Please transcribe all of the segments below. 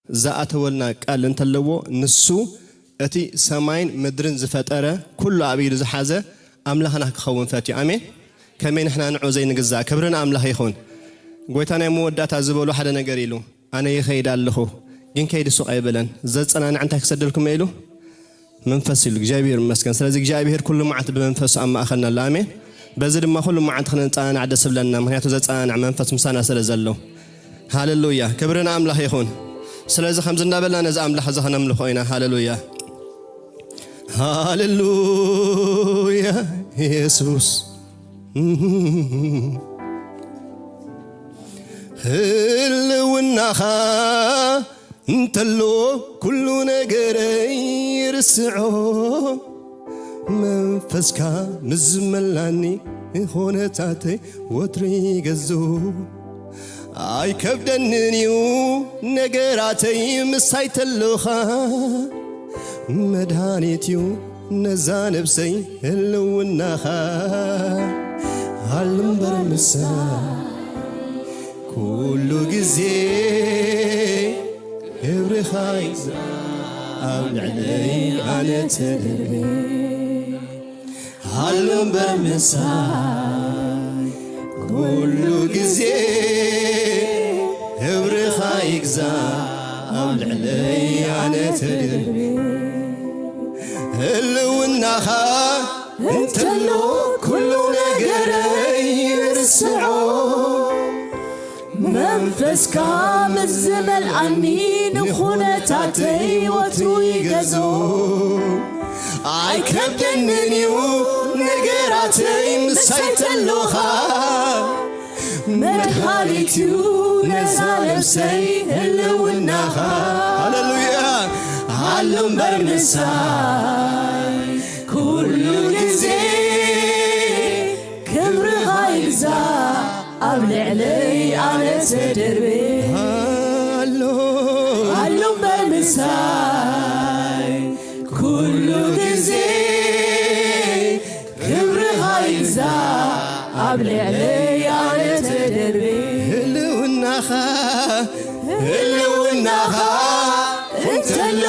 ዝኣተወልና ቃል እንተለዎ፣ ንሱ እቲ ሰማይን ምድርን ዝፈጠረ፣ ኩሉ ኣብ ኢዱ ዝሓዘ ኣምላኽና ክኸውን ፈትዩ። ኣሜን። ከመይ ንሕና ንዑ ዘይንግዛእ? ክብሪ ንኣምላኽ ይኹን። ጎይታ ናይ መወዳእታ ዝበሎ ሓደ ነገር ኢሉ፣ "ኣነ ይኸይድ ኣለኹ፣ ግን ከይዲ ሱቕ ኣይበለን። ዘጸናንዕ እንታይ ክሰደልኩም?" ኢሉ፣ "መንፈስ" ኢሉ። እግዚኣብሔር ይመስገን። ስለዚ እግዚኣብሔር ኩሉ መዓልቲ ብመንፈሱ ኣብ ማእኸልና ኣሎ። ኣሜን። በዚ ድማ ኩሉ መዓልቲ ክንጸናናዕ ደስ ብለና፣ ምኽንያቱ ዘጸናንዕ መንፈስ ምሳና ስለ ዘሎ። ሃሌሉያ። ክብሪ ንኣምላኽ ይኹን። ስለዚ ከምዚ እንዳበልና ነዚ ኣምላኽ እዚ ከነምልኾ ኢና። ሃሌሉያ። ሃሌሉያ። የሱስ ህልውናኻ እንተሎ ኩሉ ነገረይ ይርስዖ። መንፈስካ ምስ ዝመላኒ ንኾነታተይ ወትሩ ይገዝኡ። ኣይከብደንን እዩ ነገራተይ ምሳይ ተሎኻ። መድሃኒት እዩ ነዛ ነብሰይ ህልውናኻ። ሃሉ እምበር ምሳይ ኩሉ ግዜ ክብርኻ ይግዛእ ኣብ ልዕለይ ኣነ ተደርቤ። ሃሉ እምበር ምሳይ ኩሉ ግዜ ክብርኻ ይግዛእ ኣብ ልዕለይ ኣነ ተደርቤ። ህልውናኻ እንተሎ ኩሉ ነገረይ ይርስዖ። መንፈስካ ምስ ዝመልኣኒ ንኹነታተይ ወትሩ ይገዝኦ። ኣይከብደንን እዩ ነገራተይ ምሳይ ተሎኻ። መድሃኒት እዩ ነዛ ነብሰይ ህልውናኻ። ሃሌሉያ። ሃሉ እምበር ምሳይ ኩሉ ግዜ ክብርኻ ይግዛእ ኣብ ልዕለይ ኣነ ተደርቤ። ሃሉ። ሃሉ እምበር ምሳይ ኩሉ ግዜ ክብርኻ ይግዛእ ኣብ ልዕለይ ኣነ ተደርቤ። ህልውናኻ፣ ህልውናኻ እንተሎ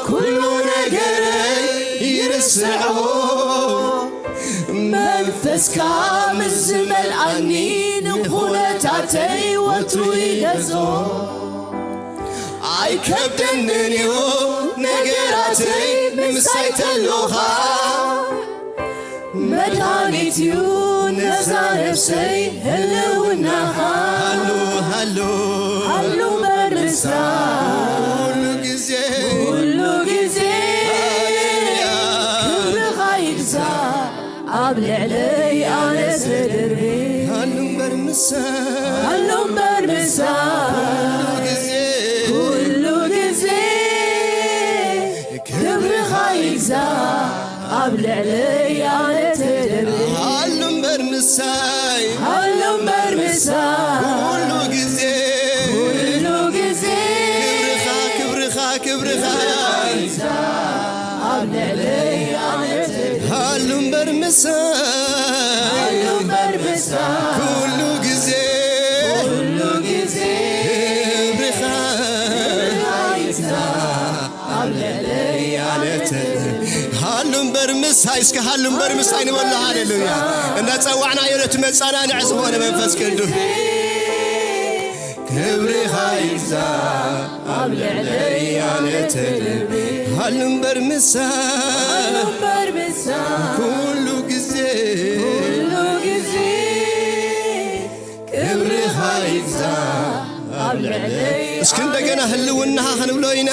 ኩሉ ነገረይ ይርስዖ። መንፈስካ ምስ ዝመልኣኒ ንኹነታተይ ወትሩ ይገዝኦ። ኣይከብደንን እዩ ነገራተይ ምሳይ ተሎኻ። መድሃኒት እዩ ነዛ ነብሰይ ህልውናኻ። ሃሉ፣ ሃሉ። ሃሉ እምበር ምሳይ። ኩሉ ግዜ። ኩሉ ግዜ። ሃሌሉያ። ክብርኻ ይግዛእ ኣብ ልዕለይ ኣነ ተደርቤ። ሃሉ እምበር ምሳይ። ሃሉ እምበር ምሳይ። ኩሉ ግዜ። ኩሉ ግዜ። ክብርኻ ይግዛእ ኣብ ልዕለይ ኣነ ተደርቤ። ሃሉ እምበር ምሳይ። ሃሉ እምበር ምሳይ። ኩሉ ግዜ። ኩሉ ግዜ። ክብርኻ፣ ክብርኻ፣ ክብርኻ። ኣብ ልዕለይ ኣነ ተደርቤ። ሃሉ እምበር ምሳይ። ሃሉ እምበር ምሳይ። ኩሉ ግዜ። ኩሉ ግዜ። ክብርኻ። ክብርኻ ይግዛእ። ኣብ ልዕለይ ኣነ ተደርቤ። ሃሉ እምበር ምሳይ፣ እስከ ሃሉ እምበር ምሳይ ንበሎ። ሃሌሉያ። እንዳጸዋዕናዮ ነቲ መጸናንዒ ዝኾነ መንፈስ ቅዱስ። ክብርኻ ይግዛእ ኣብ ልዕለይ ኣነ ተደርቤ። ሃሉ እምበር ምሳይ። ሃሉ እምበር ምሳይ። ኩሉ ግዜ። ኩሉ ግዜ። ክብርኻ ይግዛእ ኣብ ልዕለይ። እስኪ እንደገና ህልውናኻ ክንብሎ ኢና።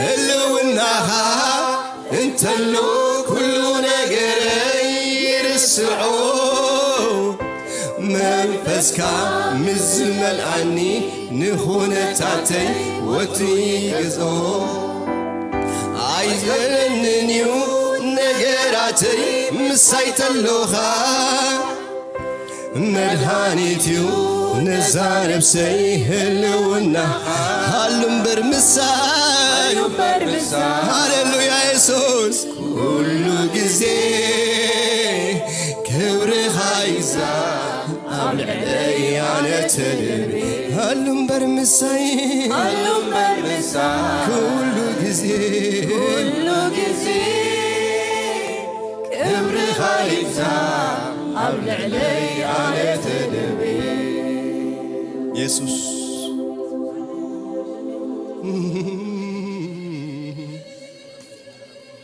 ህልውናኻ እንተሎ ኩሉ ነገረይ ይርስዖ። መንፈስካ ምስ ዝመልኣኒ ንኹነታተይ ወትሩ ይገዝኦ። ኣይዘለንን እዩ ነገራተይ ምሳይ ተሎኻ። መድሃኒት እዩ ነዛ ነብሰይ ህልውና። ሃሉ እምበር ምሳይ። ሃሉ እምበር ምሳይ። ሃሌሉያ የሱስ። ኩሉ ግዜ ክብርኻ ይግዛእ ኣብ ልዕለይ ኣነ ተደርቤ። ኣሉ እምበር ምሳይ ኣሉ እምበር ምሳይ ኩሉ ግዜ ኩሉ ግዜ ክብርኻ ይብዛ ኣብ ልዕለይ ኣነ ተደርቢ። የሱስ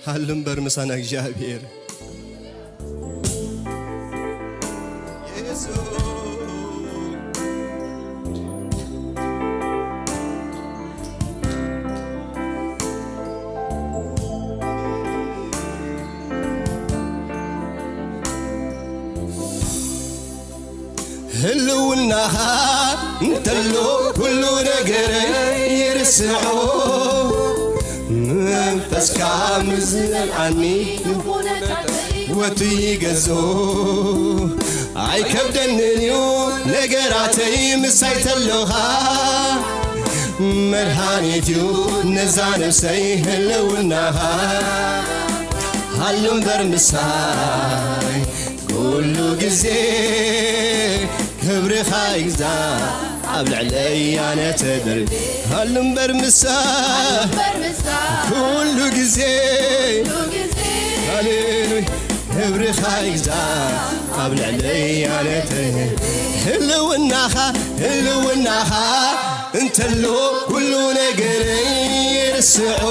ሃሉ እምበር ምሳና እግዚኣብሔር። ህልውናኻ እንተሎ ኩሉ ነገረይ ይርስዖ። መንፈስካ ምዝለልኣኒ ወቱ ይገዞ። ኣይከብደንን እዩ ነገራተይ ምሳይ ተሎኻ። መድሃኒት እዩ ነዛ ነብሰይ ህልውናኻ። ሃሉ እምበር ምሳይ ኩሉ ግዜ ክብርኻ ይግዛ ኣብ ልዕለይ ኣነ ተደርቢ። ሃሉ እምበር ምሳይ ኩሉ ግዜ ሃሌሉያ ክብርኻ ይግዛ ኣብ ልዕለይ ኣነ ተደርቢ። ህልውናኻ ህልውናኻ እንተሎ ኩሉ ነገረይ ይርስዖ።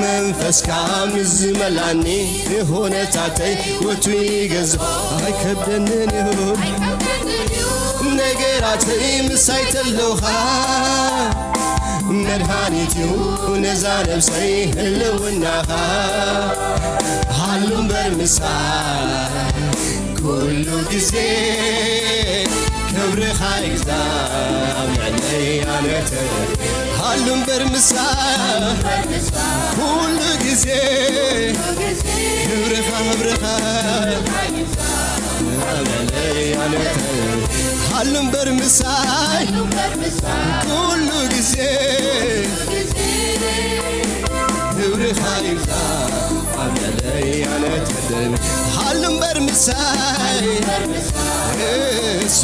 መንፈስካ ምስ ዝመላኒ ንኹነታተይ ወቱ ይገዝኦ። ኣይከብደንን እዩ ነገራተይ ምሳይ ተሎኻ። መድሃኒት እዩ ነዛ ነብሰይ ህልውናኻ። ሃሉ እምበር ምሳይ ኩሉ ግዜ ክብርኻ ይግዛ ኣብ ልዕለይ ኣነ ተደርቢ። ሃሉ እምበር ምሳይ ኩሉ ግዜ ክብርኻ ክብርኻ ኣብ ልዕለይ ኣነ ተደርቢ። ሃሉ እምበር ምሳይ ኩሉ ግዜ ክብርኻ ይብዛ ኣብ ልዕለይ ኣነ ተደርቢ። ሃሉ እምበር ምሳይ እሱ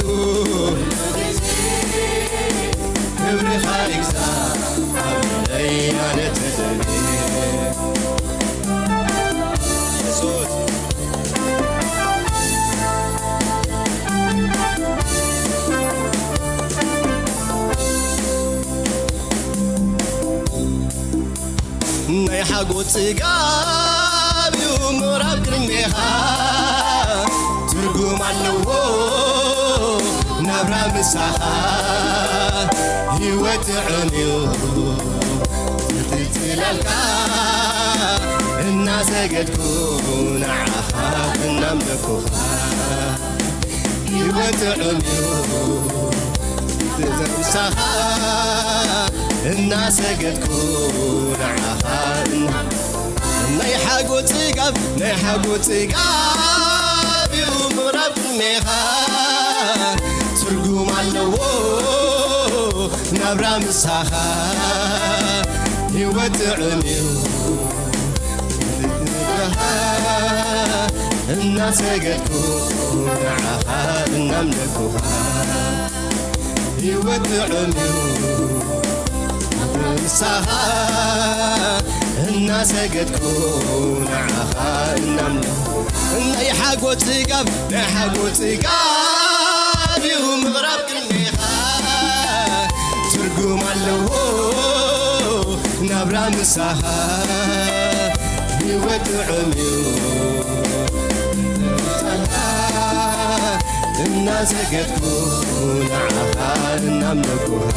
ክብርኻ ይብዛ ኣብ ልዕለይ ኣነ ተደርቢ። የሱስ ናይ ሓጎስ ጽጋብ እዩ ምቕራብ ቅድሜኻ። ትርጉም ኣለዎ ናብራ ምሳኻ። ህይወት ጥዑም እዩ ትጽላልካ። እናሰገድኩ ንዓኻ እናምለኩኻ። ህይወት ጥዑም እዩ ምሳኻ እናሰገድኩ ንዓኻ እና ናይ ሓጎስ ጽጋብ ናይ ሓጎስ ጽጋብ እዩ ምቕራብ ቅድሜኻ። ትርጉም ኣለዎ ናብራ ምሳኻ። ህይወት ጥዑም እዩ እናሰገድኩ ንዓኻ እናምለኩኻ። ህይወት ጥዑም እዩ ምሳኻ። እናሰገድኩ ንዓኻ እናምለኩ። ናይ ሓጎስ ጽጋብ ናይ ሓጎስ ጽጋብ እዩ ምቕራብ ቅድሜኻ። ትርጉም ኣለዎ ናብራ ምሳኻ። ህይወት ጥዑም እዩ እናሰገድኩ ንዓኻ እናምለኩኻ።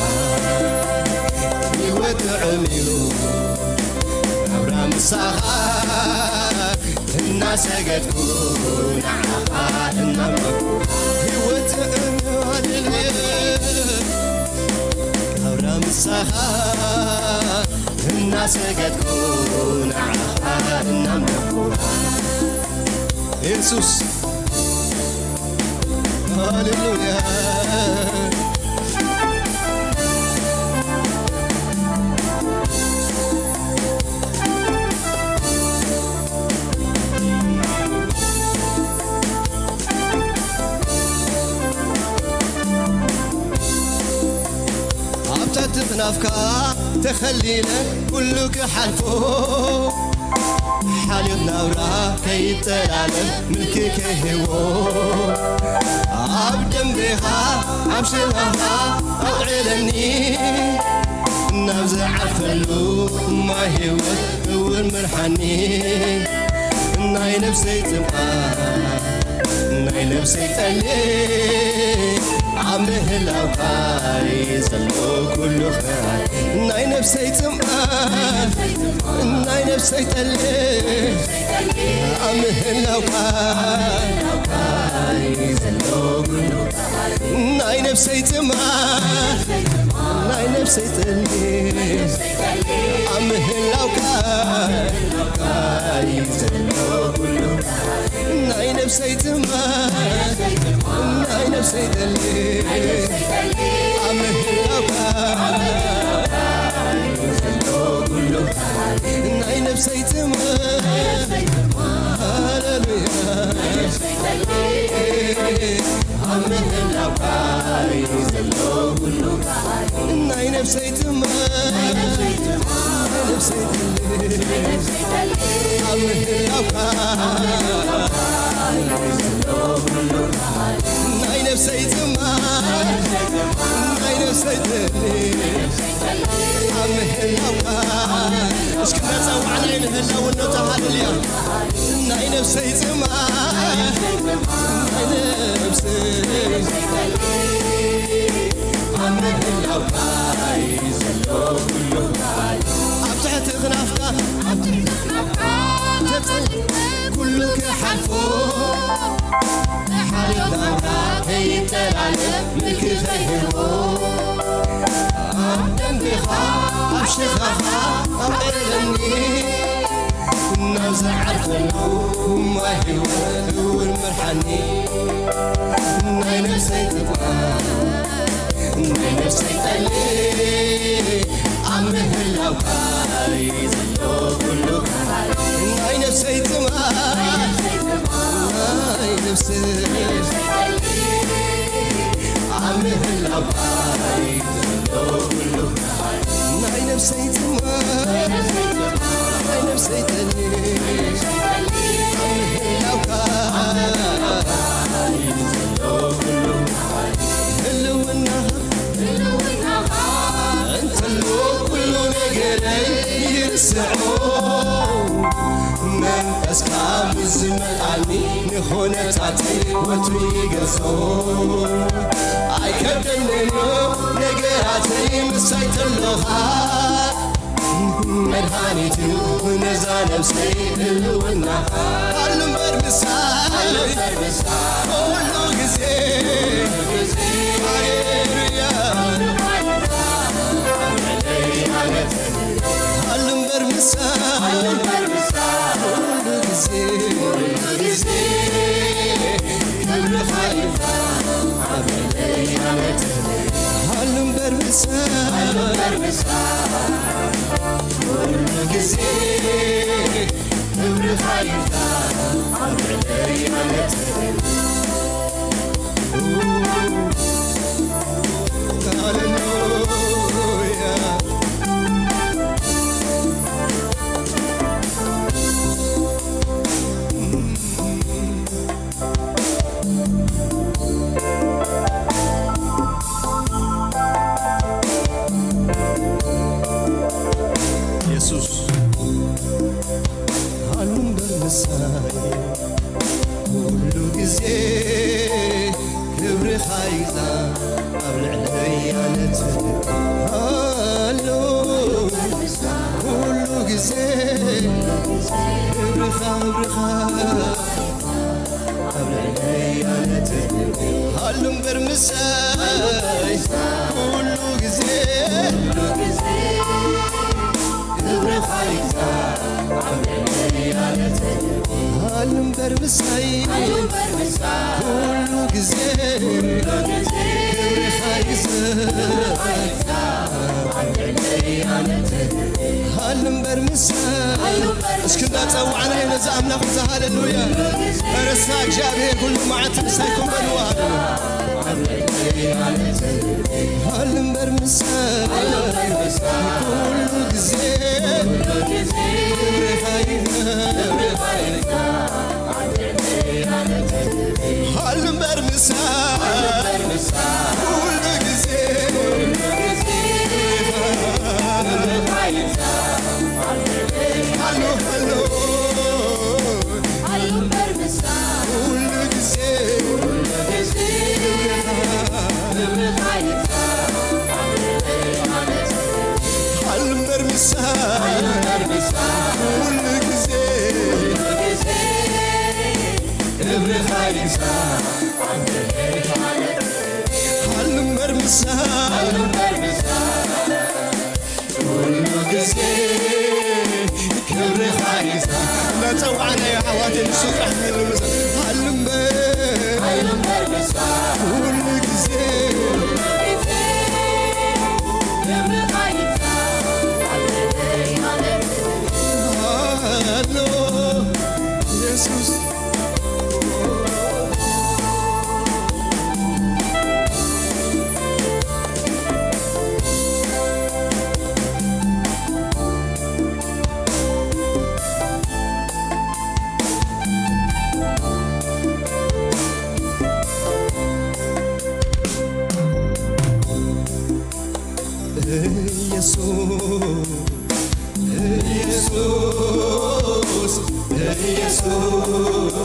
ህይወት ጥዑም እዩ ናብራ ምሳኻ። እናሰገድኩ ንዓኻ እናምለኩ። ህይወት ጥዑም እዩ ናብራ ምሳኻ። እናሰገድኩ ንዓኻ እናምለኩ። የሱስ ሃሌሉያ። ናፍካ ተኸሊለ ኩሉ ክሓልፎ፣ ሓልዮት ናብራ ከይጠላለ ምልኪ ከይህቦ፣ ኣብ ደንቤኻ ኣብ ሽኻኻ ኣውዕለኒ፣ ናብ ዝዓርፈሉ ማይ ህይወት እውር ምርሓኒ። ናይ ነፍሰይ ጽምኣ፣ ናይ ነፍሰይ ጠሊ፣ ኣብ ምህላውካ እዩ ዘሎ ኩሉ ኸኣ። ናይ ነፍሰይ ጽምኣ፣ ናይ ነፍሰይ ጠሊ፣ ኣብ ምህላውካ እዩ ዘሎ ኩሉ ኸኣ። ናይ ነፍሰይ ጽምኣ፣ ናይ ነፍሰይ ጠሊ፣ ኣብ ምህላውካ እዩ ዘሎ ኩሉ። ናይ ነፍሰይ ጽምኣ፣ ናይ ነፍሰይ ጠሊ፣ ኣብ ምህላውካ እዩ ዘሎ ኩሉ። ናይ ነፍሰይ ጽምኣ፣ ሃሌሉያ፣ ኣብ ምህላውካ እዩ ዘሎ ኩሉ። ናይ ነፍሰይ ጽምኣ፣ ናይ ነፍሰይ ጠሊ፣ ኣብ ምህላውካ እዩ ዘሎ ኩሉ። ናይ ነፍሰይ ጽምኣ፣ ናይ ነፍሰይ ጠሊ፣ ኣብ ምህላውካ። እስኪ እናጸዋዕና ንህላውነቱ። ሃሌሉያ። ናይ ነፍሰይ ጽምኣ፣ ናይ ነፍሰይ ኣብ ምህላውካ እዩ ዘሎ ኩሉ። ኣብ ትሕቲ ክናፍካ፣ ኣብ ትሕቲ ክናፍካ ተጸሊለ ኩሉ ክሓልፎ፣ ሓልዮት ናብራ ከይጠላለ ምልኪ ከይህቦ፣ ኣብ ደንቤኻ ኣብ ሽኻኻ ኣውዕለኒ፣ ናብ ዝዓርፈሉ ማይ ህይወት እውን ምርሓኒ። ናይ ነፍሰይ ጽምኣ፣ ናይ ነፍሰይ ጠሊ፣ ኣብ ምህላውካ እዩ ዘሎ ኩሉ። ናይ ነፍሰይ ጽምኣ፣ ናይ ነፍሰይ፣ ኣብ ምህላውካ እዩ ዘሎ ኩሉ። ናይ ነፍሰይ ጽምኣ፣ ናይ ነፍሰይ ጠሊ፣ ኣብ ምህላውካ እዩ ዘሎ ኩሉ። ህልውናኻ፣ ህልውናኻ እንተሎ ኩሉ ነገረይ ይርስዖ። መንፈስካ ምስ ዝመልኣኒ ንኹነታተይ ወትሩ ይገዝኦ። ኣይከብደንን ነገራተይ ምሳይ ተሎኻ። መድሃኒት እዩ ነዛ ነብሰይ ህልውናኻ። ሃሉ እምበር ምሳይ፣ ሃሉ እምበር ምሳይ ኩሉ ግዜ። ሃሌሉያ። ሃሉ እምበር ምሳይ፣ ሃሉ እምበር ምሳይ ኩሉ ግዜ፣ ኩሉ ግዜ። ክብርኻ ይብዛ ኣብ ልዕለይ ኣነተ። ሃሉ እምበር ምሳይ፣ ሃሉ እምበር ምሳይ ኩሉ ግዜ። ክብርኻ ይብዛ ኣብ ልዕለይ ኣነተ። ሃሌሉያ። የሱስ ሃሉ እምበር ምሳይ ኩሉ ግዜ። ክብርኻ ይዛ ኣብ ልዕለይ ኣነተ። ሃሉ ኩሉ ግዜ። ክብርኻ፣ ክብርኻ ኣብ ልዕለይ ኣነተ። ሃሉ እምበር ምሳይ ኩሉ ግዜ። ክብርኻ ይዛ ኣብ ልዕለይ ኣነተ። ሃሉ እምበር ምሳይ ኩሉ ግዜ። ክብርኻ ይዛ ኣብ ልዕለይ ኣነተ። ሃሉ እምበር ምሳይ እስኪ እንዳጸዋዕናዮ ነዚ ኣምላኽ እዚ፣ ሃሌሉያ። ረሳ እግዚኣብሔር ኩሉ መዓልቲ ምሳይ ክን በልዎ፣ ሃሌሉያ። ሃሉ እምበር ምሳይ ኩሉ ግዜ ክብርኻ ይንገር። ሃሉ እምበር ምሳይ ኩሉ ግዜ። ሃሉ፣ ሃሉ። ኩሉ ግዜ። ሃሉ እምበር ምሳይ ኩሉ ግዜ። ክብርኻ ይብዛሕ። ሃሉ እምበር ምሳይ ኩሉ ግዜ። ክብርኻ ይብዛሕ። እናጸዋዕናዮ ኣሕዋተይ ንሱ ጥራሕ ክህሉ ምሳይ። ሃሉ እምበር ኩሉ ግዜ። ሃሎ የሱስ። ኢየሱስ፣ ኢየሱስ፣ ኢየሱስ፣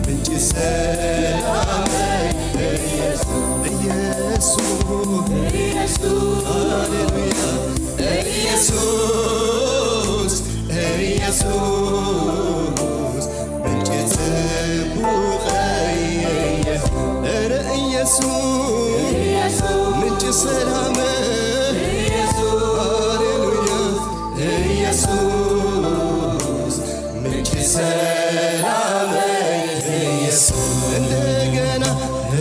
ምንጪ ሰላመይ ኢየሱስ፣ ኢየሱስ፣ ኢየሱስ፣ ሃሌሉያ፣ ኢየሱስ፣ ኢየሱስ፣ ምንጪ ጽቡቐይ ኢየሱስ፣ እረ ኢየሱስ፣ ምንጪ ሰላመይ፣ ሃሌሉያ፣ ኢየሱስ፣ ምንጪ ሰላመይ ኢየሱስ፣ እንደገና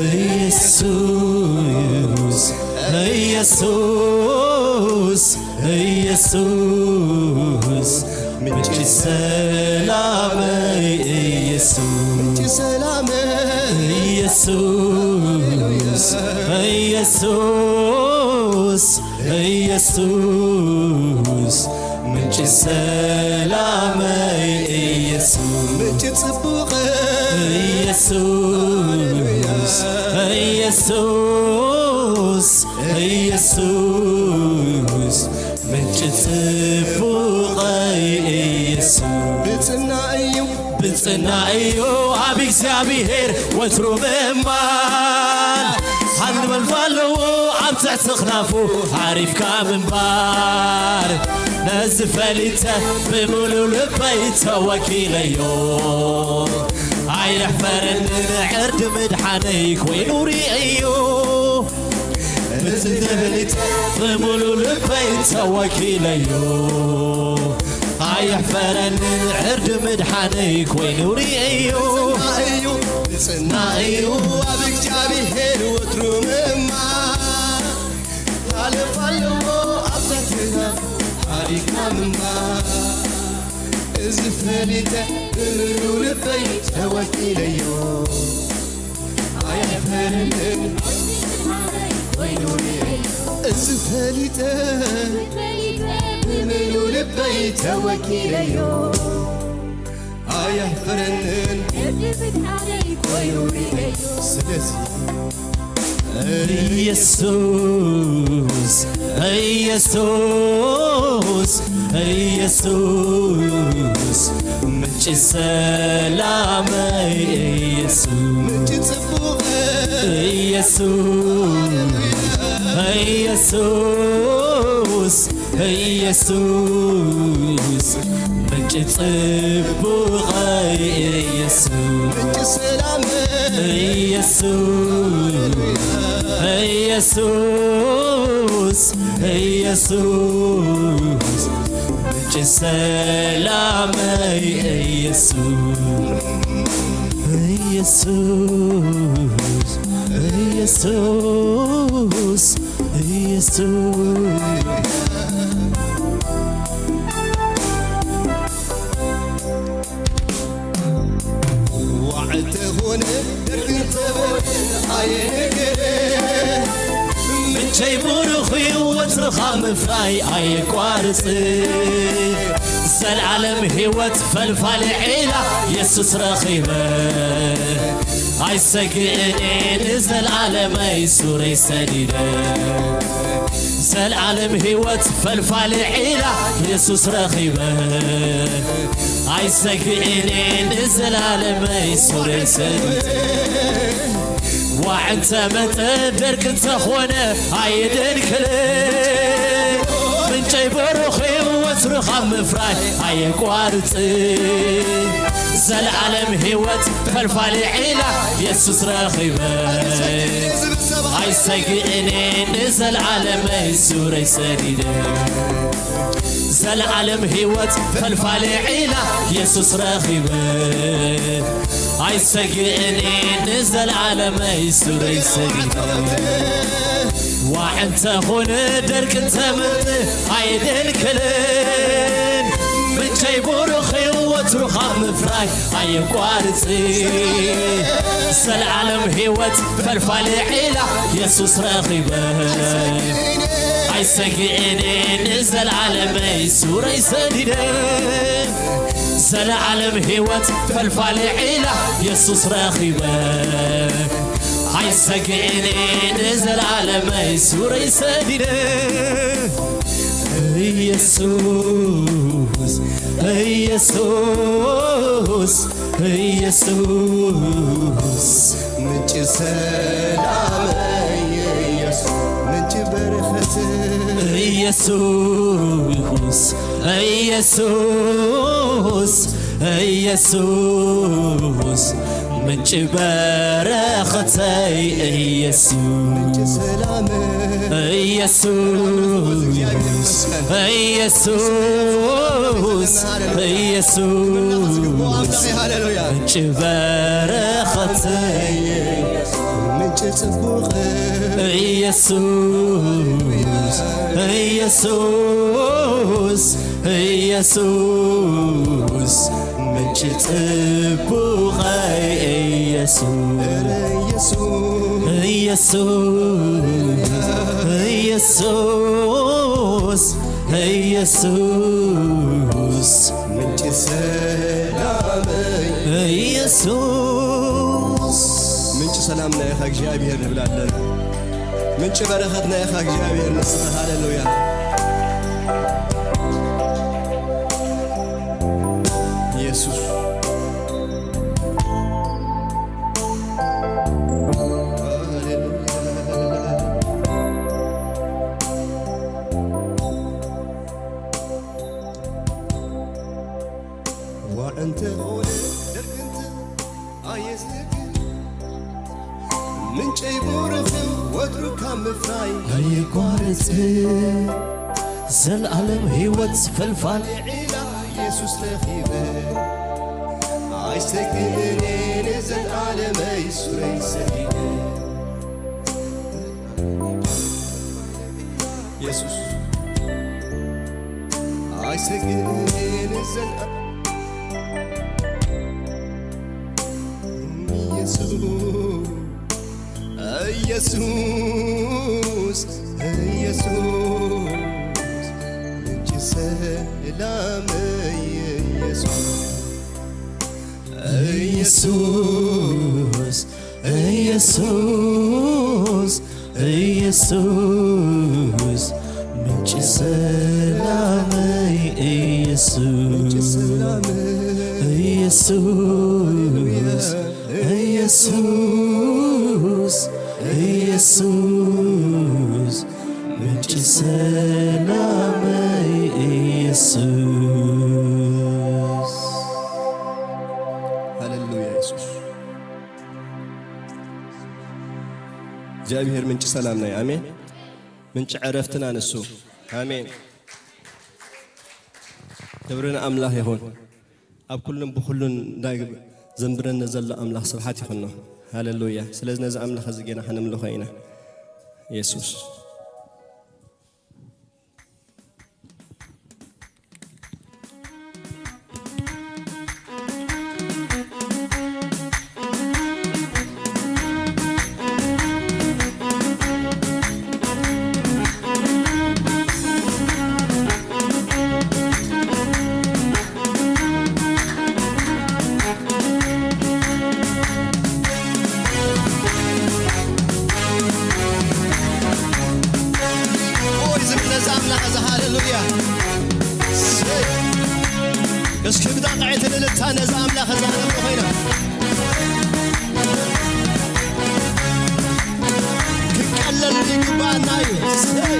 ኢየሱስ፣ ኢየሱስ፣ ኢየሱስ፣ ምንጪ ሰላመይ ኢየሱስ፣ ምንጪ ሰላመይ ኢየሱስ፣ ኢየሱስ፣ ኢየሱስ፣ ምንጪ ሰላመይ ኢየሱስ፣ ምንጪ ጽቡቐ ኢየሱስ፣ ኢየሱስ፣ ኢየሱስ፣ ምንጪ ጽቡቐይ ኢየሱስ። ብጽና እዩ፣ ብጽና እዩ ኣብ እግዚኣብሔር ወትሩ ምእማን። ሓይሊ መንፈስ ኣለዎ ኣብ ትሕቲ ክናፉ ዓሪፍካ ምንባር። ነዚ ፈሊጠ ብምሉእ ልበይ ተወኪለዮ። ኣየሕፈረንን ዕርዲ ምድሓነይ ኮይኑ ርእዮ። እዚ ተበሊጸ ብምሉእ ልበይ ተወኪለዮ። ኣየሕፈረንን ዕርዲ ምድሓነይ ኮይኑ ርእዮ። እዩ፣ ጽና እዩ ኣብ እግዚኣብሔር ወትሩ ምእማን። ሓለፍ ኣለዎ ኣብ ትሕትና ሓዲግካ ምንባር። እዚ ፈሊጠ ብምሉእ ልበይ ተወኪለዮ። ኣየሕፈረንን እዚ ፈሊጠ ብምሉእ ልበይ ተወኪለዮ። ኣየሕፈረንን ስለዚ ኢየሱስ፣ ኢየሱስ፣ ኢየሱስ፣ ምንጪ ሰላመይ ኢየሱስ፣ ምንጪ ጽቡቐ ኢየሱስ፣ ኢየሱስ፣ ኢየሱስ፣ ምንጪ ጽቡቐይ ኢየሱስ፣ ምንጪ ሰላም ኢየሱስ፣ ኢየሱስ፣ ኢየሱስ፣ ምንጪ ሰላመይ ኢየሱስ፣ ኢየሱስ፣ ኢየሱስ፣ ኢየሱስ። ምንጨይ ብሩኽ እዩ፣ ወትሩ ካብ ምፍራይ ኣየቋርጽ። ዘልዓለም ህይወት ፈልፋሊ ዒላ የሱስ ረኺበ። ኣይሰግእን እየ ንዘልዓለመይ ሱረይ ሰዲደ። ዘልዓለም ህይወት ፈልፋሊ ዒላ የሱስ ረኺበ። ኣይሰግእን እየ ንዘልዓለመይ ሱረይ ሰዲደ። ዋዕ እንተ መጠ ደርቂ እንተ ኾነ ኣይድንክልን። ምንጨይ ብሩኽ እዩ ወትሩ ካብ ምፍራይ ኣየቋርጽ። ዘልዓለም ህይወት ፈልፋሊ ዒላ የሱስ ረኺበ። ኣይሰግእን እየ ንዘልዓለመይ ሱረይ ሰዲደ። ዘልዓለም ህይወት ፈልፋሊ ዒላ የሱስ ረኺበ። ኣይሰግእን እየ ንዘልዓለመይ ሱረይ ሰዲደ። ዋዕ እንተ ኾነ ደርቂ እንተ መጠ ኣይድንክልን። ምንጨይ ብሩኽ እዩ ወትሩ ካብ ምፍራይ ኣየቋርጽ። ዘልዓለም ህይወት ፈልፋሊ ዒላ የሱስ ረኺበ። ኣይሰግእን እየ ንዘልዓለመይ ሱረይ ሰዲደ። ዘልዓለም ህይወት ፈልፋሊ ዒላ የሱስ ረኺበ። ኣይሰግእን እየ ንዘልዓለመይ ሱረይ ሰዲደ። ኢየሱስ፣ ኢየሱስ፣ ኢየሱስ፣ ምንጭ ሰላመይ ኢየሱስ፣ ምንጭ በረኸት ኢየሱስ፣ ኢየሱስ፣ ኢየሱስ፣ ምንጭ በረኸተይ ኢየሱስ፣ ምንጭ ሰላመይ ኢየሱስ፣ ኢየሱስ፣ ኢየሱስ፣ ሃሌሉያ። ምንጭ በረኸተይ ምንጭ ጽቡቕ ኢየሱስ፣ ኢየሱስ፣ ኢየሱስ፣ ምንጭ ጽቡቐይ ኢየሱስ፣ ኢየሱስ፣ ኢየሱስ፣ ኢየሱስ፣ ምንጭ ሰላመይ ኢየሱስ። ምንጭ ሰላምና ኢኻ እግዚኣብሔር ንብል ኣለና። ምንጭ በረኸትና ኢኻ እግዚኣብሔር ንስኻ። ሃሌሉያ። ኢየሱስ። ዋዕንተ ኾነ ደርግንት ኣየስትግን ምንጨይ ቡሩኽ ወትሩ ካብ ምፍራይ ኣይቋርጽ። ዘልኣለም ህይወት ፈልፋል ዒላ ኢየሱስ ረኺበ። ኣይሰግእን ንዘልኣለመይ ሱረይ ሰዲደ። ኢየሱስ ኣይሰግእን ንዘልኣለም ኢየሱስ፣ ኢየሱስ፣ ኢየሱስ፣ ምንጭ ሰላመይ ኢየሱስ፣ ኢየሱስ፣ ኢየሱስ፣ ኢየሱስ፣ ምንጭ ሰላመይ ኢየሱስ፣ ኢየሱስ፣ ኢየሱስ፣ ኢየሱስ፣ ምንጭ ሰላመይ ኢየሱስ። ሃሌሉያ ኢየሱስ። እግዚኣብሔር ምንጪ ሰላምና እዩ። ኣሜን። ምንጪ ዕረፍትና ንሱ። ኣሜን። ክብሪ ንኣምላኽ ይኹን። ኣብ ኩሉን ብኹሉን እንዳይ ዘንብረኒ ዘሎ ኣምላኽ ስብሓት ይኹኖ። ሃሌሉያ። ስለዚ ነዚ ኣምላኽ እዚ ጌና ከነምልኾ ኢና። ኢየሱስ። ሃሌሉያ። እሰይ። እስኪ ብጣቕዒት እልልታ ነዛ ኣምላኽ እዛ ነብሎ ኮይና ክቀለል ይግባና እዩ። እሰይ።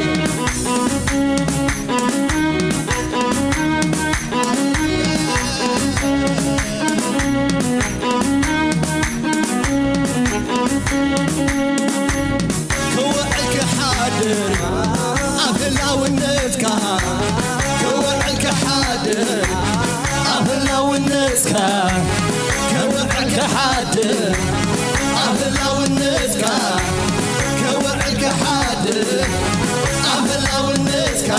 ክውዕል ክሓድር ኣብ ህላውነትካ፣ ክውዕል ክሓድር ኣብ ህላውነትካ፣ ክውዕል ክሓድር ኣብ ህላውነትካ፣ ክውዕል ክሓድር ኣብ ህላውነትካ፣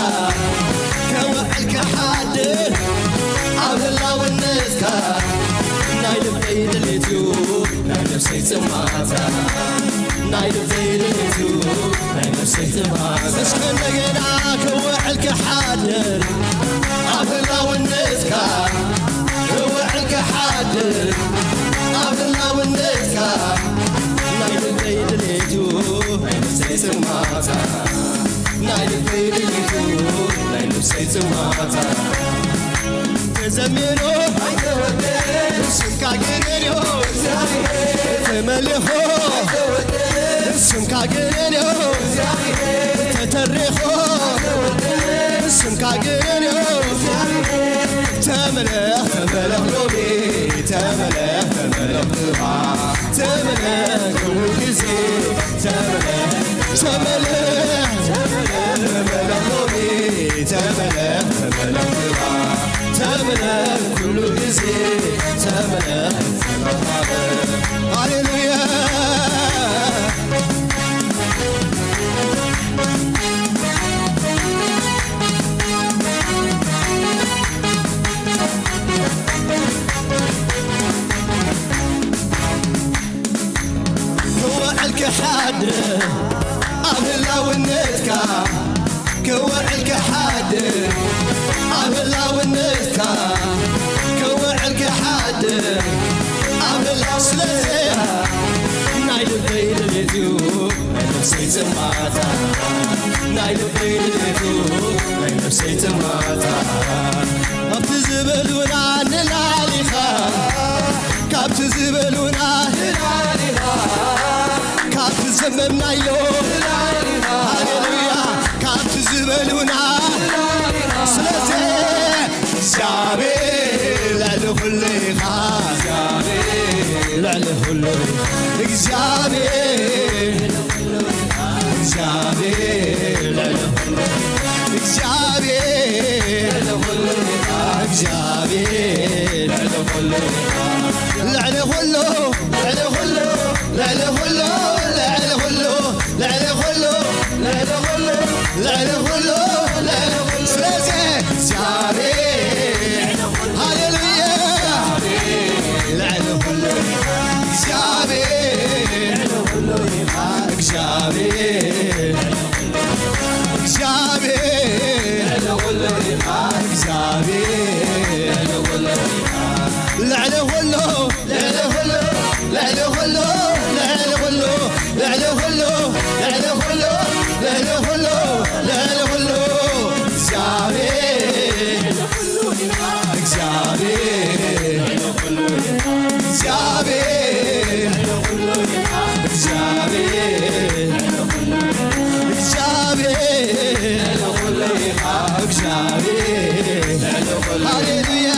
ክውዕል ክሓድር ኣብ ህላውነትካ፣ ናይ ልበይ ድሌት እዩ፣ ናይ ነፍሰይ ጽማታ፣ ናይ ልበይ ድሌት እዩ፣ ናይ ነፍሰይ ጽማታ። እስከ እንደገና ክውዕል ክሓድር ኣብ ህላውነትካ፣ ክውዕል ክሓድር ኣብ ህላውነትካ፣ ናይ ልበይ ድሌት እዩ፣ ናይ ነፍሰይ ጽማታ፣ ናይ ልበይ ድሌት እዩ፣ ናይ ነፍሰይ ጽማታ። ተዘሚሩ ኣይተወደን ስምካ ግንን እዩ፣ ተመሊኹ ስምካ ግንን እዩ፣ ተተሪኹ ስምካ ግንን እዩ። ተመለኽ ተመለኽ ሎሚ፣ ተመለኽ ተመለኽ ግባ፣ ተመለኽ ኩሉ ግዜ፣ ተመለኽ ተመለኽ ተመለኽ ሎሚ፣ ተመለኽ ተመለኽ ግባ፣ ተመለኽ ኩሉ ግዜ፣ ተመለኽ ተመለኽ። ሃሌሉያ። ክውዕል ክሓድር ኣብ ህላውነትካ፣ ክውዕል ክሓድር ኣብ ህላውነትካ፣ ክውዕል ክሓድር ኣብ ህላው ስለዚ ናይ ልበይ ድሌት እዩ፣ ናይ ነፍሰይ ጽማታ፣ ናይ ልበይ ድሌት እዩ፣ ናይ ነፍሰይ ጽማታ። ካብቲ ዝበሉና ንላሊኻ፣ ካብቲ ዝበሉና ንላሊኻ፣ ካብቲ ዘመምናዮ ንላሊኻ፣ ሃሌሉያ፣ ካብቲ ዝበሉና ንላሊኻ። ስለዚ እግዚኣብሔር ልዕሊ ኩሉ ኢኻ፣ እግዚኣብሔር ልዕሊ ኩሉ ኢኻ፣ እግዚኣብሔር እግዚኣብሔር ልዕሊ ኩሉ፣ እግዚኣብሔር ልዕሊ ኩሉ፣ እግዚኣብሔር ልዕሊ ኩሉ፣ ልዕሊ ኩሉ፣ ልዕሊ ኩሉ፣ ልዕሊ ኩሉ፣ ልዕሊ ኩሉ፣ ልዕሊ ኩሉ፣ ልዕሊ ኩሉ፣ ልዕሊ ኩሉ፣ ልዕሊ ኩሉ። ስለዚ እግዚኣብሔር ሃሌሉያ ልዕሊ ኩሉ እግዚኣብሔር፣ እግዚኣብሔር፣ እግዚኣብሔር፣ ልዕሊ ኩሉ፣ ልዕሊ ኩሉ፣ ልዕሊ ኩሉ፣ ልዕሊ ኩሉ፣ ልዕሊ ኩሉ፣ ልዕሊ ኩሉ፣ ልዕሊ ኩሉ፣ እግዚኣብሔር፣ እግዚኣብሔር፣ እግዚኣብሔር፣ እግዚኣብሔር፣ እግዚኣብሔር፣ ሃሌሉያ።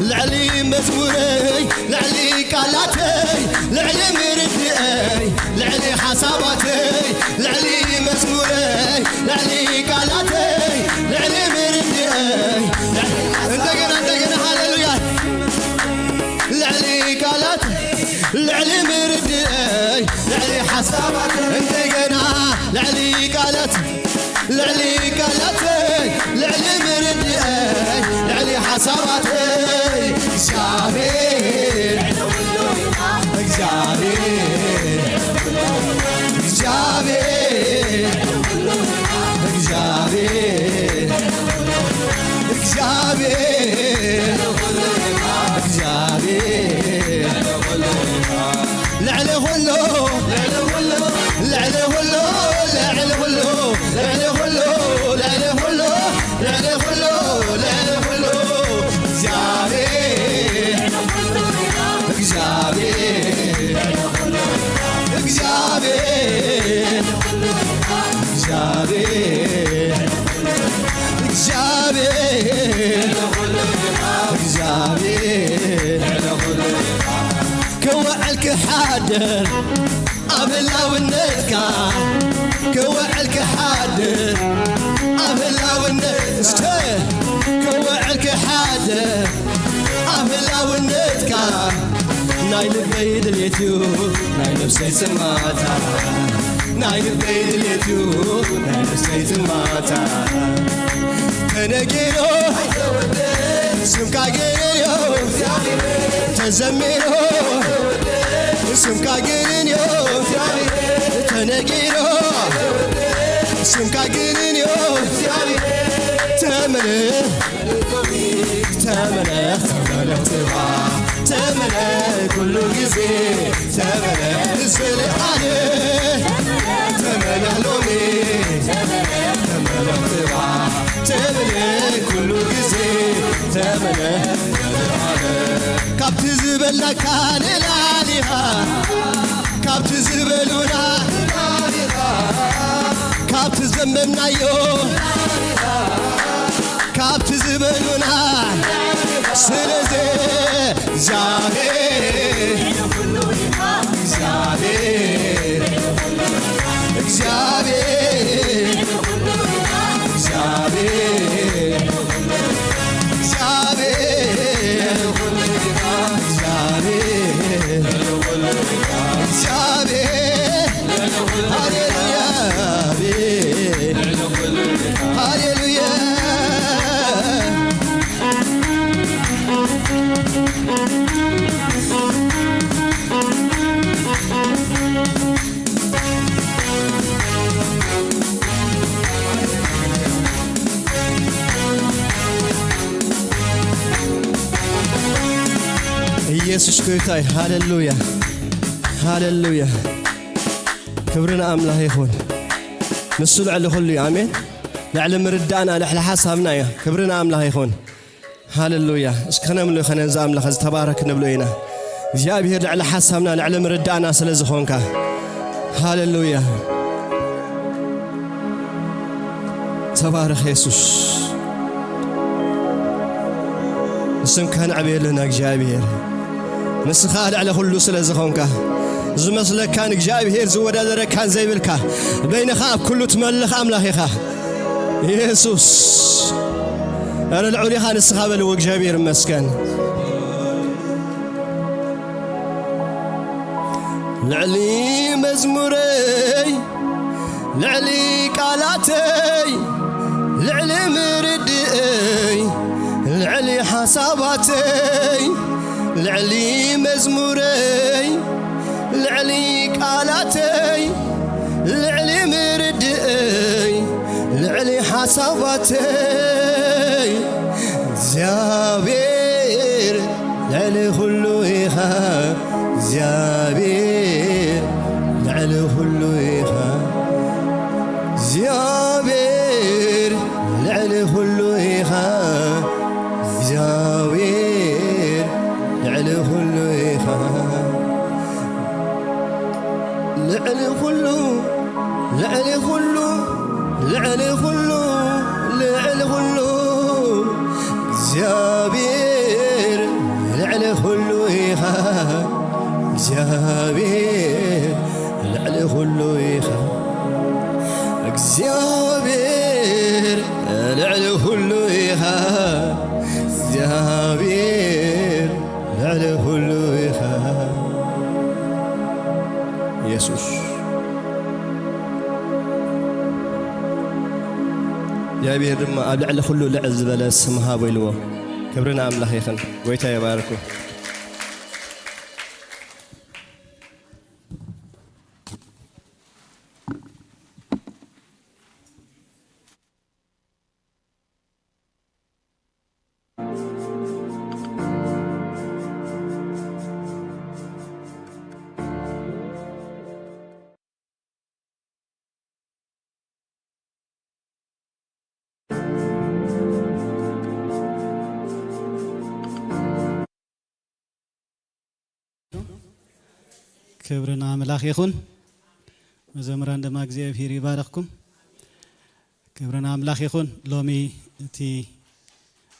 ልዕሊ መዝሙረይ፣ ልዕሊ ቃላተይ፣ ልዕሊ ምርድእይ፣ ልዕሊ ሓሳባተይ፣ ልዕሊ መዝሙረይ፣ ልዕሊ ቃላተይ፣ ልዕሊ ምርድእይ፣ እንደገና፣ እንደገና፣ ሃሌሉያ። ልዕሊ ቃላት፣ ልዕሊ ምርድእይ፣ ልዕሊ ሓሳባት፣ እንደገና ልዕሊ ቃላት፣ ልዕሊ ቃላተይ፣ ልዕሊ ምርድእይ፣ ልዕሊ ሓሳባተይ፣ እግዚኣብሔር፣ እግዚኣብሔር፣ እግዚኣብሔር፣ እግዚኣብሔር፣ እግዚኣብሔር፣ ልዕሊ ኩሉ፣ ልዕሊ ኩሉ፣ ልዕሊ ኩሉ፣ ልዕሊ ኩሉ፣ ልዕሊ ኩሉ፣ ልዕሊ ኩሉ፣ ልዕሊ ኩሉ፣ እግዚኣብሔር፣ እግዚኣብሔር፣ እግዚኣብሔር፣ እግዚኣብሔር፣ እግዚኣብሔር፣ ክውዕል ክሓድር ኣብ ህላውነትካ፣ ክውዕል ክሓድር ኣብ ህላውነት፣ እስከ ክውዕል ክሓድር ኣብ ህላውነትካ፣ ናይ ልበይ ድሌት እዩ ናይ ነፍሰይ ጽማታ፣ ናይ ልበይ ድሌት እዩ ናይ ነፍሰይ ጽማታ። ተነጊሩ ስምካ ገይሩ ተዘሚሩ ስምካ ገይሩ ተነጊሩ ስምካ ገይሩ ተመለ ተመለኽ፣ ተመለኽ፣ ጽባሕ ተመለኽ፣ ኩሉ ግዜ ተመለኽ፣ ንስለ ኣነ ተመለኽ፣ ሎሚ ተመለኽ፣ ጽባሕ ተመለኽ፣ ኩሉ ግዜ ተመለኽ፣ ንስለ ኣነ ካብቲ ዝበላካ ንላሊኻ፣ ካብቲ ዝበሉና ንላሊኻ፣ ካብቲ ዘንበብናዮ ካብቲ ዝበሉና፣ ስለዚ እግዚኣብሔር፣ እግዚኣብሔር፣ እግዚኣብሔር፣ እግዚኣብሔር፣ እግዚኣብሔር፣ ሃሌሉያ፣ ሃሌሉያ። ኢየሱስ ጎይታ እዩ። ሃሌሉያ፣ ሃሌሉያ። ክብሪ ንኣምላኽ ይኹን። ንሱ ልዕሊ ኩሉ እዩ። ኣሜን። ልዕሊ ምርዳእና፣ ልዕሊ ሓሳብና እዩ። ክብሪ ንኣምላኽ ይኹን። ሃሌሉያ። እስኪ ክነምልኾ ነዚ ኣምላኽ ዝተባረክ ንብሎ ኢና። እግዚኣብሔር ልዕሊ ሓሳብና፣ ልዕሊ ምርዳእና ስለ ዝኾንካ። ሃሌሉያ። ተባረኽ የሱስ። ስምካ ነዕብየልና እግዚኣብሔር። ንስኻ ልዕሊ ኩሉ ስለ ዝኾንካ፣ ዝመስለካን እግዚኣብሔር ዝወዳደረካን ዘይብልካ፣ በይንኻ ኣብ ኩሉ ትመልኽ ኣምላኽ ኢኻ። የሱስ። ኣረ ልዑል ኢኻ ንስኻ በልዎ፣ እግዚኣብሔር ይመስገን። ልዕሊ መዝሙረይ፣ ልዕሊ ቃላተይ፣ ልዕሊ ምርድእይ፣ ልዕሊ ሓሳባተይ፣ ልዕሊ መዝሙረይ፣ ልዕሊ ቃላተይ፣ ልዕሊ ምርድእይ፣ ልዕሊ ሓሳባተይ፣ እግዚኣብሔር ልዕሊ ኩሉ ኢኻ፣ እግዚኣብሔር ልዕሊ ኩሉ ኢኻ፣ እግዚኣብሔር ልዕሊ ኩሉ ኢኻ፣ እግዚኣብሔር ልዕሊ ኩሉ ኢኻ። ልዕሊ ኩሉ፣ ልዕሊ ኩሉ፣ ልዕሊ ኩሉ፣ ልዕሊ ኩሉ፣ እግዚኣብሔር ልዕሊ ኩሉ ኢኻ፣ እግዚኣብሔር ልዕሊ ኩሉ ኢኻ፣ እግዚኣብሔር ልዕሊ ኩሉ ኢኻ፣ እግዚኣብሔር ልዕሊ ኩሉ ኢኻ። የሱስ። እግዚኣብሔር ድማ ኣብ ልዕሊ ኩሉ ልዕል ዝበለ ስም ሃቦ ኢልዎ። ክብሪ ንኣምላኽ ይኹን። ጎይታ ይባርኩ። ክብሪ ንኣምላኽ ይኹን። መዘምራን ድማ እግዚኣብሔር ይባርኽኩም። ክብሪ ንኣምላኽ ይኹን። ሎሚ እቲ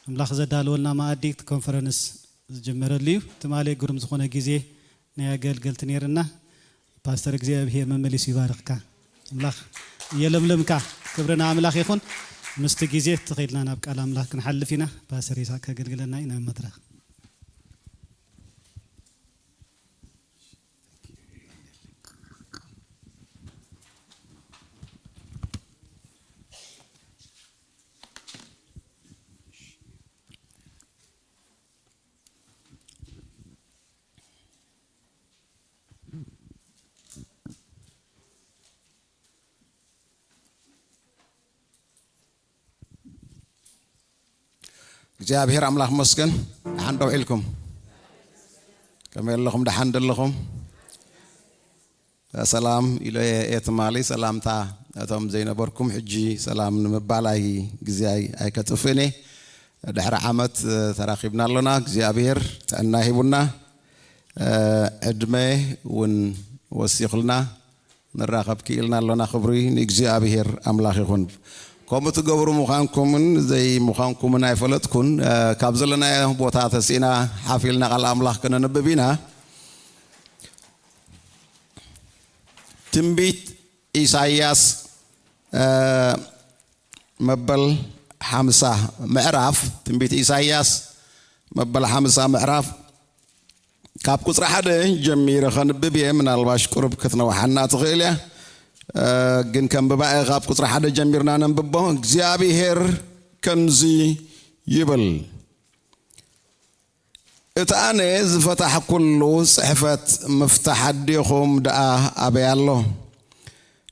ኣምላኽ ዘዳለወልና መኣዲ እቲ ኮንፈረንስ ዝጀመረሉ እዩ። ትማሊ ግሩም ዝኾነ ግዜ ናይ ኣገልገልቲ ነይርና። ፓስተር እግዚኣብሔር መመሊሱ ይባርኽካ። ኣምላኽ የለምልምካ። ክብሪ ንኣምላኽ ይኹን። ምስቲ ግዜ ተኸይልና ናብ ቃል ኣምላኽ ክንሓልፍ ኢና። ፓስተር ይስሐቅ ከገልግለና እዩ ናብ መድረኽ። እግዚኣብሔር ኣምላኽ መስገን። ደሓን ደው ኢልኩም? ከመይ ኣለኹም? ደሓን ደለኹም? ሰላም ኢለ እየ ትማሊ። ሰላምታ እቶም ዘይነበርኩም ሕጂ ሰላም ንምባል ኣይ-፣ ግዜ ኣይ-፣ ኣይከጥፍእን እየ። ድሕሪ ዓመት ተራኺብና ኣሎና። እግዚኣብሔር ጥዕና ሂቡና፣ ዕድመ እውን ወሲኹልና። ንራኸብ ክኢልና ኣሎና። ክብሪ ንእግዚኣብሔር ኣምላኽ ይኹን። ከምኡ ትገብሩ ምዃንኩምን ዘይምዃንኩምን ኣይፈለጥኩን። እ፣ ካብ ዘለናዮ ቦታ ተሲእና ሓፍ ኢልና ቃል ኣምላኽ ከነንብብ ኢና። ትንቢት ኢሳይያስ፣ እ፣ መበል ሓምሳ ምዕራፍ፣ ትንቢት ኢሳይያስ መበል ሓምሳ ምዕራፍ ካብ ቁጽሪ ሓደ ጀሚረ ከንብብ እየ። ምናልባሽ ቁሩብ ክትነውሓና ትኽእል እያ፣ እ፣ ግን ከንብባ እየ። ካብ ቁጽሪ ሓደ ጀሚርና ነንብቦ። እግዚኣብሔር ከምዚ ይብል፣ እቲ ኣነ ዝፈታሕኩሉ ጽሕፈት ምፍታሕ ኣዴኹም ደኣ ኣበይ ኣሎ?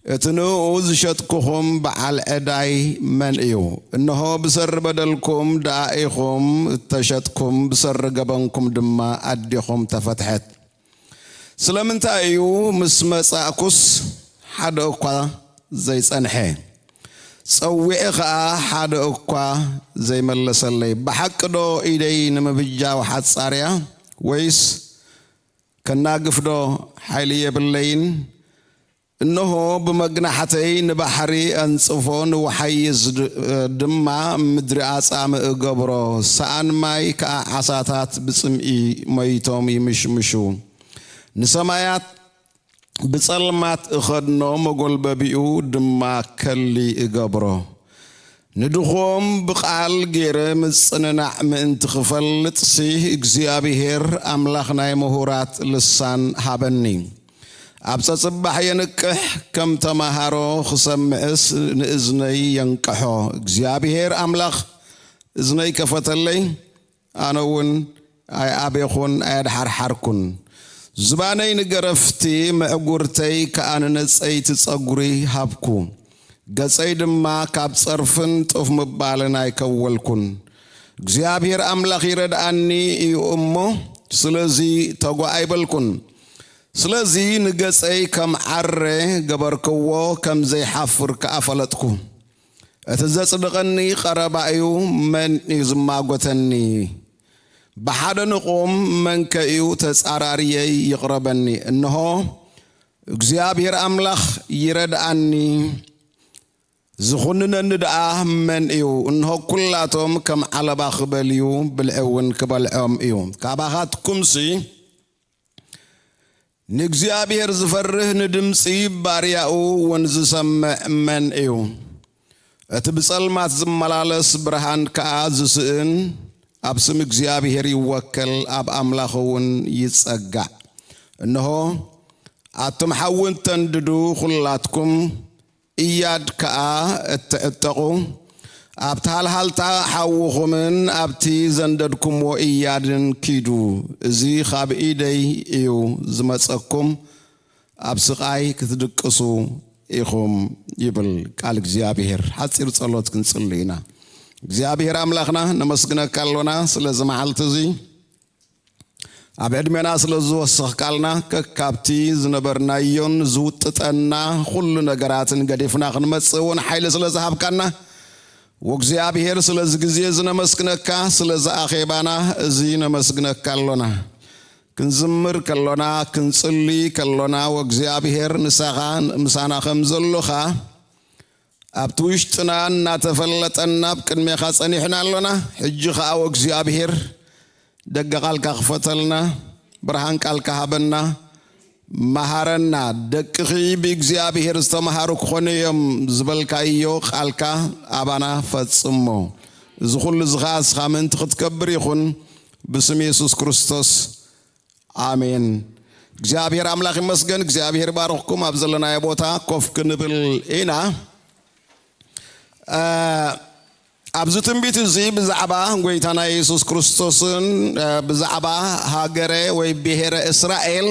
እቲ ንእኡ ዝሸጥኩኹም በዓል ዕዳይ መን እዩ? እንሆ ብሰሪ በደልኩም ደኣ ኢኹም እተሸጥኩም፣ ብሰሪ ገበንኩም ድማ ኣዴኹም ተፈትሐት። ስለምንታይ እዩ ምስ መጻእኩስ ሓደ እኳ ዘይጸንሐ? ጸዊዐ ኸኣ ሓደ እኳ ዘይመለሰለይ? ብሓቂ ዶ ኢደይ ንምብጃው ሓጻር እያ? ወይስ ከናግፍ ዶ ሓይሊ የብለይን? እንሆ ብመግናሕተይ ንባሕሪ ኣንጽፎ፣ ንወሓይዝ ድ-፣ ድማ ምድሪ ኣጻምእ እገብሮ፣ ሰኣን ማይ ከኣ ዓሳታት ብጽምኢ ሞይቶም ይምሽምሹ። ንሰማያት ብጸልማት እኸድኖ፣ መጎልበቢኡ ድማ ከሊ እገብሮ። ንድኹም ብቓል ገይረ ምጽንናዕ ምእንቲ ክፈልጥሲ፣ እግዚኣብሄር ኣምላኽ ናይ ምሁራት ልሳን ሃበኒ። ኣብ ጸጽባሕ የንቅሕ፣ ከም ተማሃሮ ክሰምዕስ ንእዝነይ የንቅሖ። እግዚኣብሄር ኣምላኽ እዝነይ ከፈተለይ፣ ኣነ እውን ኣይኣቤኹን፣ ኣየድሓርሓርኩን። ዝባነይ ንገረፍቲ፣ ምዕጉርተይ ከኣ ንነጸይቲ ጸጉሪ ሃብኩ። ገጸይ ድማ ካብ ጸርፍን ጡፍ ምባልን ኣይከወልኩን። እግዚኣብሔር ኣምላኽ ይረድኣኒ እዩ እሞ፣ ስለዚ ተጓ ኣይበልኩን። ስለዚ ንገጸይ ከም ዓረ ገበርክዎ፣ ከም ዘይሓፍር ከኣ ፈለጥኩ። እቲ ዘጽድቐኒ ቀረባ እዩ፣ መን እዩ ዝማጎተኒ? ብሓደ ንቑም፣ መንከ እዩ ተጻራርየይ ይቕረበኒ? እንሆ፣ እግዚኣብሔር ኣምላኽ ይረድኣኒ፣ ዝኹንነኒ ደኣ መን እዩ? እንሆ፣ ኲላቶም ከም ዓለባ ክበልዩ፣ ብልዒ እውን ክበልዖም እዩ። ካባኻትኩምሲ ንእግዚኣብሔር ዝፈርህ፣ ንድምጺ ባርያኡ እውን ዝሰምዕ መን እዩ? እቲ ብጸልማት ዝመላለስ ብርሃን ከኣ ዝስእን፣ ኣብ ስም እግዚኣብሔር ይወከል፣ ኣብ ኣምላኽ እውን ይጸጋዕ። እንሆ፣ ኣቱም ሓዊ እተንድዱ ኹላትኩም፣ እያድ ከኣ እትዕጠቑ፣ ኣብቲ ሃልሃልታ ሓውኹምን ኣብቲ ዘንደድኩምዎ እያድን ኪዱ። እዚ ኻብ ኢደይ እዩ ዝመጸኩም፣ ኣብ ስቓይ ክትድቅሱ ኢኹም ይብል ቃል እግዚኣብሔር። ሓጺር ጸሎት ክንጽሊ ኢና። እግዚኣብሔር ኣምላኽና፣ ነመስግነካ ኣሎና ስለዚ መዓልቲ እዚ። ኣብ ዕድሜና ስለ ዝወሰኽካልና፣ ከካብቲ ዝነበርናዮን ዝውጥጠና ኩሉ ነገራትን ገዲፍና ክንመጽእ እውን ሓይሊ ስለ ዝሃብካና፣ ወእግዚኣብሔር ስለዚ ግዜ እዚ ነመስግነካ፣ ስለዚ ኣኼባና እዚ ነመስግነካ ኣሎና። ክንዝምር ከሎና፣ ክንጽሊ ከሎና፣ ወእግዚኣብሔር ንሳኻ ምሳና ከም ዘሎኻ ኣብቲ ውሽጥና እናተፈለጠና ኣብ ቅድሜኻ ጸኒሕና ኣሎና። ሕጂ ኸኣ ወእግዚኣብሔር ደገ ቃልካ ክፈተልና፣ ብርሃን ቃልካ ሃበና፣ መሃረና። ደቅኺ ብእግዚኣብሔር ዝተመሃሩ ክኾኑ እዮም ዝበልካዮ ቃልካ ኣባና ፈጽሞ። እዚ ኩሉ እዚ ኸኣ እስኻ ምእንቲ ክትከብር ይኹን፣ ብስም የሱስ ክርስቶስ፣ ኣሜን። እግዚኣብሔር ኣምላኽ ይመስገን። እግዚኣብሔር ይባርኽኩም። ኣብ ዘለናዮ ቦታ ኮፍ ክንብል ኢና። እ፣ ኣብዚ ትንቢት እዚ ብዛዕባ ጎይታና የሱስ ክርስቶስን፣ እ፣ ብዛዕባ ሃገረ ወይ ብሄረ እስራኤል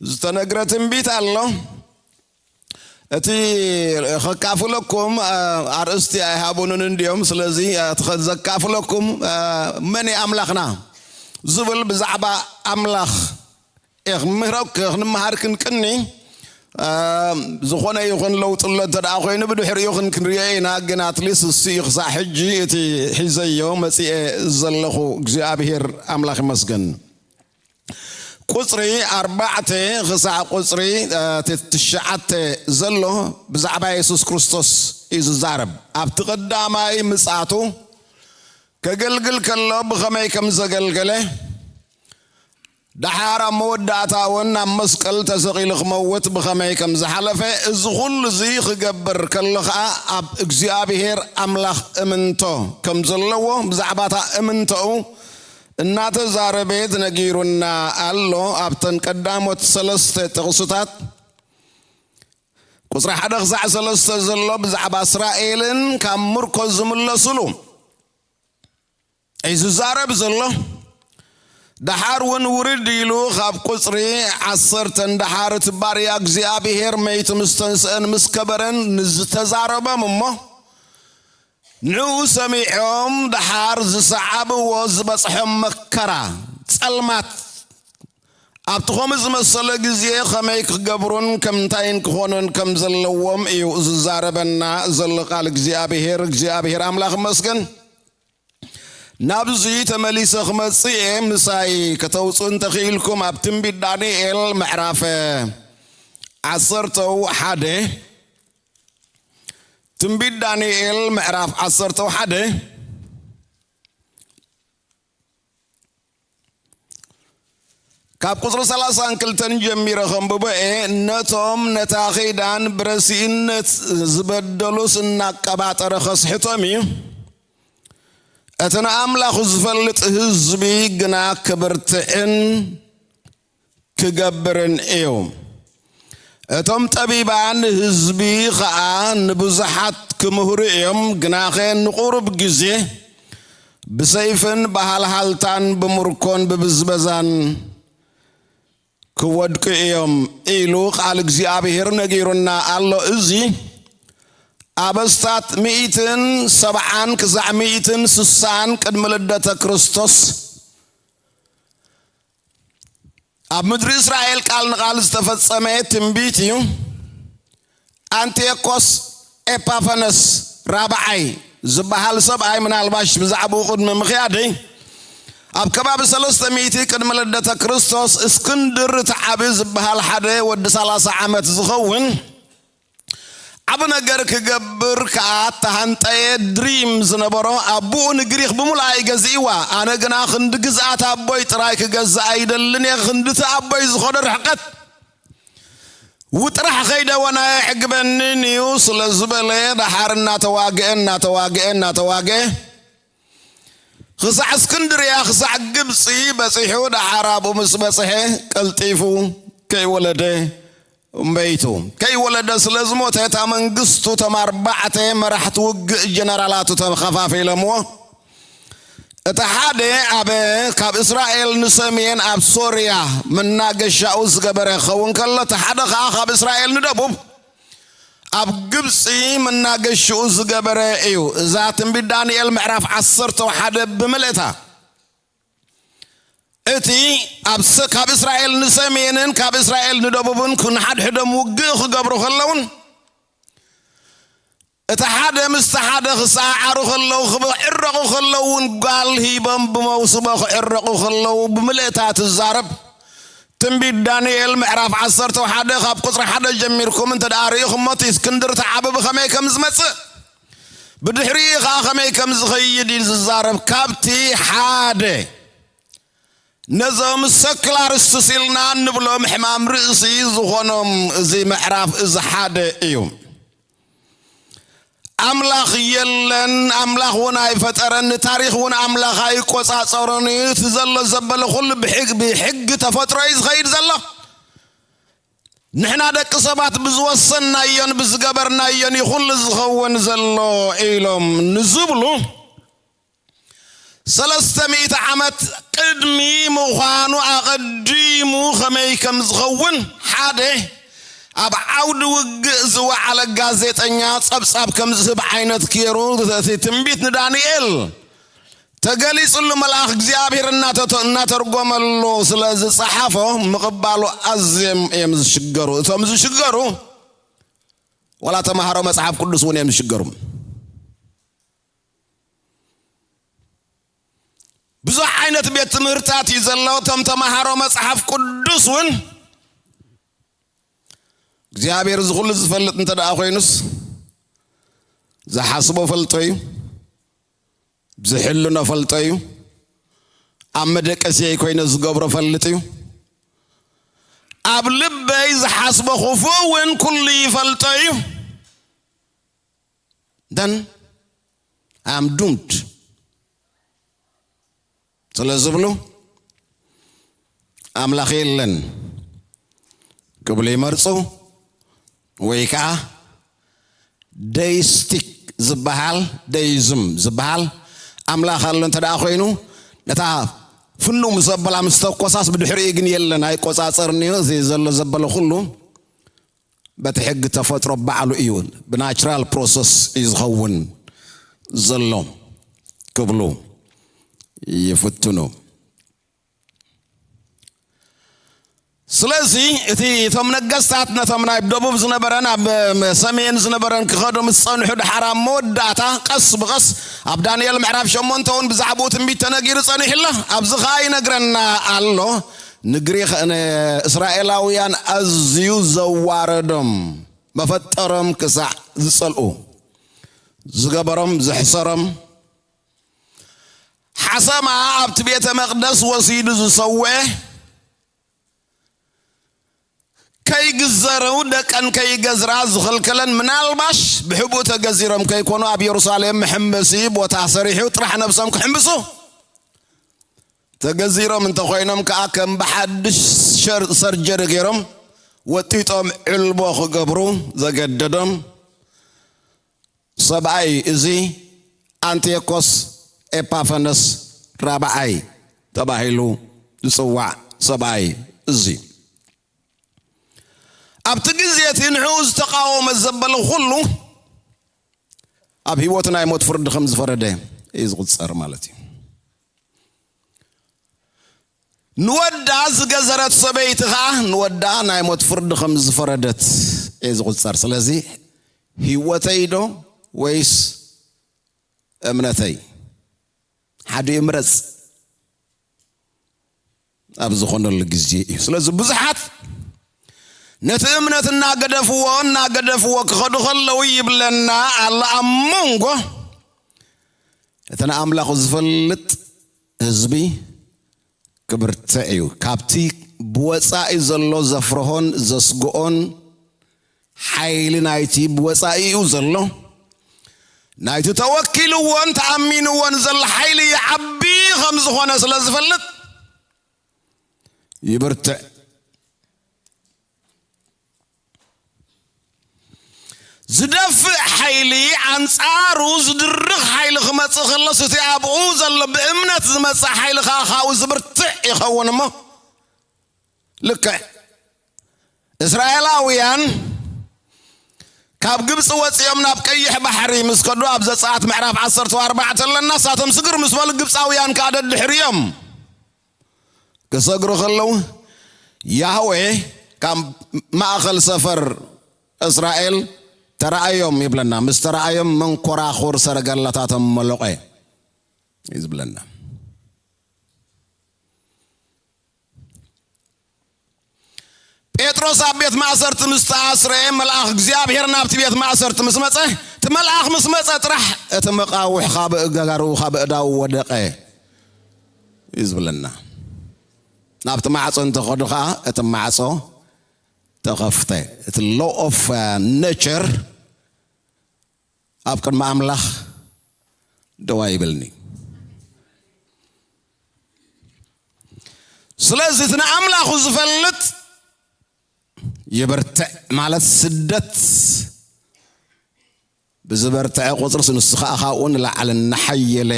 ዝተነግረ ትንቢት ኣሎ። እቲ ከካፍለኩም፣ እ፣ ኣርእስቲ ኣይሃቡንን እንድዮም። ስለዚ፣ እ፣ እቲ ከ-፣ ዘካፍለኩም፣ እ፣ መን እዩ ኣምላኽና ዝብል ብዛዕባ ኣምላኽ እየ ክምህረክ-፣ ክንመሃር ክንቅኒ፣ እ፣ ዝኾነ ይኹን ለውጢ ኣሎ እንተ ደኣ ኮይኑ ብድሕሪኡ ክን-፣ ክንሪኦ ኢና። ግን ኣትሊስት እሱ እዩ ክሳዕ ሕጂ እቲ ሒዘዮ መጺኤ ዘለኹ። እግዚኣብሔር ኣምላኽ ይመስገን። ቁጽሪ ኣርባዕተ ክሳዕ ቁጽሪ፣ እ፣ ት-፣ ትሽዓተ ዘሎ ብዛዕባ የሱስ ክርስቶስ እዩ ዝዛረብ። ኣብቲ ቀዳማይ ምጽኣቱ ከገልግል ከሎ ብኸመይ ከም ዘገልገለ፣ ደሓር ኣብ መወዳእታ እውን ኣብ መስቀል ተሰቒሉ ክመውት ብኸመይ ከም ዝሓለፈ፣ እዚ ኹሉ እዚ ክገብር ከሎ ኸኣ ኣብ እግዚኣብሔር ኣምላኽ እምንቶ ከም ዘለዎ፣ ብዛዕባ እታ እምንቶኡ እናተዛረበ ተነጊሩና ኣሎ። ኣብተን ቀዳሞት ሰለስተ ጥቕስታት፣ ቁጽሪ ሓደ ክሳዕ ሰለስተ ዘሎ ብዛዕባ እስራኤልን ካብ ምርኮ ዝምለሱሉ እዩ ዝዛረብ ዘሎ። ደሓር እውን ውርድ ኢሉ ካብ ቁጽሪ ዓሰርተ ንደሓር፣ እቲ ባርያ እግዚኣብሔር መይቱ ምስ ተንስአን ምስ ከበረን ንዝተዛረቦም እሞ፣ ንዕኡ ሰሚዖም ደሓር ዝሰዓብዎ ዝበጽሖም መከራ፣ ጸልማት፣ ኣብቲ ኸምኡ ዝመሰለ ግዜ ኸመይ ክገብሩን ከም እንታይን ክኾኑን ከም ዘለዎም እዩ ዝዛረበና ዘሎ ቃል እግዚኣብሔር። እግዚኣብሔር ኣምላኽ ይመስገን። ናብዚ ተመሊሰ ክመጽእ እየ። ምሳይ ከተውፅኡ እንተኽኢልኩም፣ ኣብ ትንቢት ዳንኤል ምዕራፍ ዓሰርተው ሓደ፣ ትንቢት ዳንኤል ምዕራፍ ዓሰርተው ሓደ፣ ካብ ቁጽሪ ሰላሳን ክልተን ጀሚረ ከንብቦ እየ። ነቶም ነታ ኺዳን ብረሲእነት ዝበደሉስ እናቀባጠረ ኸስሕቶም እዩ። እቲ ንኣምላኹ ዝፈልጥ ህዝቢ ግና ክብርትዕን ክገብርን እዩ። እቶም ጠቢባን ህዝቢ ኸኣ ንብዙሓት ክምህሩ እዮም። ግናኸ ንቑሩብ ግዜ ብሰይፍን ብሃልሃልታን ብምርኮን ብብዝበዛን ክወድቁ እዮም ኢሉ ቃል እግዚኣብሔር ነጊሩና ኣሎ። እዚ ኣብ ኣስታት ሚእትን ሰብዓን ክሳዕ ሚእትን ስሳን ቅድሚ ልደተ ክርስቶስ ኣብ ምድሪ እስራኤል ቃል ንቓል ዝተፈጸመ ትንቢት እዩ። ኣንቲዮኮስ ኤፓፈነስ ራብዓይ ዝበሃል ሰብኣይ፣ ምናልባሽ ብዛዕባኡ ቅድሚ ምኽያደይ፣ ኣብ ከባቢ ሰለስተ ሚእቲ ቅድሚ ልደተ ክርስቶስ፣ እስክንድር እቲ ዓቢ ዝበሃል ሓደ ወዲ ሰላሳ ዓመት ዝኸውን ዓቢ ነገር ክገብር ከኣ እተሃንጠየ ድሪም ዝነበሮ፣ ኣቦኡ ንግሪኽ ብምሉኣ እዩ ገዚእዋ። ኣነ ግና ክንዲ ግዝኣት ኣቦይ ጥራይ ክገዝእ ኣይደልን እየ፣ ክንድቲ ኣቦይ ዝኾነ ርሕቀት ውጥራሕ ኸይደወና የዕግበንን እዩ ስለ ዝበለ፣ ደሓር እናተዋግአ፣ እናተዋግአ፣ እናተዋግአ፣ ክሳዕ እስክንድርያ፣ ክሳዕ ግብጺ በጺሑ፣ ደሓር ኣብኡ ምስ በጽሐ፣ ቀልጢፉ ከይወለደ መይቱ። ከይወለደ ስለ ዝሞተ፣ እታ መንግስቱ፣ እቶም ኣርባዕተ መራሕቲ ውግእ ጀነራላቱ ተኸፋፊሎምዎ። እቲ ሓደ ኣብ፣ ካብ እስራኤል ንሰሜን ኣብ ሶርያ መናገሻኡ ዝገበረ ክኸውን ከሎ፣ እቲ ሓደ ኸኣ ካብ እስራኤል ንደቡብ ኣብ ግብጺ መናገሽኡ ዝገበረ እዩ። እዛ ትንቢት ዳንኤል ምዕራፍ ዓሰርተ ሓደ ብምልእታ፣ እቲ ኣብ ሰ-፣ ካብ እስራኤል ንሰሜንን ካብ እስራኤል ንደቡብን ክ-፣ ንሓድሕዶም ውግእ ክገብሩ ከለውን፣ እቲ ሓደ ምስቲ ሓደ ክሰዓዓሩ ከለዉ፣ ክዕረቑ ከለዉ እውን ጓል ሂቦም ብመውስቦ ክዕረቑ ከለዉ ብምልእታ ትዛረብ። ትንቢት ዳንኤል ምዕራፍ ዓሰርተ ሓደ ካብ ቁጽሪ ሓደ ጀሚርኩም እንተ ደኣ ርኢኹሞ፣ እቲ እስክንድር እቲ ዓቢ ብኸመይ ከም ዝመጽእ፣ ብድሕሪኡ ኸኣ ከመይ ከም ዝኸይድ እዩ ዝዛረብ። ካብቲ ሓደ ነዞም ሰክላርስትስ ኢልና እንብሎም ሕማም ርእሲ ዝኾኖም እዚ ምዕራፍ እዚ ሓደ እዩ። ኣምላኽ የለን፣ ኣምላኽ እውን ኣይፈጠረን፣ ንታሪኽ እውን ኣምላኽ ኣይቆጻጸሮን እዩ። እቲ ዘሎ ዘበለ ኩሉ ብሕግ-፣ ብሕጊ ተፈጥሮ እዩ ዝኸይድ ዘሎ። ንሕና ደቂ ሰባት ብዝወሰንናዮን ብዝገበርናዮን እዩ ኩሉ ዝኸውን ዘሎ ኢሎም ንዝብሉ፣ ሰለስተ ሚእቲ ዓመት ቅድሚ ምዃኑ ኣቐዲሙ ኸመይ ከም ዝኸውን ሓደ ኣብ ዓውዲ ውግእ ዝወዓለ ጋዜጠኛ ጸብጻብ ከም ዝህብ ዓይነት ገይሩ፣ እቲ ትንቢት ንዳንኤል ተገሊጽሉ መልኣኽ እግዚኣብሔር እናተተ-፣ እናተርጎመሉ ስለ ዝጸሓፎ ምቕባሉ ኣዝዮም እዮም ዝሽገሩ። እቶም ዝሽገሩ ዋላ ተምሃሮ መጽሓፍ ቅዱስ እውን እዮም ዝሽገሩ። ብዙሕ ዓይነት ቤት ትምህርታት እዩ ዘሎ። እቶም ተምሃሮ መጽሓፍ ቅዱስ እውን እግዚኣብሔር እዚ ኩሉ ዝፈልጥ እንተ ደኣ ኮይኑስ፣ ዝሓስቦ ፈልጦ እዩ፣ ዝሕልኖ ፈልጦ እዩ፣ ኣብ መደቀስየይ ኮይነ ዝገብሮ ፈልጥ እዩ፣ ኣብ ልበይ ዝሓስቦ ክፉእ እውን ኩሉ ይፈልጦ እዩ። Then I am doomed ስለ ዝብሉ፣ ኣምላኽ የለን ክብሉ ይመርጹ፣ ወይ ከዓ ደይስቲክ ዝበሃል፣ ደይዝም ዝበሃል ኣምላኽ ኣሎ እንተ ደኣ ኮይኑ፣ ነታ ፍኑ ምስ ኣበላ ምስ ተኮሳስ፣ ብድሕሪኡ ግን የለን፣ ኣይቆጻጸርን እዩ፣ እዚ ዘሎ ዘበለ ኩሉ በቲ ሕጊ ተፈጥሮ ባዕሉ እዩ፣ ብናቹራል ፕሮሰስ እዩ ዝኸውን ዘሎ ክብሉ ይፍትኑ። ስለዚ እቲ፣ እቶም ነገስታት ነቶም ናይ ደቡብ ዝነበረን ኣብ ሰሜን ዝነበረን ክኸዱ ምስ ጸንሑ፣ ድሓር ኣብ መወዳእታ ቀስ ብቐስ ኣብ ዳንኤል ምዕራፍ ሸሞንተ እውን ብዛዕባኡ ትንቢት ተነጊሩ ጸኒሑ ኣሎ። ኣብዚ ኸኣ ይነግረና ኣሎ፣ ንግሪኽ-፣ ንእስራኤላውያን ኣዝዩ ዘዋረዶም፣ መፈጠሮም ክሳዕ ዝጸልኡ፣ ዝገበሮም፣ ዘሕሰሮም፣ ሓሰማ ኣብቲ ቤተ መቕደስ ወሲዱ ዝሰውዐ፣ ከይግዘሩ ደቀን ከይገዝራ ዝኸልከለን፣ ምናልባሽ ብሕቡእ ተገዚሮም ከይኮኑ፣ ኣብ የሩሳሌም መሐንበሲ ቦታ ሰሪሑ ጥራሕ ነብሶም ክሕንብሱ ተገዚሮም እንተኾይኖም ከኣ፣ ከም ብሓድሽ ሸር-፣ ሰርጀሪ ገይሮም ወጢጦም ዕልቦ ክገብሩ ዘገደዶም ሰብኣይ እዚ፣ ኣንቲዮኮስ ኤፓፈነስ ራብዓይ ተባሂሉ ዝጽዋዕ ሰብኣይ እዚ፣ ኣብቲ ግዜ እቲ ንዕኡ ዝተቃወመ ዘበለ ኩሉ ኣብ ህይወቱ ናይ ሞት ፍርዲ ከም ዝፈረደ እዩ ዝቑጸር ማለት እዩ። ንወዳ ዝገዘረት ሰበይቲ ኸኣ ንወዳ ናይ ሞት ፍርዲ ከም ዝፈረደት እየ ዝቑጸር። ስለዚ ህይወተይ ዶ ወይስ እምነተይ? ሓደ ይምረጽ። ኣብ ዝኾነሉ ግዜ እዩ። ስለዚ ብዙሓት ነቲ እምነት እናገደፍዎ፣ እናገደፍዎ ክኸዱ ከለዉ ይብለና ኣሎ። ኣብ መንጎ እቲ ንኣምላኹ ዝፈልጥ ህዝቢ ክብርትዕ እዩ። ካብቲ ብወጻኢ ዘሎ ዘፍርሆን ዘስግኦን ሓይሊ ናይቲ ብወጻኢኡ ዘሎ፣ ናይቲ ተወኪልዎን ተኣሚንዎን ዘሎ ሓይሊ ይዓቢ ከም ዝኾነ ስለ ዝፈልጥ ይብርትዕ። ዝደፍእ ሓይሊ ኣንጻሩ ዝድርኽ ሓይሊ ክመጽእ ከሎስ፣ እቲ ኣብኡ ዘሎ ብእምነት ዝመጽእ ሓይሊ ከኣ ካብኡ ዝብርትዕ ይኸውን እሞ፣ ልክዕ እስራኤላውያን ካብ ግብጺ ወጺኦም ናብ ቀይሕ ባሕሪ ምስ ከዱ፣ ኣብ ዘጸኣት ምዕራፍ ዓሰርተ ኣርባዕተ ኣለና። ንሳቶም ስግር ምስ በሉ፣ ግብጻውያን ከኣ ደድሕሪኦም ክሰግሩ ከለዉ፣ ያህዌ ካብ ማእከል ሰፈር እስራኤል ተራእዮም ይብለና። ምስ ተራእዮም መንኮራኹር ሰረገላታቶም መለቐ እዩ ዝብለና። ጴጥሮስ ኣብ ቤት ማእሰርቲ ምስ ተኣስረ፣ መልኣኽ እግዚኣብሔር ናብቲ ቤት ማእሰርቲ ምስ መጸ፣ እቲ መልኣኽ ምስ መጸ ጥራሕ እቲ መቓውሕ ካብ እጋሩ ካብ እዳው ወደቐ እዩ ዝብለና። ናብቲ ማዕጾ እንተኸዱ ኸዓ እቲ ማዕጾ ተኸፍተ። እቲ law of nature ኣብ ቅድሚ ኣምላኽ ደው ኣይብልኒ። ስለዚ እቲ ንኣምላኹ ዝፈልጥ ይብርትዕ፣ ማለት ስደት ብዝበርትዐ ቁፅርስ ንሱ ከዓ ካብኡ ንላዕሊ እናሓየለ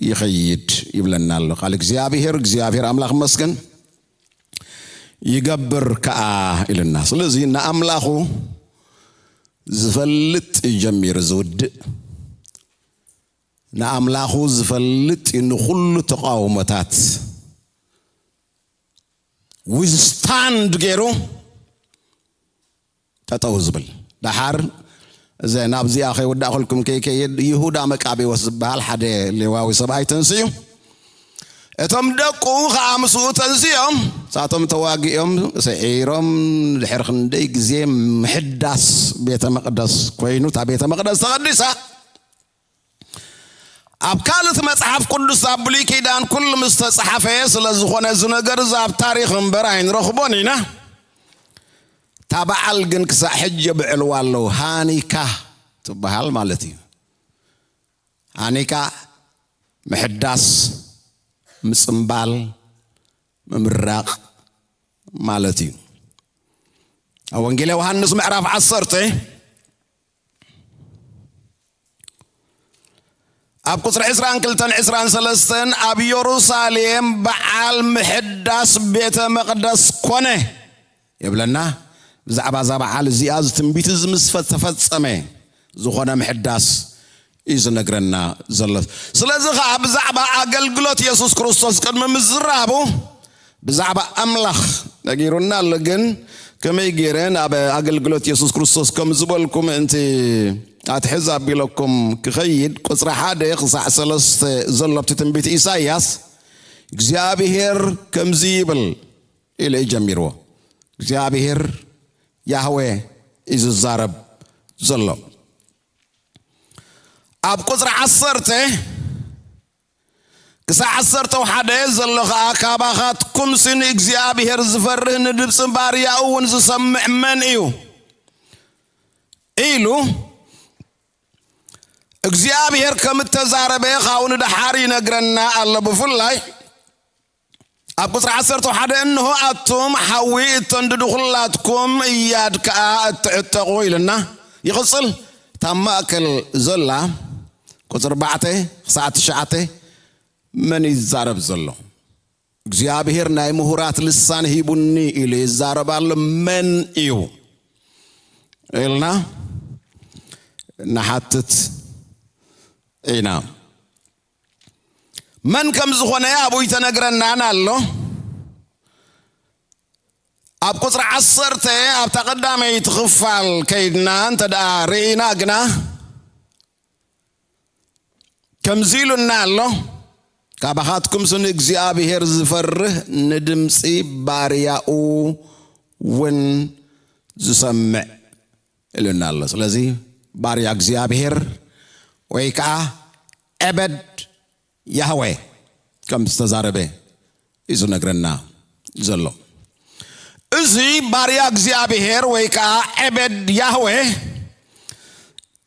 ይኸይድ ይብለና ኣሎ ቃል እግዚኣብሔር። እግዚኣብሔር ኣምላኽ መስገን ይገብር ከዓ ኢልና። ስለዚ ንኣምላኹ ዝፈልጥ እዩ ጀሚሩ ዝውድእ። ንኣምላኹ ዝፈልጥ እዩ ንኹሉ ተቃውሞታት ዊዝስታንድ ገይሩ ጠጠው ዝብል። ደሓር እዚ ናብዚኣ ከይወዳእኩልኩም ከይከይድ፣ ይሁዳ መቃቤዎስ ዝበሃል ሓደ ሌዋዊ ሰብኣይ ተንስኡ። እቶም ደቁ ኸዓ ምስኡ ተንስኦም፣ ንሳቶም ተዋጊኦም ስዒሮም፣ ድሕሪ ክንደይ ግዜ ምሕዳስ ቤተ መቕደስ ኮይኑ፣ እታ ቤተ መቕደስ ተቐዲሳ። ኣብ ካልእ መጽሓፍ ቅዱስ ኣብ ብሉይ ኪዳን ኩሉ ምስ ተጻሕፈ ስለ ዝኾነ፣ እዚ ነገር እዚ ኣብ ታሪኽ እምበር ኣይንረኽቦን ኢና። እታ በዓል ግን ክሳዕ ሕጂ የብዕልዋ ኣለዉ። ሃኒካ ትበሃል ማለት እዩ። ሃኒካ ምሕዳስ፣ ምጽምባል፣ ምምራቕ ማለት እዩ። ኣብ ወንጌል ዮሃንስ ምዕራፍ ዓሰርተ ኣብ ቁጽሪ ዕስራን ክልተን ዕስራን ሰለስተን ኣብ የሩሳሌም በዓል ምሕዳስ ቤተ መቕደስ ኮነ ይብለና። ብዛዕባ እዛ በዓል እዚኣ እዚ ትንቢት እዚ ምስ ፈ-፣ ተፈጸመ ዝኾነ ምሕዳስ እዩ ዝነግረና ዘሎ። ስለዚ ኸዓ ብዛዕባ ኣገልግሎት የሱስ ክርስቶስ ቅድሚ ምዝራቡ ብዛዕባ ኣምላኽ ነጊሩና ኣሎ። ግን ከመይ ገይረ ናብ ኣገልግሎት የሱስ ክርስቶስ ከም ዝበልኩ ምእንቲ ኣትሕዝ ኣቢለኩም ክኸይድ፣ ቁጽሪ ሓደ ክሳዕ ሰለስተ ዘሎ ኣብቲ ትንቢት ኢሳይያስ እግዚኣብሔር ከምዚ ይብል ኢሉ እዩ ጀሚርዎ። እግዚኣብሔር ያህዌ እዩ ዝዛረብ ዘሎ። ኣብ ቁጽሪ ዓሰርተ ክሳዕ ዓሰርተ ሓደ ዘሎ ኸዓ፣ ካባኻትኩምሲ ንእግዚኣብሔር ዝፈርህ ንድምፂ ባርያኡ እውን ዝሰምዕ መን እዩ? ኢሉ እግዚኣብሔር ከም እተዛረበ ካብኡ ንደሓር ይነግረና ኣሎ። ብፍላይ ኣብ ቁጽሪ ዓሰርተ ሓደ፣ "እንሆ ኣቱም ሓዊ እተንድዱ ኹላትኩም እያድ ከኣ እትዕጠቑ" ኢልና ይቕጽል። እታ ማእከል ዘላ ቁጽሪ ኣርባዕተ ክሳዕ ትሽዓተ መን ይዛረብ ዘሎ? እግዚኣብሔር ናይ ምሁራት ልሳን ሂቡኒ ኢሉ ይዛረብ ኣሎ። መን እዩ ኢልና ንሓትት ኢና። መን ከም ዝኾነ ኣብኡ ይተነግረናን ኣሎ። ኣብ ቁጽሪ ዓሰርተ ኣብታ ቀዳመይቲ ክፋል ከይድና እንተ ደኣ ርኢና ግና ከምዚ ኢሉና ኣሎ፣ "ካባኻትኩምስ ንእግዚኣብሔር ዝፈርህ ንድምፂ ባርያኡ እውን ዝሰምዕ" ኢሉና ኣሎ። ስለዚ ባርያ እግዚኣብሔር ወይ ከዓ ዕበድ ያህዌ ከም ዝተዛረበ እዩ ዝነግረና ዘሎ። እዚ ባርያ እግዚኣብሔር ወይ ከዓ ዕበድ ያህዌ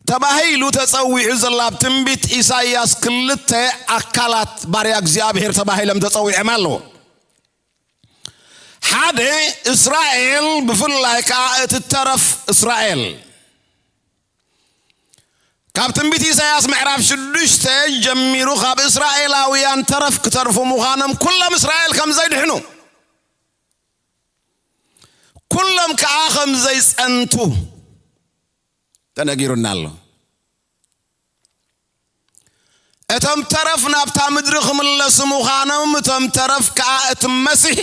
ተባሂሉ ተጸዊዑ ዘሎ ኣብ ትንቢት ኢሳይያስ ክልተ ኣካላት ባርያ እግዚኣብሔር ተባሂሎም ተጸዊዖም ኣለዉ። ሓደ እስራኤል፣ ብፍላይ ከዓ እቲ ተረፍ እስራኤል። ካብ ትንቢት ኢሳይያስ ምዕራፍ ሽዱሽተ ጀሚሩ ካብ እስራኤላውያን ተረፍ ክተርፉ ምዃኖም፣ ኩሎም እስራኤል ከም ዘይድሕኑ፣ ኩሎም ከዓ ከም ዘይጸንቱ ተነጊሩና ኣሎ። እቶም ተረፍ ናብታ ምድሪ ክምለሱ ምዃኖም፣ እቶም ተረፍ ከዓ እቲ መሲሕ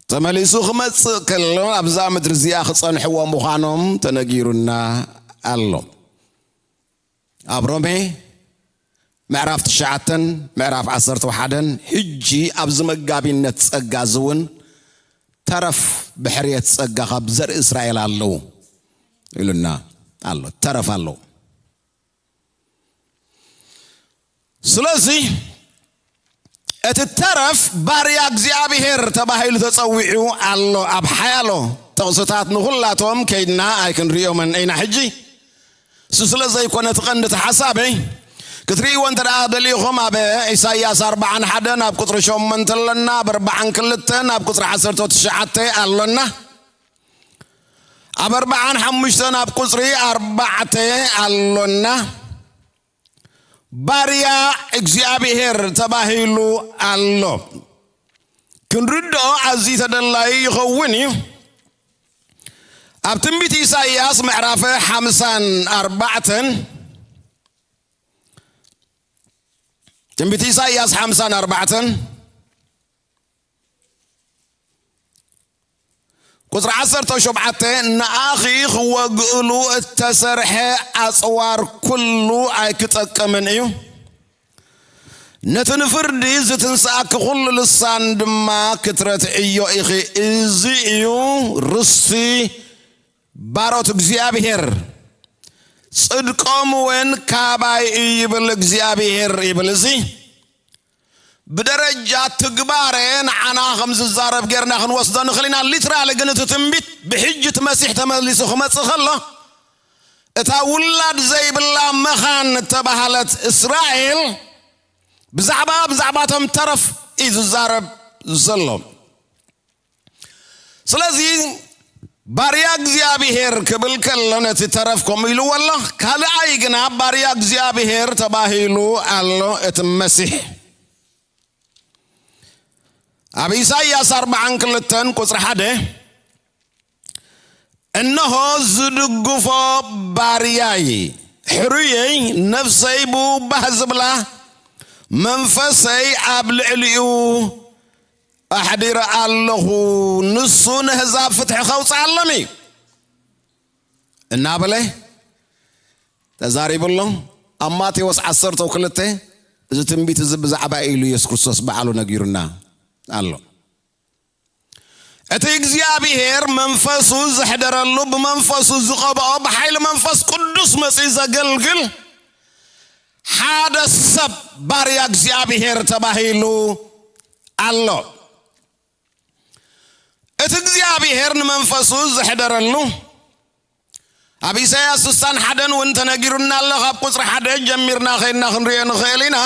ተመሊሱ ክመጽእ ከሎ ኣብዛ ምድሪ እዚኣ ክጸንሕዎ ምዃኖም ተነጊሩና ኣሎ። ኣብ ሮሜ ምዕራፍ ትሽዓተን ምዕራፍ ዓሰርተ ሓደን ሕጂ ኣብዚ መጋቢነት ጸጋ እዚ እውን ተረፍ ብሕርየት ጸጋ ካብ ዘርኢ እስራኤል ኣለዉ ኢሉና ኣሎ። ተረፍ ኣለዉ። ስለዚ እቲ ተረፍ ባርያ እግዚኣብሔር ተባሂሉ ተጸዊዑ ኣሎ። ኣብ ሓያሎ ጥቕስታት ንኹላቶም ከይድና ኣይክንርእዮምን ኢና። ሕጂ እሱ ስለ ዘይኮነ እቲ ቀንዲ እቲ ሓሳበይ ክትርእይዎ እንተ ደኣ ደሊኹም ኣብ ኢሳይያስ ኣርባዓን ሓደን ኣብ ቁጽሪ ሸሞንተ ኣለና፣ ኣብ ኣርባዓን ክልተን ኣብ ቁጽሪ ዓሰርተ ትሽዓተ ኣሎና፣ ኣብ ኣርባዓን ሓሙሽተን ኣብ ቁጽሪ ኣርባዕተ ኣሎና። ባርያ እግዚኣብሔር ተባሂሉ ኣሎ። ክንርድኦ ኣዝዩ ተደላዩ ይኸውን እዩ። ኣብ ትንቢት ኢሳይያስ ምዕራፍ ሓምሳን ኣርባዕተን፣ ትንቢት ኢሳይያስ ሓምሳን ኣርባዕተን ቁጽሪ ዓሰርተ ሸውዓተ፣ ንኣኺ ክወግእሉ እተሰርሐ ኣጽዋር ኩሉ ኣይክጠቅምን እዩ፣ ነቲ ንፍርዲ ዝትንስኣኪ ኩሉ ልሳን ድማ ክትረትዕዮ ኢኺ። እዚ እዩ ርስቲ ባሮት እግዚኣብሔር፣ ጽድቆም እውን ካባይ እዩ ይብል እግዚኣብሔር ይብል። እዚ ብደረጃ ትግባረ ንዓና ከም ዝዛረብ ጌርና ክንወስዶ ንኽእል ኢና። ሊትራሊ ግን እቲ ትንቢት ብሕጂ እቲ መሲሕ ተመሊሱ ክመጽእ ከሎ እታ ውላድ ዘይብላ መኻን እተባህለት እስራኤል ብዛዕባ ብዛዕባቶም ተረፍ እዩ ዝዛረብ ዘሎ። ስለዚ ባርያ እግዚኣብሔር ክብል ከሎ ነቲ ተረፍ ከምኡ ኢልዎ ኣሎ። ካልኣይ ግና ባርያ እግዚኣብሔር ተባሂሉ ኣሎ እቲ መሲሕ። ኣብ ኢሳይያስ ኣርባዓን ክልተን ቁጽሪ ሓደ፣ "እንሆ ዝድግፎ ባርያይ፣ ሕሩየይ፣ ነፍሰይ ብኡ ባህ ዝብላ፣ መንፈሰይ ኣብ ልዕሊኡ ኣሕዲረ ኣለኹ፣ ንሱ ነህዛብ ፍትሒ ከውፅኣሎም እዩ" እናበለ ተዛሪቡ ኣሎ። ኣብ ማቴዎስ ዓሰርተ ክልተ እዚ ትንቢት እዚ ብዛዕባ ኢሉ ኢየሱስ ክርስቶስ ባዕሉ ነጊሩና ኣሎ። እቲ እግዚኣብሔር መንፈሱ ዘሕደረሉ፣ ብመንፈሱ ዝቐብኦ፣ ብሓይሊ መንፈስ ቅዱስ መጺኡ ዘገልግል ሓደ ሰብ ባርያ እግዚኣብሔር ተባሂሉ ኣሎ። እቲ እግዚኣብሔር ንመንፈሱ ዘሕደረሉ ኣብ ኢሳያስ ስሳን ሓደን እውን ተነጊሩና ኣሎ። ካብ ቁጽሪ ሓደ ጀሚርና ኸይድና ክንሪኦ ንኽእል ኢና።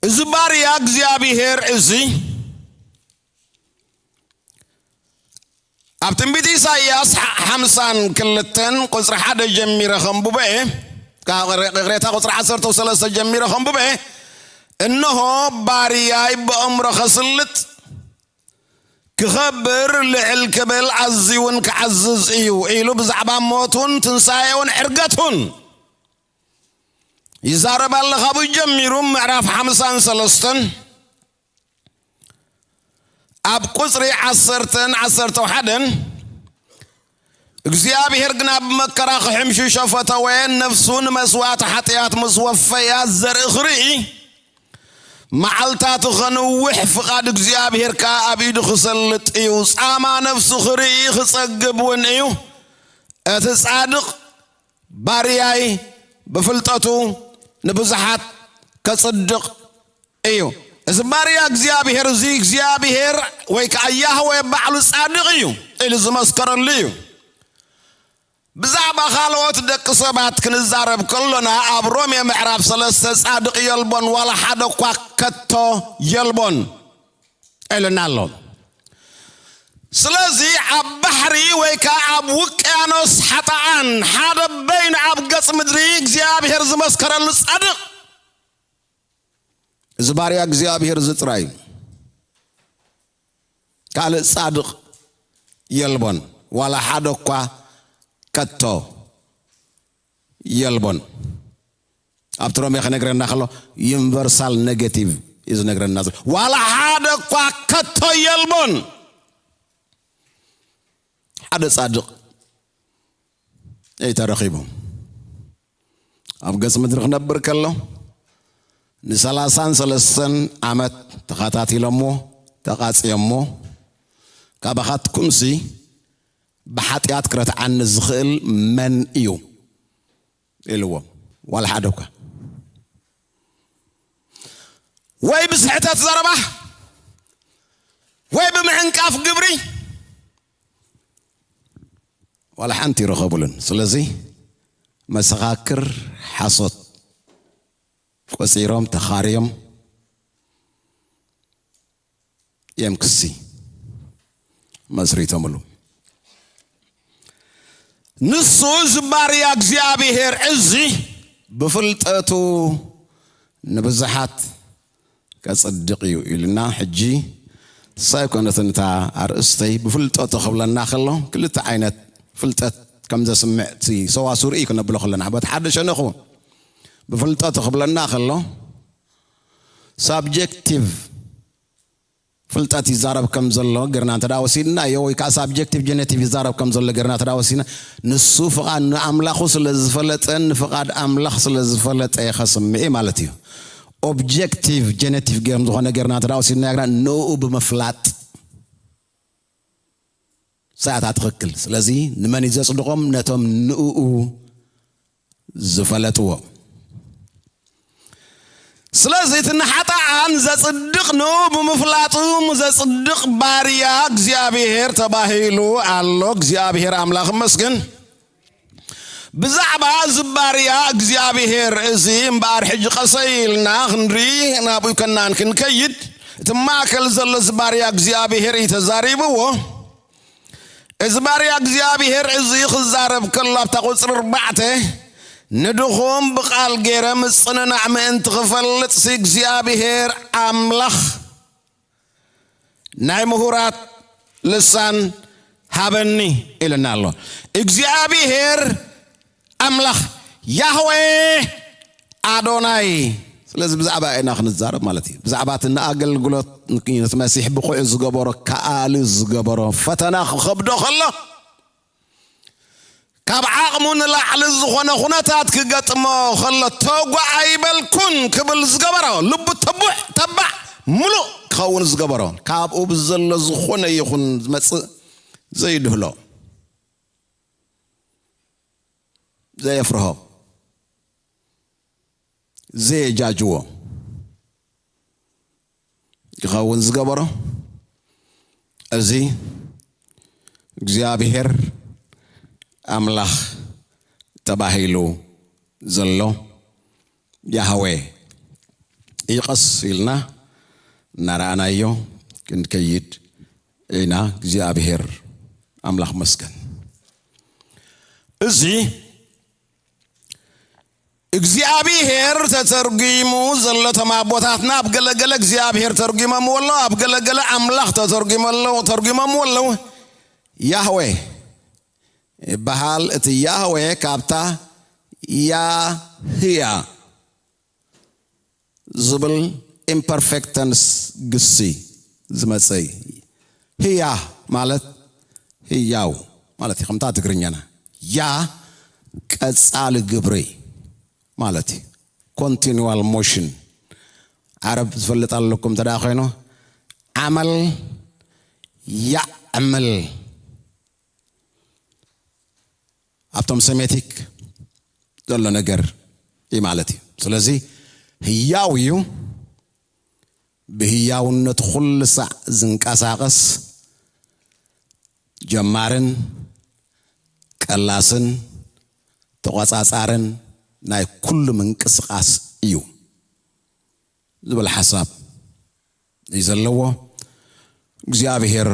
እዚ ባርያ እግዚኣብሔር እዚ ኣብ ትንቢት ኢሳይያስ ሓ-፣ ሓምሳን ክልተን ቁጽሪ ሓደ ጀሚረ ከንብቦ እየ። ካ-፣ ቅሬታ ቁጽሪ ዓሰርተ ሰለስተ ጀሚረ ከንብቦ እየ። "እንሆ ባርያይ ብእምሮ ኸስልጥ፣ ክኸብር፣ ልዕል ክብል፣ ኣዝዩ እውን ክዓዝዝ እዩ" ኢሉ ብዛዕባ ሞቱን ትንሳኤውን ዕርገቱን ይዛረብ ኣሎ። ካብኡ ጀሚሩ ምዕራፍ ሓምሳን ሰለስተን ኣብ ቁጽሪ ዓሰርተን ዓሰርተ ሓደን፣ "እግዚኣብሔር ግና ብመከራ ክሕምሽሾ ፈተወ፣ ነፍሱ ንመስዋእቲ ሓጢኣት ምስ ወፈያ ዘርኢ ክርኢ፣ መዓልታቱ ኸንውሕ፣ ፍቓድ እግዚኣብሔር ከኣ ኣብ ኢዱ ክሰልጥ እዩ። ጻማ ነፍሱ ክርኢ ክጸግብ እውን እዩ። እቲ ጻድቕ ባርያይ ብፍልጠቱ ንብዙሓት ከጽድቕ እዩ." እዚ ባርያ እግዚኣብሔር እዚ እግዚኣብሔር ወይ ከኣ ያህዌ ባዕሉ ጻድቕ እዩ ኢሉ ዝመስከረሉ እዩ። ብዛዕባ ካልኦት ደቂ ሰባት ክንዛረብ ከሎና ኣብ ሮሜ ምዕራፍ ሰለስተ "ጻድቕ የልቦን ዋላ ሓደ እኳ ከቶ የልቦን" ኢሉና ኣሎ። ስለዚ ኣብ ባሕሪ ወይ ከኣ ኣብ ውቅያኖስ ሓጥኣን ሓደ በይኑ ኣብ ገጽ ምድሪ እግዚኣብሔር ዝመስከረሉ ጻድቕ እዚ ባርያ እግዚኣብሔር እዚ ጥራይ እዩ። ካልእ ጻድቕ የልቦን፣ ዋላ ሓደ እኳ ከቶ የልቦን። ኣብቲ ሮሜ ክነግረና ከሎ ዩኒቨርሳል ኔጌቲቭ እዩ ዝነግረና ዘሎ። ዋላ ሓደ እኳ ከቶ የልቦን። ሓደ ጻድቕ እዩ ተረኺቡ። ኣብ ገጽ ምድሪ ክነብር ከሎ ንሰላሳን ሰለስተን ዓመት ተኸታቲሎሞ፣ ተቓጽዮሞ፣ ካባኻትኩምሲ ብሓጢኣት ክረትዓኒ ዝኽእል መን እዩ? ኢልዎም። ዋላ ሓደ እኳ። ወይ ብስሕተት ዘረባ፣ ወይ ብምዕንቃፍ ግብሪ፣ ዋላ ሓንቲ ይረኸቡሉን። ስለዚ መሰኻክር ሓሶት ቆጺሮም፣ ተኻርዮም እዮም ክሲ መስሪቶምሉ። ንሱ እዚ ባርያ እግዚኣብሔር እዚ ብፍልጠቱ ንብዙሓት ከጽድቕ እዩ ኢልና። ሕጂ ንሳ ኣይኮነትን እታ ኣርእስተይ። ብፍልጠቱ ክብለና ከሎ ክልተ ዓይነት ፍልጠት ከም ዘስምዕ እቲ ሰዋስው ርእይ ክነብሎ ከለና፣ በቲ ሓደ ሸነኹ ብፍልጠቱ ክብለና ከሎ ሳብጀክቲቭ ፍልጠት ይዛረብ ከም ዘሎ ጌርና እንተ ደኣ ወሲድናዮ፣ ወይ ከኣ ሳብጀክቲቭ ጀነቲቭ ይዛረብ ከም ዘሎ ጌርና እንተ ደኣ ወሲድና፣ ንሱ ፍቓድ ንኣምላኹ ስለ ዝፈለጠን ንፍቓድ ኣምላኽ ስለ ዝፈለጠ ከስምዕ እዩ ማለት እዩ። ኦብጀክቲቭ ጀነቲቭ ከም ዝኾነ ጌርና እንተ ደኣ ወሲድናዮ ግና ንኡ ብምፍላጥ ሰኣታ ትኽክል። ስለዚ ንመን እዩ ዘጽድቖም? ነቶም ንኡ ዝፈለጥዎ። ስለዚ እቲ ንሓጣኣን ዘጽድቕ ንኡ ብምፍላጡ ዘጽድቕ ባርያ እግዚኣብሔር ተባሂሉ ኣሎ። እግዚኣብሔር ኣምላኽ ይመስገን። ብዛዕባ እዚ ባርያ እግዚኣብሔር እዚ እምበኣር ሕጂ ቀሰይ ኢልና ክንርኢ ናብኡ ከናን ክንከይድ እቲ ማእከል ዘሎ እዚ ባርያ እግዚኣብሔር እዩ ተዛሪብዎ። እዚ ባርያ እግዚኣብሔር እዚ ክዛረብ ከሎ ኣብታ ቁጽሪ ኣርባዕተ ንድኹም ብቓል ገይረ ምጽንናዕ ምእንቲ ክፈልጥሲ እግዚኣብሔር ኣምላኽ ናይ ምሁራት ልሳን ሃበኒ ኢልና ኣሎ። እግዚኣብሔር ኣምላኽ ያህዌ ኣዶናይ። ስለዚ ብዛዕባ ኢና ክንዛረብ ማለት እዩ። ብዛዕባ እቲ ንኣገልግሎት ነቲ መሲሕ ብቑዕ ዝገበሮ፣ ከኣሊ ዝገበሮ፣ ፈተና ክኸብዶ ከሎ ካብ ዓቕሙ ንላዕሊ ዝኾነ ኩነታት ክገጥሞ ከሎ ተጓ ኣይበልኩን ክብል ዝገበሮ፣ ልቡ ተቡዕ ተባዕ ምሉእ ክኸውን ዝገበሮ፣ ካብኡ ብዘሎ ዝኾነ ይኹን ዝመጽእ ዘይድህሎ፣ ዘየፍርሆ፣ ዘየጃጅዎ ይኸውን ዝገበሮ፣ እዚ እግዚኣብሔር ኣምላኽ ተባሂሉ ዘሎ ያህዌ እዩ። ቀስ ኢልና እናረኣናዮ ክንከይድ ኢና። እግዚኣብሔር ኣምላኽ መስገን። እዚ እግዚኣብሔር ተተርጒሙ ዘሎ፣ እቶም ኣቦታትና ኣብ ገለገለ እግዚኣብሔር ተርጒሞምዎ ኣሎ፣ ኣብ ገለገለ ኣምላኽ ተተርጒሞ ኣሎ፣ ተርጒሞምዎ ኣለዉ። ያህዌ ይበሃል። እቲ ያህዌ ካብታ ያህያ ዝብል ኢምፐርፌክት ተንስ ግሲ ዝመጸ እዩ። ህያ ማለት ህያው ማለት እዩ። ከምታ ትግርኛና ያ ቀጻሊ ግብሪ ማለት እዩ። ኮንቲኑዋል ሞሽን ዓረብ ዝፈልጥ ኣለኩም እንተ ደኣ ኮይኑ ዓመል ያዕምል ኣብቶም ሴሜቲክ ዘሎ ነገር እዩ ማለት እዩ። ስለዚ ህያው እዩ፣ ብህያውነቱ ኩሉ ሳዕ ዝንቀሳቐስ ጀማርን ቀላስን ተቖጻጻርን ናይ ኩሉ ምንቅስቓስ እዩ ዝብል ሓሳብ እዩ ዘለዎ። እግዚኣብሔር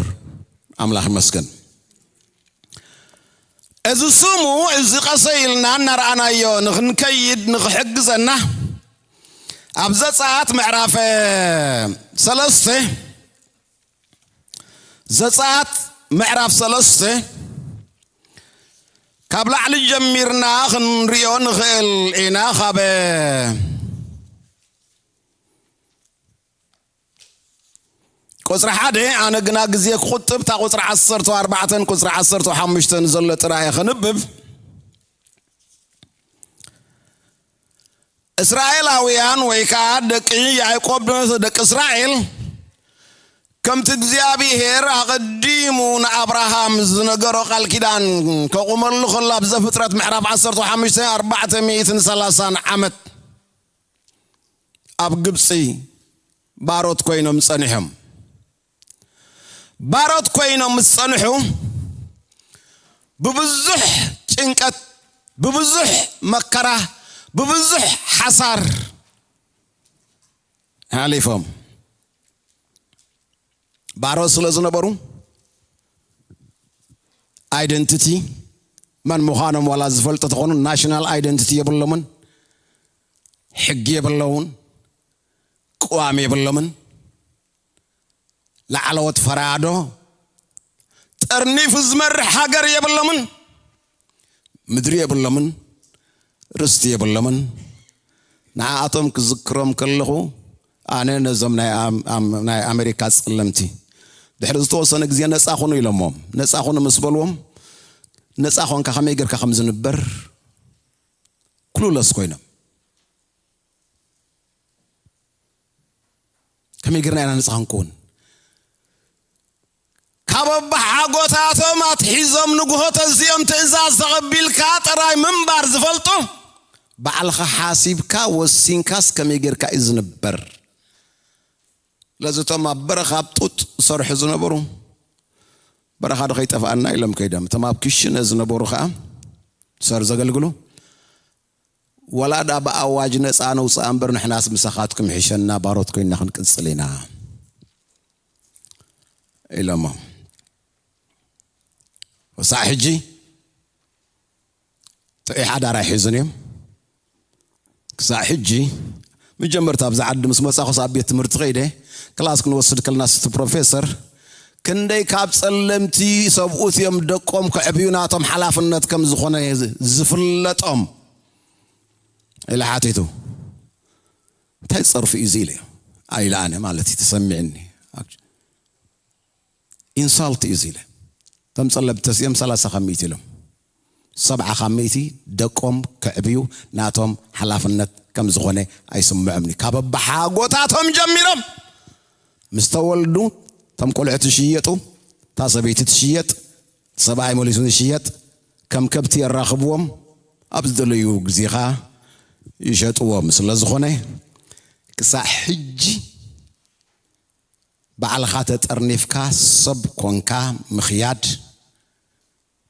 ኣምላኽ ይመስገን። እዚ ስሙ እዚ ቀሰ ኢልና እናረኣናዮ ንኽንከይድ ንኽሕግዘና ኣብ ዘጸኣት ምዕራፍ ሰለስተ፣ ዘጸኣት ምዕራፍ ሰለስተ ካብ ላዕሊ ጀሚርና ክንሪኦ ንኽእል ኢና። ካብ ቁጽሪ ሓደ፣ ኣነ ግና ግዜ ክቑጥብ፣ እታ ቁጽሪ ዓሰርተ ኣርባዕተን ቁጽሪ ዓሰርተ ሓሙሽተን ዘሎ ጥራይ ከንብብ። እስራኤላውያን ወይ ከዓ ደቂ ያዕቆብ፣ ደቂ እስራኤል፣ ከምቲ እግዚኣብሔር ኣቐዲሙ ንኣብርሃም ዝነገሮ ቃል ኪዳን ከቑመሉ ከሎ፣ ኣብ ዘፍጥረት ምዕራፍ ዓሰርተ ሓሙሽተ፣ ኣርባዕተ ሚእትን ሰላሳን ዓመት ኣብ ግብፂ ባሮት ኮይኖም ጸኒሖም። ባሮት ኮይኖም ምስ ጸንሑ፣ ብብዙሕ ጭንቀት፣ ብብዙሕ መከራ፣ ብብዙሕ ሓሳር ሓሊፎም። ባሮት ስለ ዝነበሩ፣ ኣይደንቲቲ፣ መን ምዃኖም ዋላ ዝፈልጡ ተኾኑ፣ ናሽናል ኣይደንቲቲ የብሎምን፣ ሕጊ የብለውን፣ ቅዋም የብሎምን። ላዕለዎት ፈራዶ፣ ጠርኒፉ ዝመርሕ ሃገር የብሎምን፣ ምድሪ የብሎምን፣ ርስቲ የብሎምን። ንዓኣቶም ክዝክሮም ከለኹ፣ ኣነ ነዞም ናይ ኣም-፣ ኣም-፣ ናይ ኣሜሪካ ጸለምቲ፣ ድሕሪ ዝተወሰነ ግዜ ነጻ ኩኑ ኢሎሞም። ነጻ ኩኑ ምስ በልዎም፣ ነጻ ኮንካ ከመይ ጌርካ ከም ዝንበር ክሉለስ ኮይኖም። ከመይ ጌርና ኢና ነጻ ክንከውን? ካብ ኣባሓጎታቶም ኣትሒዞም ንግሆ ተዚኦም ትእዛዝ ተቐቢልካ ጥራይ ምንባር ዝፈልጡ፣ ባዕልኻ ሓሲብካ ወሲንካስ ከመይ ጌርካ እዩ ዝንበር? ስለዚ እቶም ኣብ በረኻ ኣብ ጡጥ ዝሰርሑ ዝነበሩ፣ በረኻ ዶ ከይጠፍኣና ኢሎም ከይዶም። እቶም ኣብ ክሽነ ዝነበሩ ኸኣ፣ ሰር ዘገልግሉ፣ "ወላ ዳ ብኣዋጅ ነጻ ነውጽኣ እምበር፣ ንሕናስ ምሳኻትኩም ይሕሸና፣ ባሮት ኮይንና ክንቅጽል ኢና" ኢሎሞ። ክሳዕ ሕጂ ጥዑይ ሓዳር ኣይሕዙን እዮም። ክሳዕ ሕጂ፣ መጀመርታ ኣብዚ ዓዲ ምስ መጻኹስ፣ ኣብ ቤት ትምህርቲ ከይደ ክላስ ክንወስድ ከለና፣ ስቲ ፕሮፌሰር፣ ክንደይ ካብ ጸለምቲ ሰብኡት እዮም ደቆም ከዕብዩ ናቶም ሓላፍነት ከም ዝኾነ ዝፍለጦም? ኢለ ሓቲቱ። እንታይ ጸርፊ እዩ እዚ ኢለ። ኣይለ ኣነ ማለት እዩ ተሰሚዕኒ። ኢንሳልት እዩ እዚ ኢለ። እቶም ጸለምቲ ተሲኦም ሰላሳ ካብ ሚእቲ ኢሎም። ሰብዓ ካብ ሚእቲ ደቆም ከዕብዩ ናቶም ሓላፍነት ከም ዝኾነ ኣይስምዖምኒ። ካብ ኣባሓጎታቶም ጀሚሮም ምስ ተወልዱ፣ እቶም ቆልዑ ትሽየጡ፣ እታ ሰበይቲ ትሽየጥ፣ እቲ ሰብኣይ መሊሱ ይሽየጥ፣ ከም ከብቲ የራኽብዎም፣ ኣብ ዝደለዩ ግዜ ኸኣ ይሸጥዎም። ስለ ዝኾነ፣ ክሳዕ ሕጂ ባዕልኻ ተጠርኒፍካ ሰብ ኮንካ ምኽያድ፣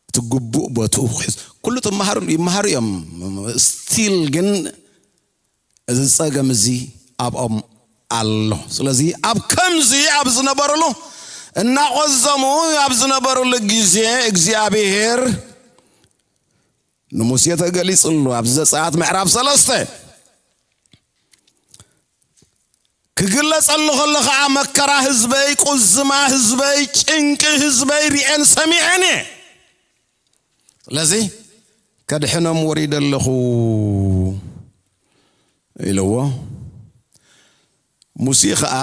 እቲ ግቡእ ቦትኡ ክሕዝ፣ ኩሉ ትመሃሩ፣ ይመሃሩ እዮም። ስቲል ግን እዚ ጸገም እዚ ኣብኦም ኣሎ። ስለዚ ኣብ ከምዚ ኣብ ዝነበሩሉ፣ እናቖዘሙ ኣብ ዝነበሩሉ ግዜ፣ እግዚኣብሔር ንሙሴ ተገሊጽሉ። ኣብ ዘጸኣት ምዕራፍ ሰለስተ ክግለጸሉ ከሎ ኸኣ፣ "መከራ ህዝበይ፣ ቁዝማ ህዝበይ፣ ጭንቂ ህዝበይ ሪኤን ሰሚዐን እየ። ስለዚ ከድሕኖም ወሪደ ኣለኹ" ኢልዎ። ሙሴ ኸኣ፣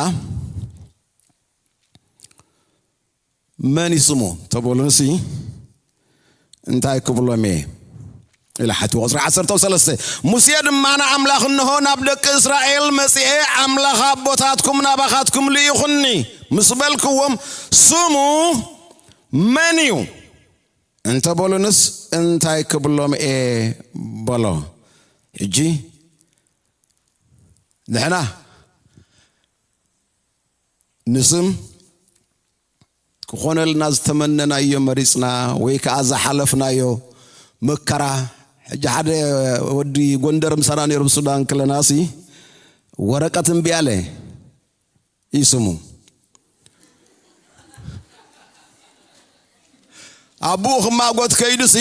"መን እዩ ስሙ?" ተበሉንሲ፣ "እንታይ ክብሎም እየ?" ኢለ ሓትዎ። ቁጽሪ ዓሰርተ ሰለስተ፣ ሙሴ ድማ ንኣምላኽ፣ "እንሆ ናብ ደቂ እስራኤል መጺኤ፣ ኣምላኽ ኣቦታትኩም ናባኻትኩም ልኢኹኒ" ምስ በልክዎም፣ "ስሙ መን እዩ?" እንተ በሉንስ፣ "እንታይ ክብሎም እየ?" በሎ። ሕጂ ንሕና ንስም ክኾነልና ዝተመነናዮ መሪጽና ወይ ከኣ ዝሓለፍናዮ መከራ። ሕጂ ሓደ ወዲ ጎንደር ምሳና ነይሩ፣ ኣብ ሱዳን ከለናሲ ወረቀት እምቢ ኣለ እዩ ስሙ። ኣቡኡ ክማጎት ከይዱሲ፣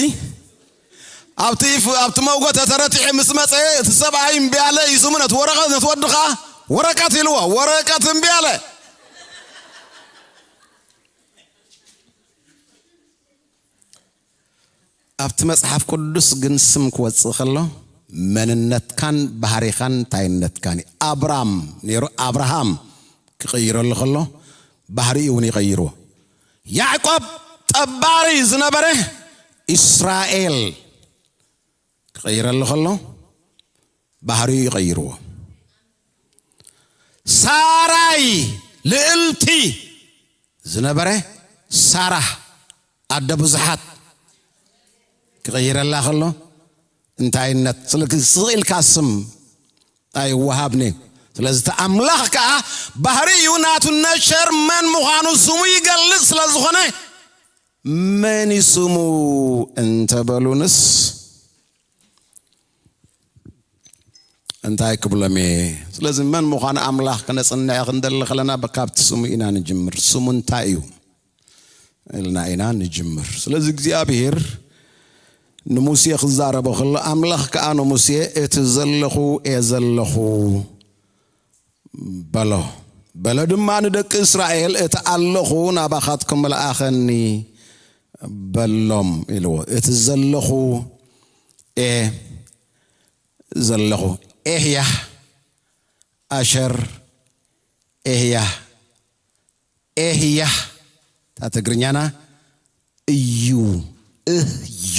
ኣብቲ ፍ-፣ ኣብቲ መውጎተ ተረቲዑ ምስ መጸ፣ እቲ ሰብኣይ እምቢ ኣለ እዩ ስሙ። ነቲ ወረቐት፣ ነቲ ወዲ ኸኣ ወረቀት ኢልዎ፣ ወረቀት እምቢ ኣለ። ኣብቲ መጽሓፍ ቅዱስ ግን ስም ክወጽእ ከሎ፣ መንነትካን ባህሪኻን እንታይነትካን እዩ። ኣብራም ነይሩ፣ ኣብርሃም ክቕይረሉ ከሎ፣ ባህሪኡ እውን ይቐይርዎ። ያዕቆብ ጠባሪ ዝነበረ፣ እስራኤል ክቐይረሉ ከሎ፣ ባህሪኡ ይቐይርዎ። ሳራይ ልእልቲ ዝነበረ ሳራ ኣደ ብዙሓት ክቐይረላ ከሎ እንታይነት ስለ ስቕ ኢልካ ስም ኣይወሃብኒ። ስለዚ እቲ ኣምላኽ ከዓ ባህሪኡ ናቱ ነቸር መን ምዃኑ ስሙ ይገልጽ ስለ ዝኾነ መን እዩ ስሙ እንተበሉንስ እንታይ ክብሎም እየ? ስለዚ መን ምዃኑ ኣምላኽ ክነጽንዕ ክንደሊ ከለና ካብቲ ስሙ ኢና ንጅምር። ስሙ እንታይ እዩ ኢልና ኢና ንጅምር። ስለዚ እግዚኣብሔር ንሙሴ ክዛረቦ ከሎ ኣምላኽ ከዓ ንሙሴ እቲ ዘለኹ እየ ዘለኹ በሎ። በለ ድማ ንደቂ እስራኤል እቲ ኣለኹ ናባኻትኩም ምልኣኸኒ በሎም ኢልዎ። እቲ ዘለኹ እየ ዘለኹ። ኤህያህ ኣሸር ኤህያህ ኤህያህ እታ ትግርኛና እዩ እህ እዩ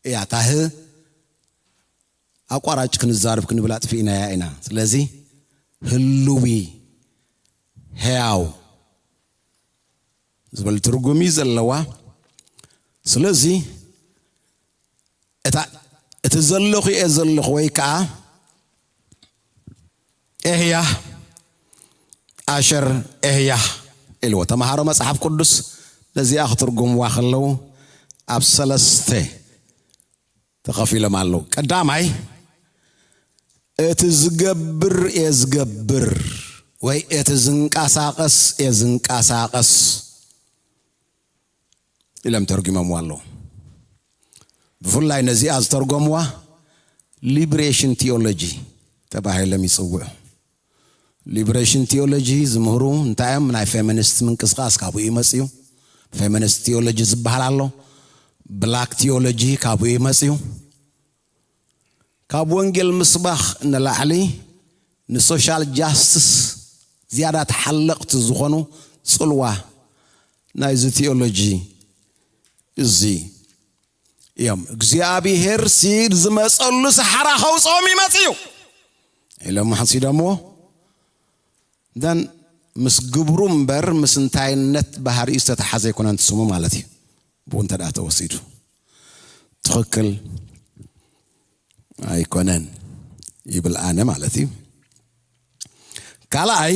እያ ታህ ኣቋራጭ ክንዛረብ ክንብል ኣጥፊእናያ ኢና። ስለዚ ህልዊ ሕያው ዝብል ትርጉም እዩ ዘለዋ። ስለዚ እታ እቲ ዘለኹ እየ ዘለኹ ወይ ከዓ ኤህያ ኣሸር ኤህያ ኢልዎ ተምሃሮ መጽሓፍ ቅዱስ ነዚኣ ክትርጉምዋ ከለዉ ኣብ ሰለስተ ተኸፊሎም ኣለዉ። ቀዳማይ እቲ ዝገብር እየ ዝገብር ወይ እቲ ዝንቀሳቐስ እየ ዝንቀሳቐስ ኢሎም ተርጉሞምዋ ኣለዉ። ብፍላይ ነዚኣ ዝተርጎምዋ ሊብሬሽን ቲዮሎጂ ተባሂሎም ይፅውዑ። ሊብሬሽን ቲዮሎጂ ዝምህሩ እንታይ እዮም? ናይ ፌሚኒስት ምንቅስቃስ ካብኡ ይመፅኡ። ፌሚኒስት ቲዮሎጂ ዝበሃል ኣሎ። ብላክ ቲዮሎጂ ካብኡ ይመፅኡ። ካብ ወንጌል ምስባኽ ንላዕሊ ንሶሻል ጃስትስ ዝያዳ ተሓለቕቲ ዝኾኑ ፅልዋ ናይዚ ቲዮሎጂ እዚ እዮም። እግዚኣብሔር ሲ ዝመፀሉ ሰሓራ ከውፅኦም ይመፅ እዩ ኢሎም ሓሲዶምዎ። ደን ምስ ግብሩ እምበር ምስ እንታይነት ባህሪኡ ዝተተሓዘ ኣይኮነን ስሙ ማለት እዩ። ብኡ እንተ ደኣ ተወሲዱ ትኽክል ኣይኮነን ይብል ኣነ ማለት እዩ። ካልኣይ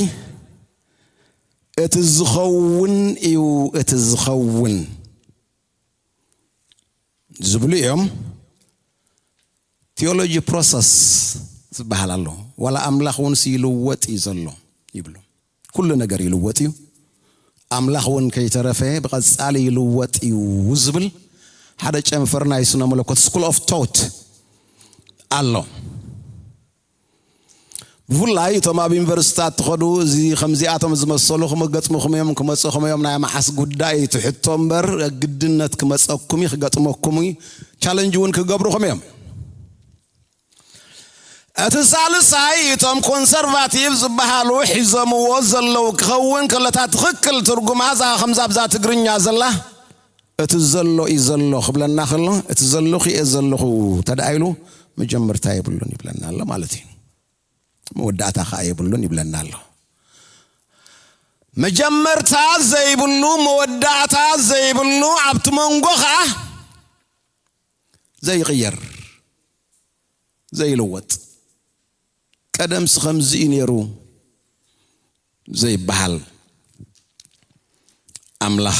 እቲ ዝኸውን እዩ፣ እቲ ዝኸውን ዝብሉ እዮም። ቲዮሎጂ ፕሮሰስ ዝበሃል ኣሎ። ዋላ ኣምላኽ እውን ይልወጥ እዩ ዘሎ ይብሉ። ኩሉ ነገር ይልወጥ እዩ። ኣምላኽ እውን ከይተረፈ ብቐጻሊ ይልወጥ እዩ ዝብል ሓደ ጨንፈር ናይ ስነ መለኮት ስኩል ኦፍ ቶት ኣሎ። ብፍላይ እቶም ኣብ ዩኒቨርሲታት ትኸዱ እዚ ከምዚኣቶም ዝመሰሉ ክመገጥሙኹም እዮም ክመፅኹም እዮም ናይ መዓስ ጉዳይ ትሕቶ እምበር ግድነት ክመፀኩም እዩ ክገጥመኩም እዩ ቻለንጅ እውን ክገብሩኹም እዮም። እቲ ሳልሳይ እቶም ኮንሰርቫቲቭ ዝበሃሉ ሒዞምዎ ዘለዉ ክኸውን ከለታ ትኽክል ትርጉማ እዛ ከምዛ ብዛ ትግርኛ ዘላ እቲ ዘሎ እዩ ዘሎ ክብለና ከሎ እቲ ዘለኹ እየ ዘለኹ ተደኣ ኢሉ መጀመርታ የብሉን ይብለና ኣሎ ማለት እዩ። መወዳእታ ከዓ የብሉን ይብለና ኣሎ። መጀመርታ ዘይብሉ መወዳእታ ዘይብሉ ኣብቲ መንጎ ከዓ ዘይቕየር ዘይልወጥ ቀደምሲ ከምዚ እዩ ነይሩ ዘይበሃል ኣምላኽ።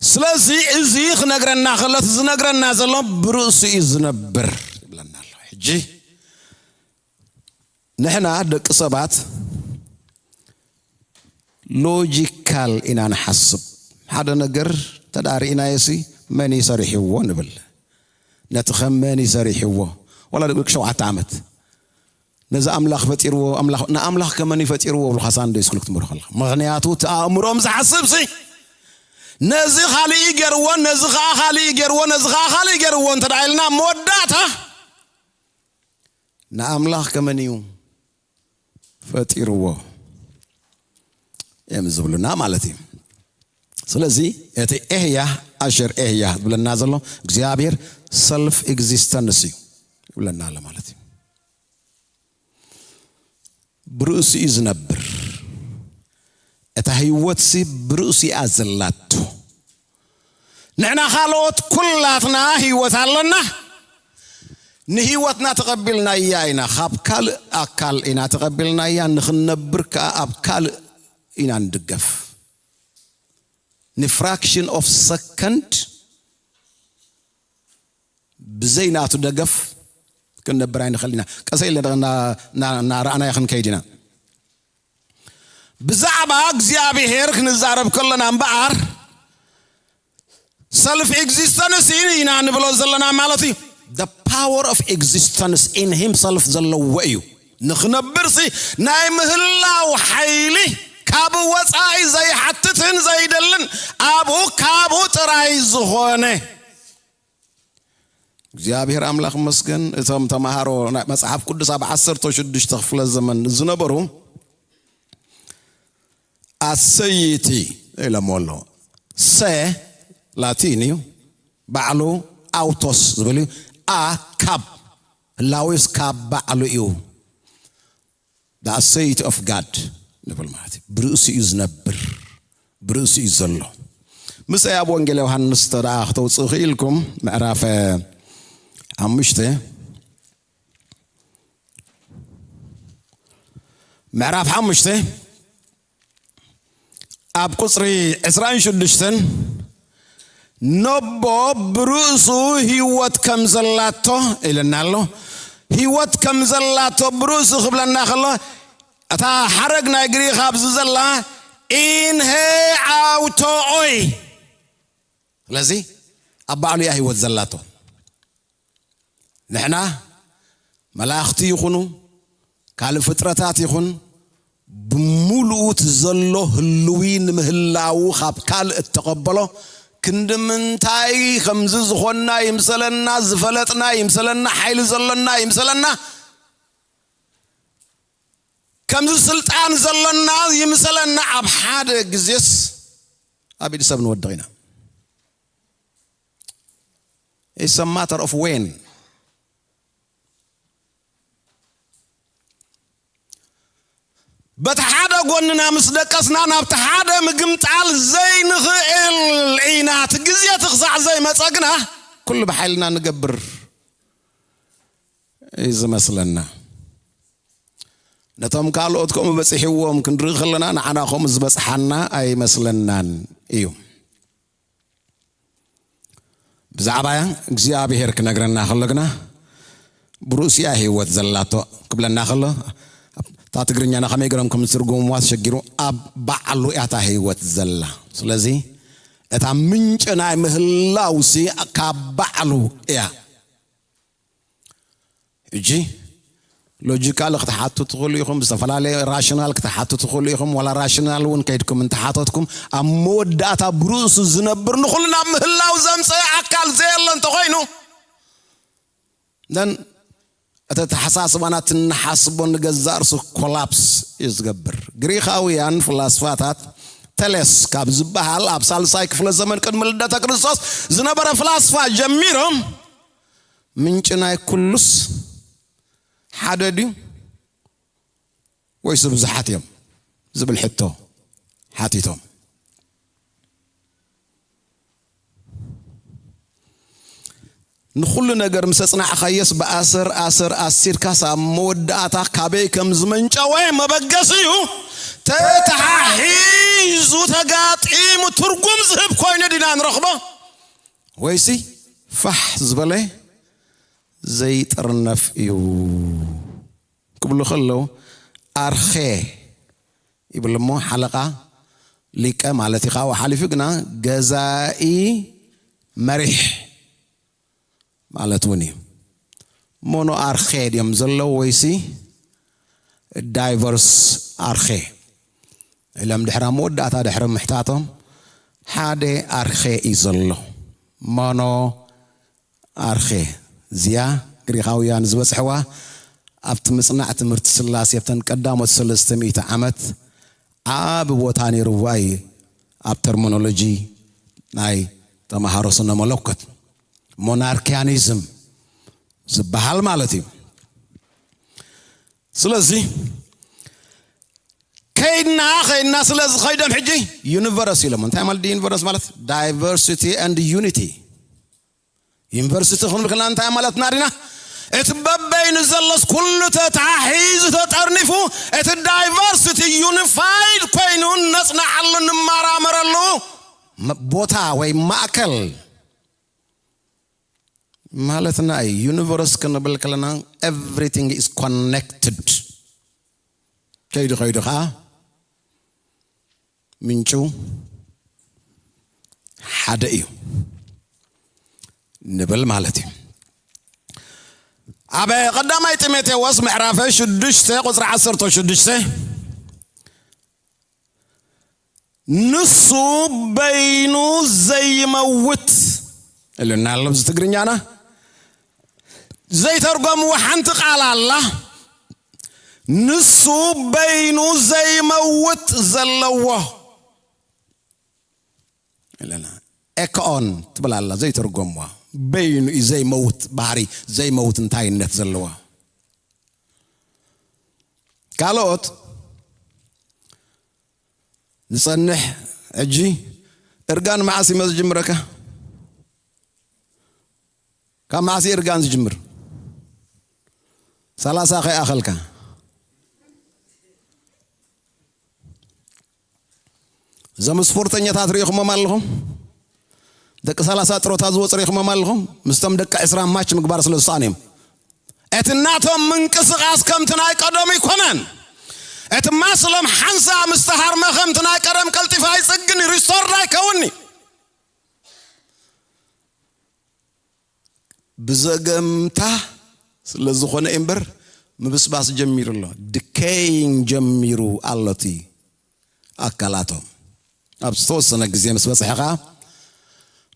ስለዚ እዚ ክነግረና ከሎ እቲ ዝነግረና ዘሎ ብርእሱ እዩ ዝነብር ይብለና ኣሎ። ሕጂ ንሕና ደቂ ሰባት ሎጂካል ኢና ንሓስብ። ሓደ ነገር ተዳርኢናዮሲ መን ይሰሪሕዎ ንብል። ነቲ ከም መን ይሰሪሕዎ ዋላ ደቂ ሸውዓተ ዓመት ነዚ ኣምላኽ ፈጢርዎ ኣምላኽ ንኣምላኽ ከመን ይፈጢርዎ ብልካ ሳንደይ ስኩል ክትምህሮ ከለካ ምክንያቱ እቲ ኣእምሮም ዝሓስብ ሲ ነዚ ካልእ ገርዎ ነዚ ከዓ ካልእ ገርዎ ነዚ ከዓ ካልእ ገርዎ እንተ ኢልና መወዳእታ ንኣምላኽ ከመን እዩ ፈጢርዎ እዮም ዝብሉና ማለት እዩ። ስለዚ እቲ ኤህያ ኣሸር ኤህያ ዝብለና ዘሎ እግዚኣብሔር ሰልፍ ኤግዚስተንስ እዩ ይብለና ኣሎ ማለት እዩ። ብርእሱ እዩ ዝነብር። እታ ህይወትሲ ብርእሱ እያ ዘላቶ። ንሕና ካልኦት ኩላትና ህይወት ኣለና። ንህይወትና ተቐቢልናያ ኢና፣ ካብ ካልእ ኣካል ኢና ተቐቢልናያ። ንኽንነብር ከኣ ኣብ ካልእ ኢና ንድገፍ። ንፍራክሽን ኦፍ ሰከንድ ብዘይ ናቱ ደገፍ ክንነብር ኣይንኽእል ኢና። ቀሰ ኢለ ደኣ እና- እና- እናረኣናዮ ክንከይድ ኢና። ብዛዕባ እግዚኣብሔር ክንዛረብ ከለና እምበኣር ሰልፍ ኤግዚስተንስ ኢና ንብሎ ዘለና ማለት እዩ። The power of existence in himself ዘለዎ እዩ። ንኽነብርሲ ናይ ምህላው ሓይሊ ካብ ወፃኢ ዘይሓትትን ዘይደልን ኣብኡ ካብኡ ጥራይ ዝኾነ እግዚኣብሔር ኣምላኽ መስገን። እቶም ተምሃሮ ናይ መጽሓፍ ቅዱስ ኣብ ዓሰርተ ሽዱሽተ ክፍለ ዘመን ዝነበሩ ኣሰይቲ ኢሎሞ ኣሎ። ሰ ላቲን እዩ፣ ባዕሉ ኣውቶስ ዝብል እዩ። ኣ ካብ ህላዊስ ካብ ባዕሉ እዩ። The authority of God ንብል ማለት እዩ። ብርእሱ እዩ ዝነብር፣ ብርእሱ እዩ ዘሎ። ምስኣይ ኣብ ወንጌል ዮሃንስ ተደኣ ክተውፅኡ ክኢልኩም ምዕራፍ ሓሙሽተ ምዕራፍ ሓሙሽተ ኣብ ቁፅሪ ዕስራን ሽዱሽተን ነቦ ብርእሱ ህይወት ከም ዘላቶ ኢለና ኣሎ። ህይወት ከም ዘላቶ ብርእሱ ክብለና ከሎ እታ ሓረግ ናይ ግሪኽ ኣብዚ ዘላ ኢንሄ ኣውቶ ኦይ። ስለዚ ኣብ ባዕሉ እያ ህይወት ዘላቶ። ንሕና መላእኽቲ ይኹኑ ካልእ ፍጥረታት ይኹን ብምሉኡ እቲ ዘሎ ህልዊ ንምህላዉ ካብ ካልእ እተቐበሎ ክንዲ ምንታይ ከምዚ ዝኾንና ይምሰለና፣ ዝፈለጥና ይምሰለና፣ ሓይሊ ዘሎና ይምሰለና፣ ከምዚ ስልጣን ዘሎና ይምሰለና። ኣብ ሓደ ግዜስ ኣብ ኢድ ሰብ ንወድቕ ኢና። It's a matter of when። በቲ ሓደ ጎንና ምስ ደቀስና ናብቲ ሓደ ምግምጣል ዘይንኽእል ኢና። እቲ ግዜ እቲ ክሳዕ ዘይመጸ ግና ኩሉ ብሓይልና ንገብር እዩ ዝመስለና። ነቶም ካልኦት ከምኡ በጺሕዎም ክንርኢ ከለና ንዓና ከምኡ ዝበጽሓና ኣይመስለናን እዩ። ብዛዕባ እግዚኣብሔር ክነግረና ከሎ ግና ብርእሲያ ህይወት ዘላቶ ክብለና ከሎ እታ ትግርኛና ከመይ ገሮም ከም ዝትርጉምዋ ተሸጊሩ ኣብ ባዕሉ እያ እታ ህይወት ዘላ። ስለዚ እታ ምንጭ ናይ ምህላውሲ ካብ ባዕሉ እያ። ሕጂ ሎጂካል ክትሓቱ ትኽእሉ ኢኹም፣ ዝተፈላለየ ራሽናል ክትሓቱ ትኽእሉ ኢኹም። ዋላ ራሽናል እውን ከይድኩም እንተሓተትኩም ኣብ መወዳእታ ብርእሱ ዝነብር ንኹልና ምህላው ዘምፀአ ኣካል ዘየለ እንተኾይኑ ደን እቲ ኣተሓሳስባና ትንሓስቦ ንገዛእ ርሱ ኮላፕስ እዩ ዝገብር። ግሪኻውያን ፍላስፋታት ተለስ ካብ ዝበሃል ኣብ ሳልሳይ ክፍለ ዘመን ቅድሚ ልደተ ክርስቶስ ዝነበረ ፍላስፋ ጀሚሮም ምንጭ ናይ ኩሉስ ሓደ ድዩ ወይስ ብዙሓት እዮም ዝብል ሕቶ ሓቲቶም። ንኹሉ ነገር ምስ ኣጽናዕኻዮስ ብኣሰር ኣሰር ኣሲርካስ ኣብ መወዳእታ ካበይ ከም ዝመንጨወ መበገሲኡ ተተሓሒዙ ተጋጢሙ ትርጉም ዝህብ ኮይኑ ዲና ንረኽቦ ወይሲ ፋሕ ዝበለ ዘይጥርነፍ እዩ ክብሉ ከለዉ ኣርኼ ይብል እሞ ሓለቓ ሊቀ ማለት እዩ። ካብኡ ሓሊፉ ግና ገዛኢ መሪሕ ማለት እውን እዩ። ሞኖ ኣርኼ ድዮም ዘለዉ ወይሲ ዳይቨርስ ኣርኼ ኢሎም ድሕሪ ኣብ መወዳእታ ድሕሪ ምሕታቶም ሓደ ኣርኼ እዩ ዘሎ። ሞኖ ኣርኼ እዚኣ ግሪኻውያን ዝበጽሕዋ ኣብቲ ምጽናዕ ትምህርቲ ስላሴ ኣብተን ቀዳሞት ሰለስተ ሚእቲ ዓመት ዓቢ ቦታ ነይርዋ እዩ። ኣብ ተርሚኖሎጂ ናይ ተምሃሮ ስነ መለኮት፣ ሞናርኪያኒዝም ዝበሃል ማለት እዩ። ስለዚ ከይድና ከይድና ስለዚ ከይዶም ሕጂ ዩኒቨርስ ኢሎም። እንታይ ማለት ዩኒቨርስ ማለት? Diversity and unity። ዩኒቨርሲቲ ክንብል ከለና እንታይ ማለትና ዲና? እቲ በበይኑ ዘሎስ ኩሉ ተታሒዙ ተጠርኒፉ፣ እቲ ዳይቨርሲቲ ዩኒፋይድ ኮይኑ ነጽንዓሉ ንመራመረሉ መ-፣ ቦታ ወይ ማእከል ማለትና እዩ። ዩኒቨርስ ክንብል ከለና everything is connected። ከይዱ ከይዱ ኸዓ ምንጩ ሓደ እዩ ንብል ማለት እዩ። ኣብ ቀዳማይ ጢሞቴዎስ ምዕራፍ ሽዱሽተ ቁጽሪ ዓሰርተ ሽዱሽተ፣ ንሱ በይኑ ዘይመውት ኢሉና ኣሎ። ኣብዚ ትግርኛና ዘይተርጎምዎ ሓንቲ ቃል ኣላ። ንሱ በይኑ ዘይመውት ዘለዎ ኢለና። ኤኮኦን ትብል ኣላ ዘይተርጎምዋ። በይኑ እዩ ዘይመውት ባህሪ፣ ዘይመውት እንታይነት ዘለዋ። ካልኦት ንጸንሕ። ሕጂ እርጋን መዓስ እዩ ዝጅምረካ? ካብ መዓስ እዩ እርጋን ዝጅምር? ሰላሳ ከይኣኸልካ። እዞም ስፖርተኛታት ርኢኹሞም ኣለኹም? ደቂ ሰላሳ ጥሮታ ዝወፁ ርኢኹሞም ኣለኹም? ምስቶም ደቂ ዕስራ ማች ምግባር ስለ ዝሰኣኑ እዮም። እቲ ናቶም ምንቅስቓስ ከምቲ ናይ ቀደሙ ኣይኮነን። እቲ ማስሎም ሓንሳ ምስ ተሃርመ ከምቲ ናይ ቀደም ቀልጢፉ ኣይጽግን እዩ፣ ሪስቶርድ ኣይከውን'ዩ። ብዘገምታ ስለ ዝኾነ እምበር ምብስባስ ጀሚሩ ኣሎ፣ ዲኬይን ጀሚሩ ኣሎ እቲ ኣካላቶም። ኣብ ዝተወሰነ ግዜ ምስ በጽሐ ኸኣ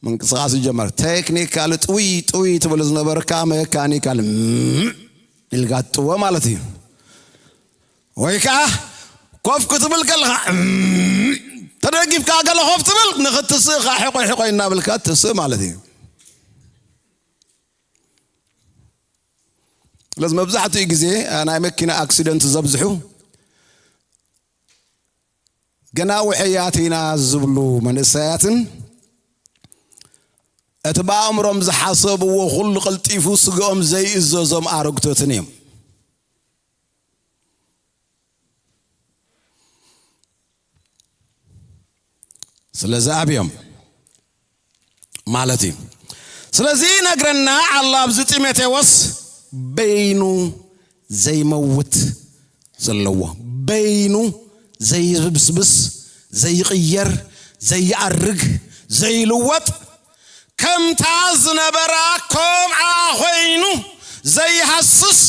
ምንቅስቓስ ይጀመር። ቴክኒካል ጥውይ ጥውይ ትብል ዝነበርካ መካኒካል እም ኢልካ ትጥወ ማለት እዩ። ወይ ከኣ ኮፍ ክትብል ከለኻ እም ተደጊፍካ ገለ ኮፍ ትብል ንኽትስእ ኸኣ ሕቆይ ሕቆይ እናበልካ ትስእ ማለት እዩ። ስለዚ መብዛሕትኡ ግዜ፣ እ፣ ናይ መኪና ኣክሲደንት ዘብዝሑ ገና ውሕያት ኢና ዝብሉ መንእሰያትን እቲ ብኣእምሮም ዝሓሰብዎ ኩሉ ቀልጢፉ ስግኦም ዘይእዘዞም ኣረግቶትን እዮም። ስለዚ ኣብዮም ማለት እዩ። ስለዚ ይነግረና ኣሎ ኣብዚ ጢሞቴዎስ በይኑ ዘይመውት ዘለዎ፣ በይኑ ዘይብስብስ፣ ዘይቕየር፣ ዘይኣርግ፣ ዘይልወጥ፣ ከምታ ዝነበራ ከምኣ ኮይኑ ዘይሃስስ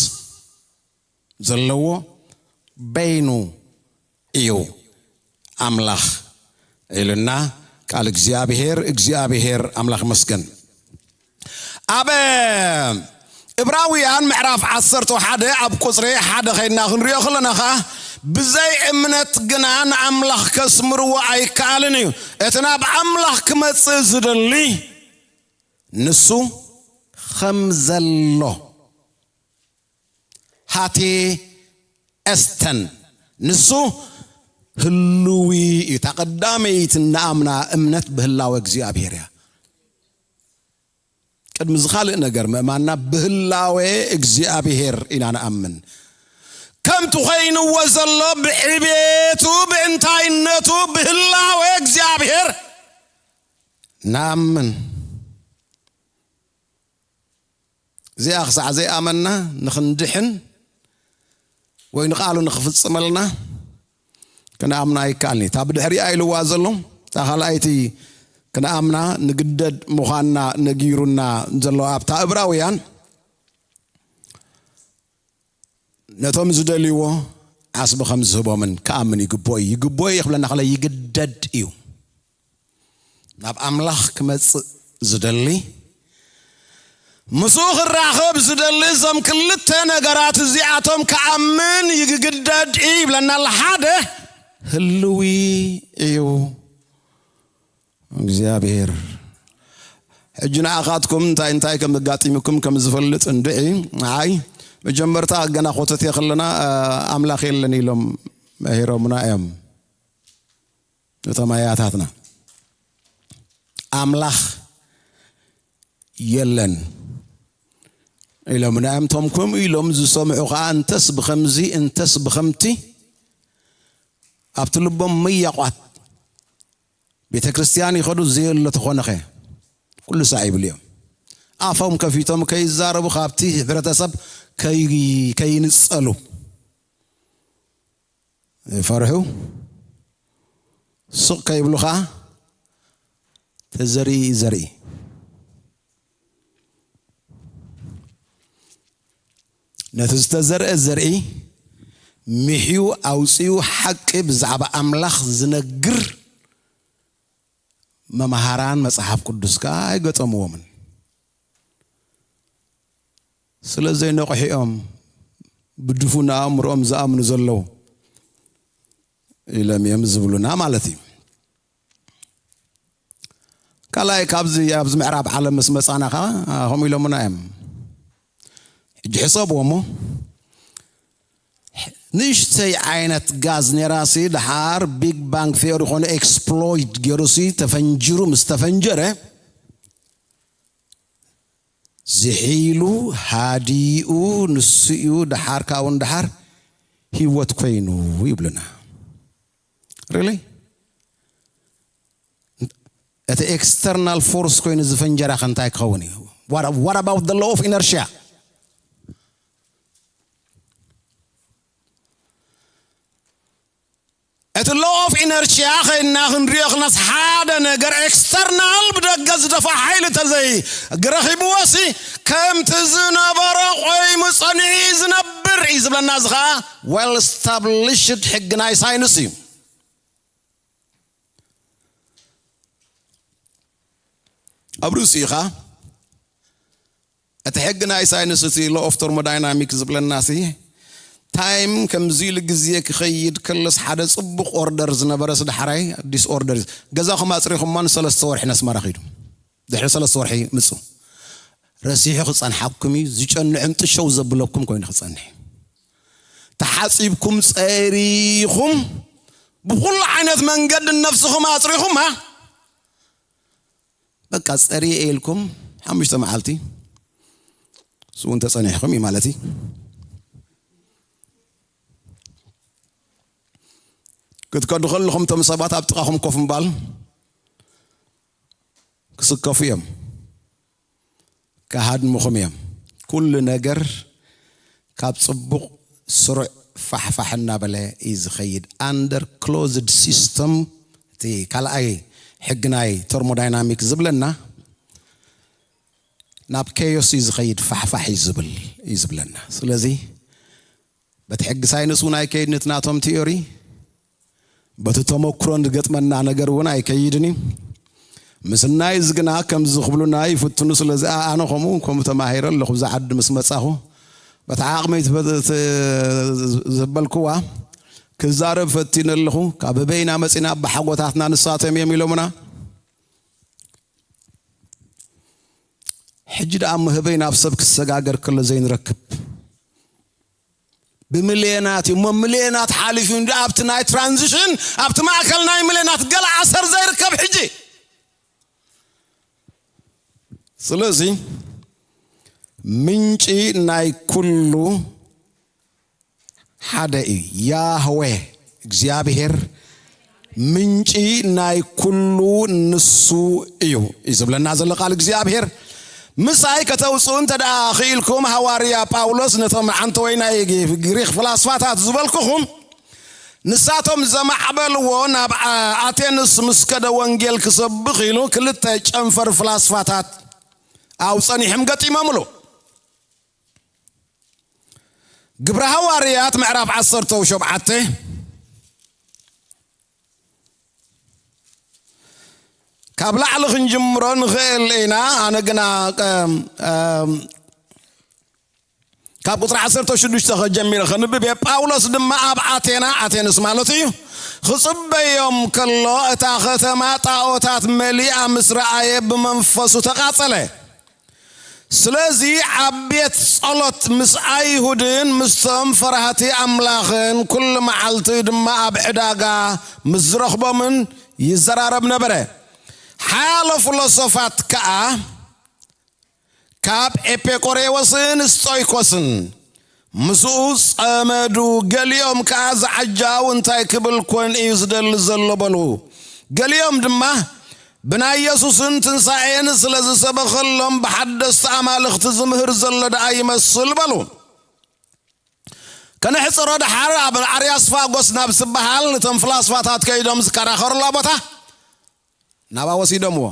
ዘለዎ በይኑ እዩ ኣምላኽ ኢሉና ቃል እግዚኣብሔር። እግዚኣብሔር ኣምላኽ ይመስገን። ኣብ እብራውያን ምዕራፍ ዓሰርተ ሓደ ኣብ ቁጽሪ ሓደ ኸይድና ክንሪኦ ከለና ኸኣ፣ ብዘይ እምነት ግና ንኣምላኽ ከስምርዎ ኣይከኣልን እዩ። እቲ ናብ ኣምላኽ ክመጽእ ዝደሊ ንሱ ኸም ዘሎ ሃቴ ኤስተን፣ ንሱ ህልዊ እዩ። እታ ቀዳመይቲ ንኣምና እምነት ብህላወ እግዚኣብሔር እያ። ቅድሚ ዝኻልእ ነገር ምእማንና ብህላወ እግዚኣብሔር ኢና ንኣምን። ከምቲ ኮይንዎ ዘሎ ብዕቤቱ፣ ብእንታይነቱ፣ ብህላወ እግዚኣብሔር ንኣምን። እዚኣ ክሳዕ ዘይኣመንና ንኽንድሕን ወይ ንቓሉ ንኽፍጽመልና ክንኣምና ኣይከኣልን እዩ። እታ ብድሕሪኣ ኢልዋ ዘሎ፣ እታ ካልኣይቲ ክንኣምና ንግደድ ምዃንና ነጊሩና ዘሎ ኣብታ እብራውያን፣ ነቶም ዝደልይዎ ዓስቢ ከም ዝህቦምን ክኣምን ይግብኦ እዩ። ይግብኦ እዩ ክብለና ከሎ ይግደድ እዩ። ናብ ኣምላኽ ክመጽእ ዝደሊ፣ ምስኡ ክራኸብ ዝደሊ፣ እዞም ክልተ ነገራት እዚኣቶም ክኣምን ይግደድ እዩ ይብለና ኣሎ። ሓደ ህልዊ እዩ። እግዚኣብሔር ሕጂ ንዓኻትኩም እንታይ እንታይ ከም ኣጋጢሙኩም ከም ዝፈልጥ እንድዒ። ንዓይ መጀመርታ ገና ኮተቴ ከለና ኣምላኽ የለን ኢሎም መሂሮምና እዮም እቶም ኣያታትና። ኣምላኽ የለን ኢሎም ንኣምቶም ከምኡ ኢሎም ዝሰምዑ ኸዓ እንተስ ብኸምዚ እንተስ ብኸምቲ ኣብቲ ልቦም መያቋት ቤተ ክርስቲያን ይኸዱ ዘየሎ ተኾነኸ ኩሉ ሳዕ ይብሉ እዮም። ኣፎም ከፊቶም ከይዛረቡ ካብቲ ሕብረተሰብ ከይንጸሉ ፈርሑ ስቕ ከይብሉ ኸዓ ተዘርኢ ዘርኢ ነቲ ዝተዘርአ ዘርኢ ምሕዩ ኣውፅኡ ሓቂ ብዛዕባ ኣምላኽ ዝነግር መምሃራን መጽሓፍ ቅዱስ ከኣ ኣይገጠምዎምን። ስለ ዘይነቕሑ እዮም ብድፉን ኣእምሮኦም ዝኣምኑ ዘለዉ ኢሎም እዮም ዝብሉና ማለት እዩ። ካልኣይ ካብዚ ኣብዚ ምዕራብ ዓለም ምስ መጻና ከዓ ከምኡ ኢሎምና እዮም። ሕጂ ሕሰብዎ እሞ ንእሽተይ ዓይነት ጋዝ ነራሲ ድሓር ቢግ ባንግ ቴዮሪ ኮነ ኤክስፕሎይድ ገይሩሲ ተፈንጅሩ ምስ ተፈንጀረ ዝሒሉ ሃዲኡ ንሱ እዩ ድሓር ካብኡ ንድሓር ህይወት ኮይኑ ይብሉና። Really? እቲ ኤክስተርናል ፎርስ ኮይኑ ዝፈንጀራ ከ እንታይ ክኸውን እዩ? What about the law of inertia? እቲ law of inertia ከይድና ክንሪኦ ክነስ ሓደ ነገር ኤክስተርናል ብደገ ዝደፋ ሓይሊ ተዘይ ግረኺብዎ ሲ ከምቲ ዝነበረ ቆይሙ ጸኒዑ እዩ ዝነብር እዩ ዝብለና። እዚ ኸዓ well established ሕጊ ናይ ሳይንስ እዩ። ኣብ ርእሲኡ ኸዓ እቲ ሕጊ ናይ ሳይንስ እቲ law of thermodynamics ዝብለና ሲ ታይም ከምዚ ኢሉ ግዜ ክኸይድ ከለስ ሓደ ጽቡቕ ኦርደር ዝነበረ ሲ ዳሕራይ ዲስኦርደር እዩ። ገዛኹም ኣጽሪኹማ ንሰለስተ ወርሒ ነስመራ ኺዱ ድሕሪ ሰለስተ ወርሒ ምጹ። ረሲሑ ክጸንሓኩም እዩ። ዝጨንዕም ጥሸው ዘብለኩም ኮይኑ ክጸንሕ እዩ። ተሓጺብኩም ጸሪኹም ብኹሉ ዓይነት መንገዲ ነፍስኹም ኣጽሪኹማ በቃ ጸርየ ኢልኩም ሓሙሽተ መዓልቲ ስውን ተጸኒሕኩም እዩ ማለት እዩ። ክትከዱ ከለኹም እቶም ሰባት ኣብ ጥቓኹም ኮፍ ምባል ክስከፉ እዮም። ክሃድምኹም እዮም። ኩሉ ነገር ካብ ጽቡቕ ስሩዕ ፋሕፋሕ እናበለ እዩ ዝኸይድ። ኣንደር ክሎዝድ ሲስተም እቲ ካልኣይ ሕጊ ናይ ተርሞዳይናሚክ ዝብለና ናብ ኬዮስ እዩ ዝኸይድ፣ ፋሕፋሕ እዩ ዝብል እዩ ዝብለና። ስለዚ በቲ ሕጊ ሳይንስ እውን ኣይከይድን እቲ ናቶም ቲዮሪ። በቲ ተመክሮ ዝገጥመና ነገር እውን ኣይከይድን እዩ። ምስናይ እዚ ግና ከምዚ ክብሉና ይፍትኑ። ስለዚ ኣነ ከምኡ ከምኡ ተማሂረ ኣለኹ። ብዛ ዓዲ ምስ መጻኹ በቲ ዓቕመይ ዘበልክዋ ክዛረብ ፈቲነ ኣለኹ። ካብ ህበይና መጺና ኣባሓጎታትና ንሳቶም እዮም ኢሎምና። ሕጂ ደኣ እሞ ህበይ ናብ ሰብ ክሰጋገር ከሎ ዘይንረክብ ብምልየናት እዩ እሞ ምልየናት ሓሊፉ እንዲ ኣብቲ ናይ ትራንዚሽን ኣብቲ ማእከል ናይ ምልየናት ገለ ኣሰር ዘይርከብ ሕጂ። ስለዚ ምንጪ ናይ ኩሉ ሓደ እዩ። ያህዌ እግዚኣብሔር ምንጪ ናይ ኩሉ ንሱ እዩ እዩ ዝብለና ዘሎ ቃል እግዚኣብሔር። ምሳይ ከተውፅኡ እንተ ደኣ ክኢልኩም ሃዋርያ ጳውሎስ ነቶም ዓንተወይ ናይ ግሪክ ፍላስፋታት ዝበልኩኹም ንሳቶም ዘማዕበልዎ ናብ ኣቴንስ ምስ ከደ ወንጌል ክሰብኽ ኢሉ ክልተ ጨንፈር ፍላስፋታት ኣብ ፀኒሖም ገጢሞምሉ። ግብረ ሃዋርያት ምዕራፍ ዓሰርተ ሸውዓተ ካብ ላዕሊ ክንጅምሮ ንኽእል ኢና። ኣነ ግና ካብ ቁፅሪ ዓሰርተ ሽዱሽተ ከጀሚረ ከንብብ እየ። ጳውሎስ ድማ ኣብ ኣቴና፣ ኣቴንስ ማለት እዩ፣ ክጽበዮም ከሎ፣ እታ ከተማ ጣዖታት መሊኣ ምስ ረኣየ፣ ብመንፈሱ ተቓጸለ። ስለዚ ኣብ ቤት ጸሎት ምስ ኣይሁድን ምስቶም ፈራህቲ ኣምላኽን ኩሉ መዓልቲ ድማ ኣብ ዕዳጋ ምስ ዝረኽቦምን ይዘራረብ ነበረ። ሓያሎ ፍሎሶፋት ከኣ ካብ ኤፒቆሬዎስን ስጦይኮስን ምስኡ ጸመዱ። ገሊኦም ከኣ ዝዓጃው እንታይ ክብል ኮን እዩ ዝደሊ ዘሎ በሉ። ገሊኦም ድማ ብናይ የሱስን ትንሳኤን ስለ ዝሰበኸሎም ብሓደስቲ ኣማልኽቲ ዝምህር ዘሎ ደኣ ይመስል በሉ። ከነሕጽሮ ደሓር ኣብ ኣርያስፋጎስ ናብ ዝበሃል ነቶም ፍላስፋታት ከይዶም ዝከራኸሩላ ቦታ ናባ ወሲዶምዎ።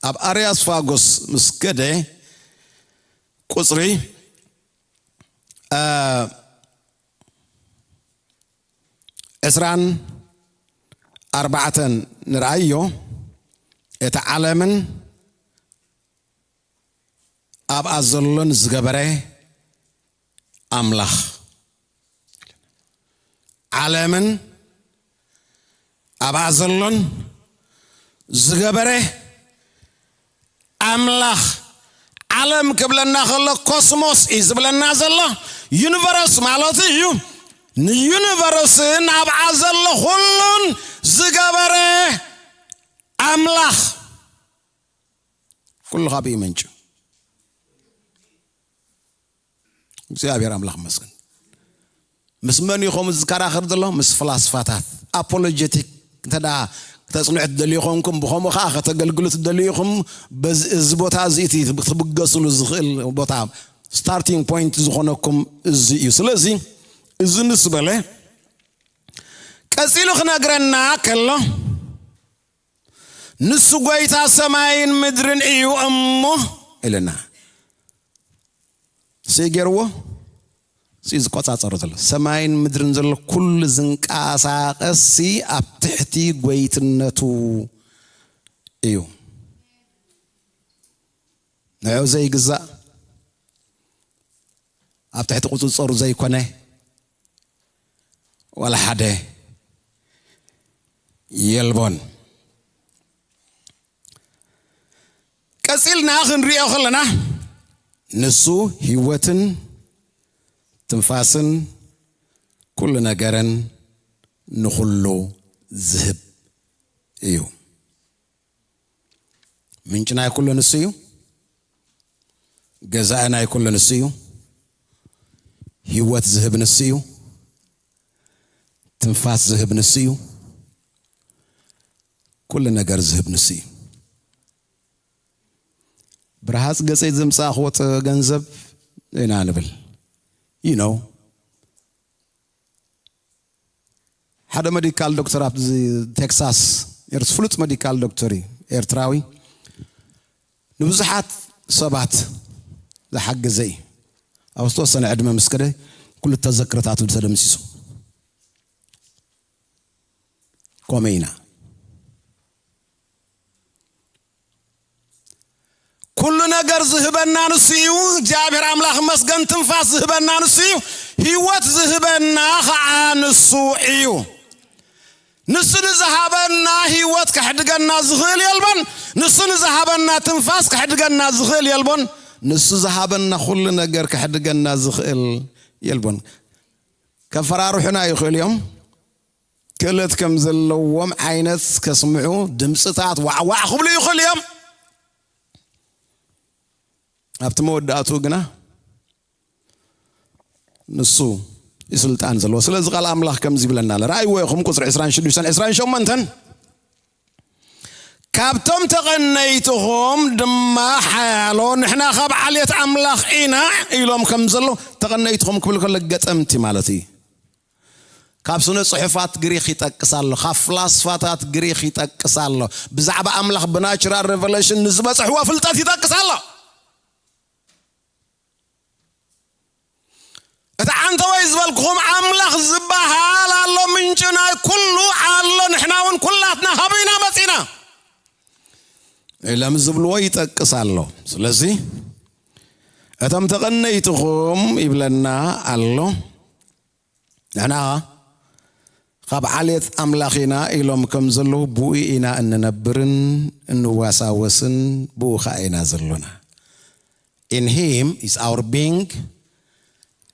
ኣብ ኣርያስፋጎስ ምስ ከደ ቁጽሪ እ፣ ዕስራን ኣርባዕተን ንርኣዮ። እቲ ዓለምን ኣብኣ ዘሎን ዝገበረ ኣምላኽ። ዓለምን ኣብኣ ዘሎን ዝገበረ ኣምላኽ። ዓለም ክብለና ከሎ ኮስሞስ እዩ ዝብለና ዘሎ፣ ዩኒቨርስ ማለት እዩ። ንዩኒቨርስን ኣብኣ ዘሎ ኩሉን ዝገበረ ኣምላኽ። ኩሉ ካብኡ ይመንጩ። እግዚኣብሔር ኣምላኽ ይመስገን። ምስ መን ኢኹም ዝከራኸር ዘሎ? ምስ ፍላስፋታት። ኣፖሎጀቲክ እንተ ደኣ ከተጽንዑ ትደልዩ ኾንኩም፣ ብኸምኡ ኸዓ ከተገልግሉ ትደልዩ ኢኹም፣ በዚ፣ እዚ ቦታ እዚ እቲ ክትብገስሉ ዝኽእል ቦታ፣ ስታርቲንግ ፖይንት ዝኾነኩም እዚ እዩ። ስለዚ እዚ ምስ በለ፣ ቀጺሉ ክነግረና ከሎ፣ ንሱ ጐይታ ሰማይን ምድርን እዩ እሞ ኢልና። ንሱ ገይርዎ፣ ንሱ ዝቆጻጸሮ ዘሎ። ሰማይን ምድርን ዘሎ ኩሉ ዝንቀሳቐስሲ ኣብ ትሕቲ ጐይትነቱ እዩ። ንዕኡ ዘይግዛእ፣ ኣብ ትሕቲ ቁጽጽሩ ዘይኮነ ዋላ ሓደ የልቦን። ቀጺልና ክንሪኦ ከለና፣ ንሱ ህይወትን ትንፋስን ኩሉ ነገርን ንኹሉ ዝህብ እዩ። ምንጪ ናይ ኩሉ ንሱ እዩ። ገዛኢ ናይ ኩሉ ንሱ እዩ። ህይወት ዝህብ ንሱ እዩ። ትንፋስ ዝህብ ንሱ እዩ። ኩሉ ነገር ዝህብ ንሱ እዩ። ብረሃጽ ገጸይ ዘምጻእኽዎ ጥ-፣ ገንዘብ ኢና ንብል። You know፣ ሓደ መዲካል ዶክተር ኣብዚ ቴክሳስ፣ ኤርት-፣ ፍሉጥ መዲካል ዶክተር እዩ፣ ኤርትራዊ። ንብዙሓት ሰባት ዝሓገዘ እዩ። ኣብ ዝተወሰነ ዕድመ ምስ ከደ፣ ኩሉ ተዘክሮታቱ ተደምሲሱ። ኮመ ኢና። ኩሉ ነገር ዝህበና ንሱ እዩ። እግዚኣብሔር ኣምላኽ ይመስገን። ትንፋስ ዝህበና ንሱ እዩ። ህይወት ዝህበና ኸዓ ንሱ እዩ። ንሱ ንዝሃበና ህይወት ከሕድገና ዝኽእል የልቦን። ንሱ ንዝሃበና ትንፋስ ከሕድገና ዝኽእል የልቦን። ንሱ ዝሃበና ኩሉ ነገር ከሕድገና ዝኽእል የልቦን። ከፈራርሑና ይኽእሉ እዮም። ክእለት ከም ዘለዎም ዓይነት ከስምዑ፣ ድምፅታት ዋዕዋዕ ክብሉ ይኽእሉ እዮም። ኣብቲ መወዳእትኡ ግና ንሱ እዩ ስልጣን ዘለዎ። ስለዚ ቃል ኣምላኽ ከምዚ ይብለና ኣሎ። ረኣይዎ ኢኹም ቁፅሪ ዕስራን ሽዱሽተን፣ ዕስራን ሸሞንተን። "ካብቶም ተቐነይትኹም ድማ ሓያሎ፣ ንሕና ካብ ዓሌት ኣምላኽ ኢና" ኢሎም ከም ዘለዉ፣ ተቐነይትኹም ክብል ከሎ ገጠምቲ ማለት እዩ። ካብ ስነ ጽሑፋት ግሪኽ ይጠቅስ ኣሎ፣ ካብ ፍላስፋታት ግሪኽ ይጠቅስ ኣሎ፣ ብዛዕባ ኣምላኽ ብናቹራል ሬቨሌሽን ንዝበጽሕዎ ፍልጠት ይጠቅስ ኣሎ። እቲ ዓንተወይ ዝበልኩኹም ኣምላኽ ዝበሃል ኣሎ፣ ምንጪ ናይ ኩሉ ኣሎ፣ ንሕና እውን ኩላትና ካብኡ ኢና መጺና ኢሎም ዝብልዎ ይጠቅስ ኣሎ። ስለዚ እቶም ተቐነይትኹም ይብለና ኣሎ። ንሕና ካብ ዓሌት ኣምላኽ ኢና ኢሎም ከም ዘለዉ፣ ብኡ ኢና እንነብርን እንዋሳወስን፣ ብኡ ኸኣ ኢና ዘሎና። In him is our being,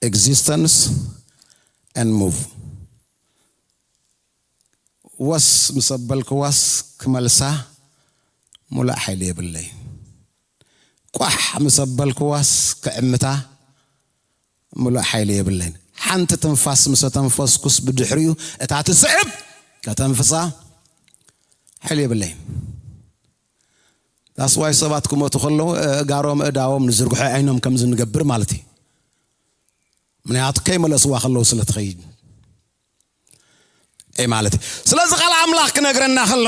existence, and move. ወስ ምስ ኣበልክዋስ ክመልሳ ሙሉእ ሓይሊ የብለይን። ቋሕ ምስ ኣበልክዋስ ክዕምታ ሙሉእ ሓይሊ የብለይን። ሓንቲ ትንፋስ ምስ ኣተንፈስኩስ ብድሕሪኡ እታ ትስዕብ ከተንፍሳ ሓይሊ የብለይን። That's why ሰባት ክሞቱ ከለዉ፣ እ፣ ጋሮም እዳዎም ንዝርግሖ ዓይኖም ከም ዝንገብር ማለት እዩ። ምክንያቱ ከይመለስዋ ከለዉ ስለ ትኸይድ። እይ ማለት እዩ። ስለዚ ቃል ኣምላኽ ክነግረና ከሎ፣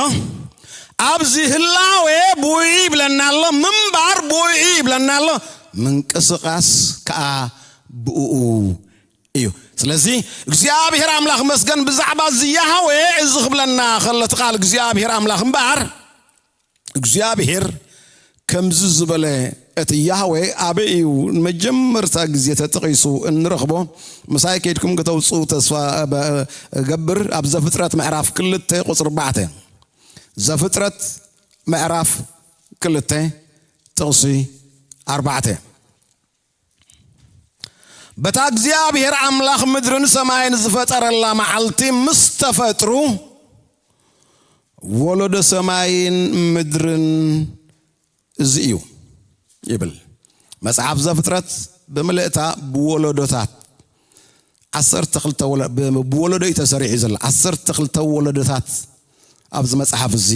ኣብዚ ህላዌ ብኡ ይብለና ኣሎ፣ ምንባር ብኡ ይብለና ኣሎ፣ ምንቅስቓስ ከኣ ብኡ እዩ። ስለዚ እግዚኣብሔር ኣምላኽ መስገን፣ ብዛዕባ እዚ ያህዌ እዚ ክብለና ከሎ እቲ ቃል እግዚኣብሔር ኣምላኽ እምበኣር፣ እግዚኣብሔር ከምዚ ዝበለ፣ እቲ ያህዌ ኣበይ እዩ ንመጀመርታ ግዜ ተጠቒሱ እንረኽቦ? ምሳይ ከይድኩም ከተውፅኡ ተስፋ እበ-፣ እገብር። ኣብ ዘፍጥረት ምዕራፍ ክልተ ቁፅሪ ኣርባዕተ። ዘፍጥረት ምዕራፍ ክልተ ጥቕሲ ኣርባዕተ። በታ እግዚኣብሔር ኣምላኽ ምድርን ሰማይን ዝፈጠረላ መዓልቲ ምስ ተፈጥሩ፣ ወለዶ ሰማይን ምድርን እዚ እዩ ይብል። መጽሓፍ ዘፍጥረት ብምልእታ ብወለዶታት፣ ዓሰርተ ክልተ ወለ-፣ ብ-፣ ብወለዶ እዩ ተሰሪዑ ዘሎ። ዓሰርተ ክልተ ወለዶታት ኣብዚ መጽሓፍ እዚ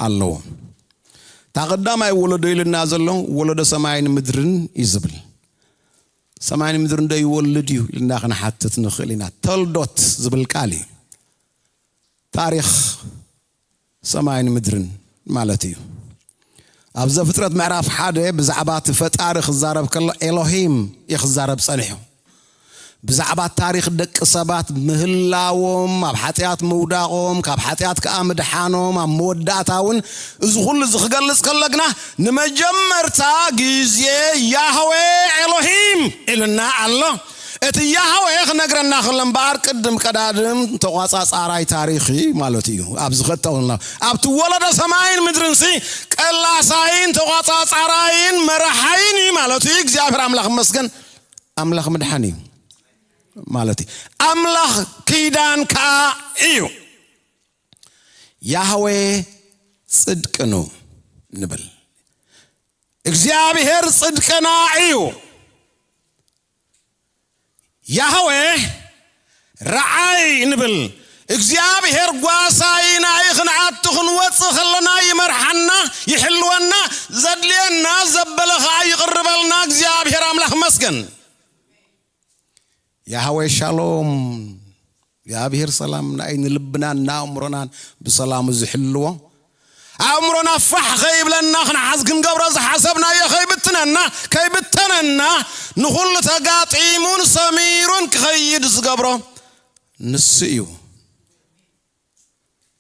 ኣለዎ። እታ ቀዳማይ ወለዶ ኢልና ዘሎ ወለዶ ሰማይን ምድርን እዩ ዝብል። ሰማይን ምድርን ዶ ይወልድ እዩ ኢልና ክንሓትት ንኽእል ኢና። ተልዶት ዝብል ቃል እዩ። ታሪኽ ሰማይን ምድርን ማለት እዩ። ኣብ ዘፍጥረት ምዕራፍ ሓደ ብዛዕባ እቲ ፈጣሪ ክዛረብ ከሎ ኤሎሂም እዩ ክዛረብ ጸኒሑ። ብዛዕባ ታሪኽ ደቂ ሰባት ምህላዎም፣ ኣብ ሓጢኣት ምውዳቖም፣ ካብ ሓጢኣት ከኣ ምድሓኖም፣ ኣብ መወዳእታ እውን እዚ ኩሉ እዚ ክገልጽ ከሎ ግና ንመጀመርታ ግዜ ያህዌ ኤሎሂም ኢሉና ኣሎ። እቲ ያህዌ ክነግረና ከሎ እምበኣር ቅድም ቀዳድም ተቋጻጻራይ ታሪኽ እዩ ማለት እዩ። ኣብዚ ኸተውና ኣብቲ ወለዶ ሰማይን ምድርን ሲ ቀላሳይን ተቋጻጻራይን መራሓይን እዩ ማለት እዩ። እግዚኣብሔር ኣምላኽ ይመስገን። ኣምላኽ ምድሓን እዩ ማለት እዩ። ኣምላኽ ኪዳን ከኣ እዩ። ያህዌ ጽድቅኑ ንብል። እግዚኣብሔር ጽድቅና እዩ። ያህዌ ረዓይ ንብል። እግዚኣብሔር ጓሳይና እዩ። ክንኣቱ ክንወጽእ ከለና ይመርሓና፣ ይሕልወና፣ ዘድልየና ዘበለ ኸኣ ይቕርበልና። እግዚኣብሔር ኣምላኽ መስገን። ያህዌ ሻሎም፣ እግዚኣብሔር ሰላም ናይ ንልብናን ንኣእምሮናን ብሰላሙ ዝሕልዎ፣ ኣእምሮና ፋሕ ከይብለና፣ ክንሓዝ ክንገብሮ ዝሓሰብናዮ ከይብትነና፣ ከይብተነና፣ ንኹሉ ተጋጢሙን ሰሚሩን ክኸይድ ዝገብሮ ንሱ እዩ።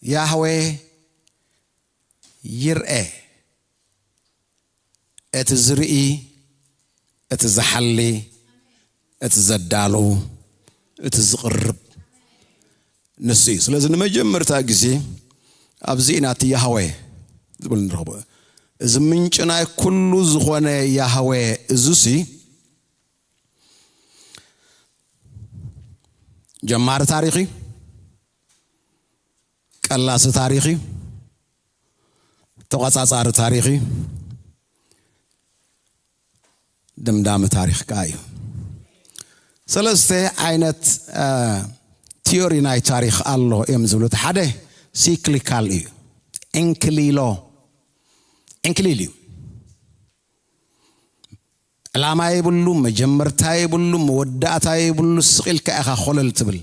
ያህዌ ይርኤ፣ እቲ ዝርኢ፣ እቲ ዝሓሊ፣ እቲ ዘዳሉ፣ እቲ ዝቕርብ ንሱ እዩ። ስለዚ ንመጀመርታ ግዜ ኣብዚ ኢና እቲ ያህዌ ዝብል ንረኽቦ። እዚ ምንጪ ናይ ኩሉ ዝኾነ ያህዌ እዙሲ ጀማሪ ታሪኽ እዩ፣ ቀላሲ ታሪኽ እዩ፣ ተቋጻጻሪ ታሪኽ እዩ፣ ደምዳሚ ታሪኽ ከኣ እዩ። ሰለስተ ዓይነት፣ እ፣ ቲዮሪ ናይ ታሪኽ ኣሎ እዮም ዝብሉ። እቲ ሓደ ሲክሊካል እዩ። ዕንክሊሎ፣ ዕንክሊል እዩ። ዕላማ የብሉ፣ መጀመርታ የብሉ፣ መወዳእታ የብሉ፣ ስቕ ኢልካ ኢኻ ኮለል ትብል።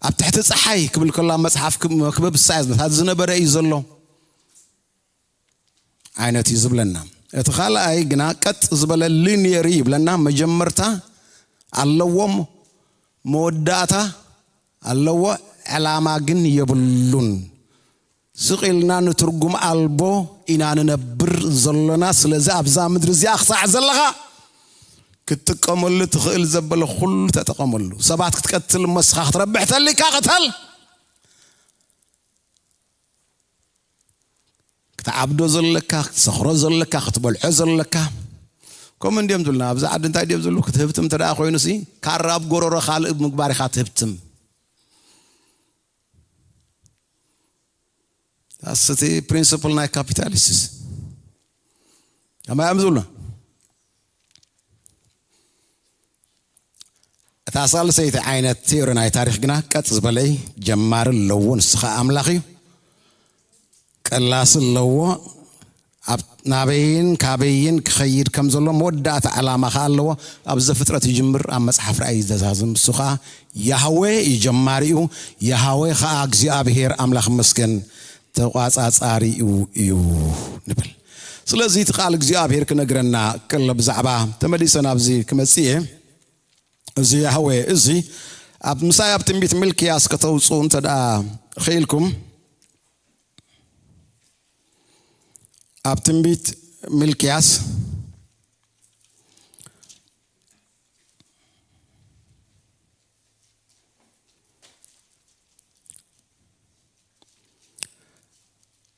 ኣብ ትሕቲ ጸሓይ ክብል ከሎ ኣብ መጽሓፍ ክብ-፣ መክብብ ሳይዝ ነታ ዝነበረ እዩ ዘሎ ዓይነት እዩ ዝብለና። እቲ ካልኣይ ግና ቀጥ ዝበለ ሊኒየር እዩ ይብለና። መጀመርታ ኣለዎ፣ መወዳእታ ኣለዎ፣ ዕላማ ግን የብሉን። ስቕ ኢልና ንትርጉም ኣልቦ ኢና ንነብር ዘሎና። ስለዚ ኣብዛ ምድሪ እዚኣ ክሳዕ ዘለኻ ክትጥቀመሉ ትኽእል ዘበለ ኩሉ ተጠቐመሉ። ሰባት ክትቀትል እሞ ንስኻ ክትረብሕ ተሊካ ቅተል። ትዓብዶ ዘለካ፣ ክትሰኽሮ ዘለካ፣ ክትበልዖ ዘለካ። ከምኡ እንዲዮም ዝብሉና። ኣብዚ ዓዲ እንታይ ድዮም ዝብሉ? ክትህብትም እንተ ደኣ ኮይኑሲ፣ ካራ ኣብ ጎረሮ ካልእ ምግባር ኢኻ ትህብትም። ኣስቲ ፕሪንስፕል ናይ ካፒታሊስትስ ከማይ እዮም ዝብሉና። እታ ሳልሰይቲ ዓይነት ቲዮሪ ናይ ታሪኽ ግና ቀጥ ዝበለይ ጀማሪ ኣለዎ፣ ንሱ ኸኣ ኣምላኽ እዩ። ቀላሲ ኣለዎ፣ ኣብ ናበይን ካበይን ክኸይድ ከም ዘሎ መወዳእታ ዕላማ ኸኣ ኣለዎ። ኣብ ዘፍጥረት ይጅምር፣ ኣብ መጽሓፍ ራእይ ይዘዛዝም። እሱ ኸኣ ያህዌ እዩ ጀማሪኡ፣ ያህዌ ኸኣ እግዚኣብሔር ኣምላኽ መስገን ተቋጻጻሪኡ እዩ ንብል። ስለዚ እቲ ቃል እግዚኣብሔር ክነግረና ከሎ ብዛዕባ፣ ተመሊሰ ናብዚ ክመጽእ እየ። እዚ ያህዌ እዚ ኣብ ምሳይ ኣብ ትንቢት ሚልክያስ ከተውፅኡ እንተ ደኣ ኽኢልኩም፣ ኣብ ትንቢት ሚልክያስ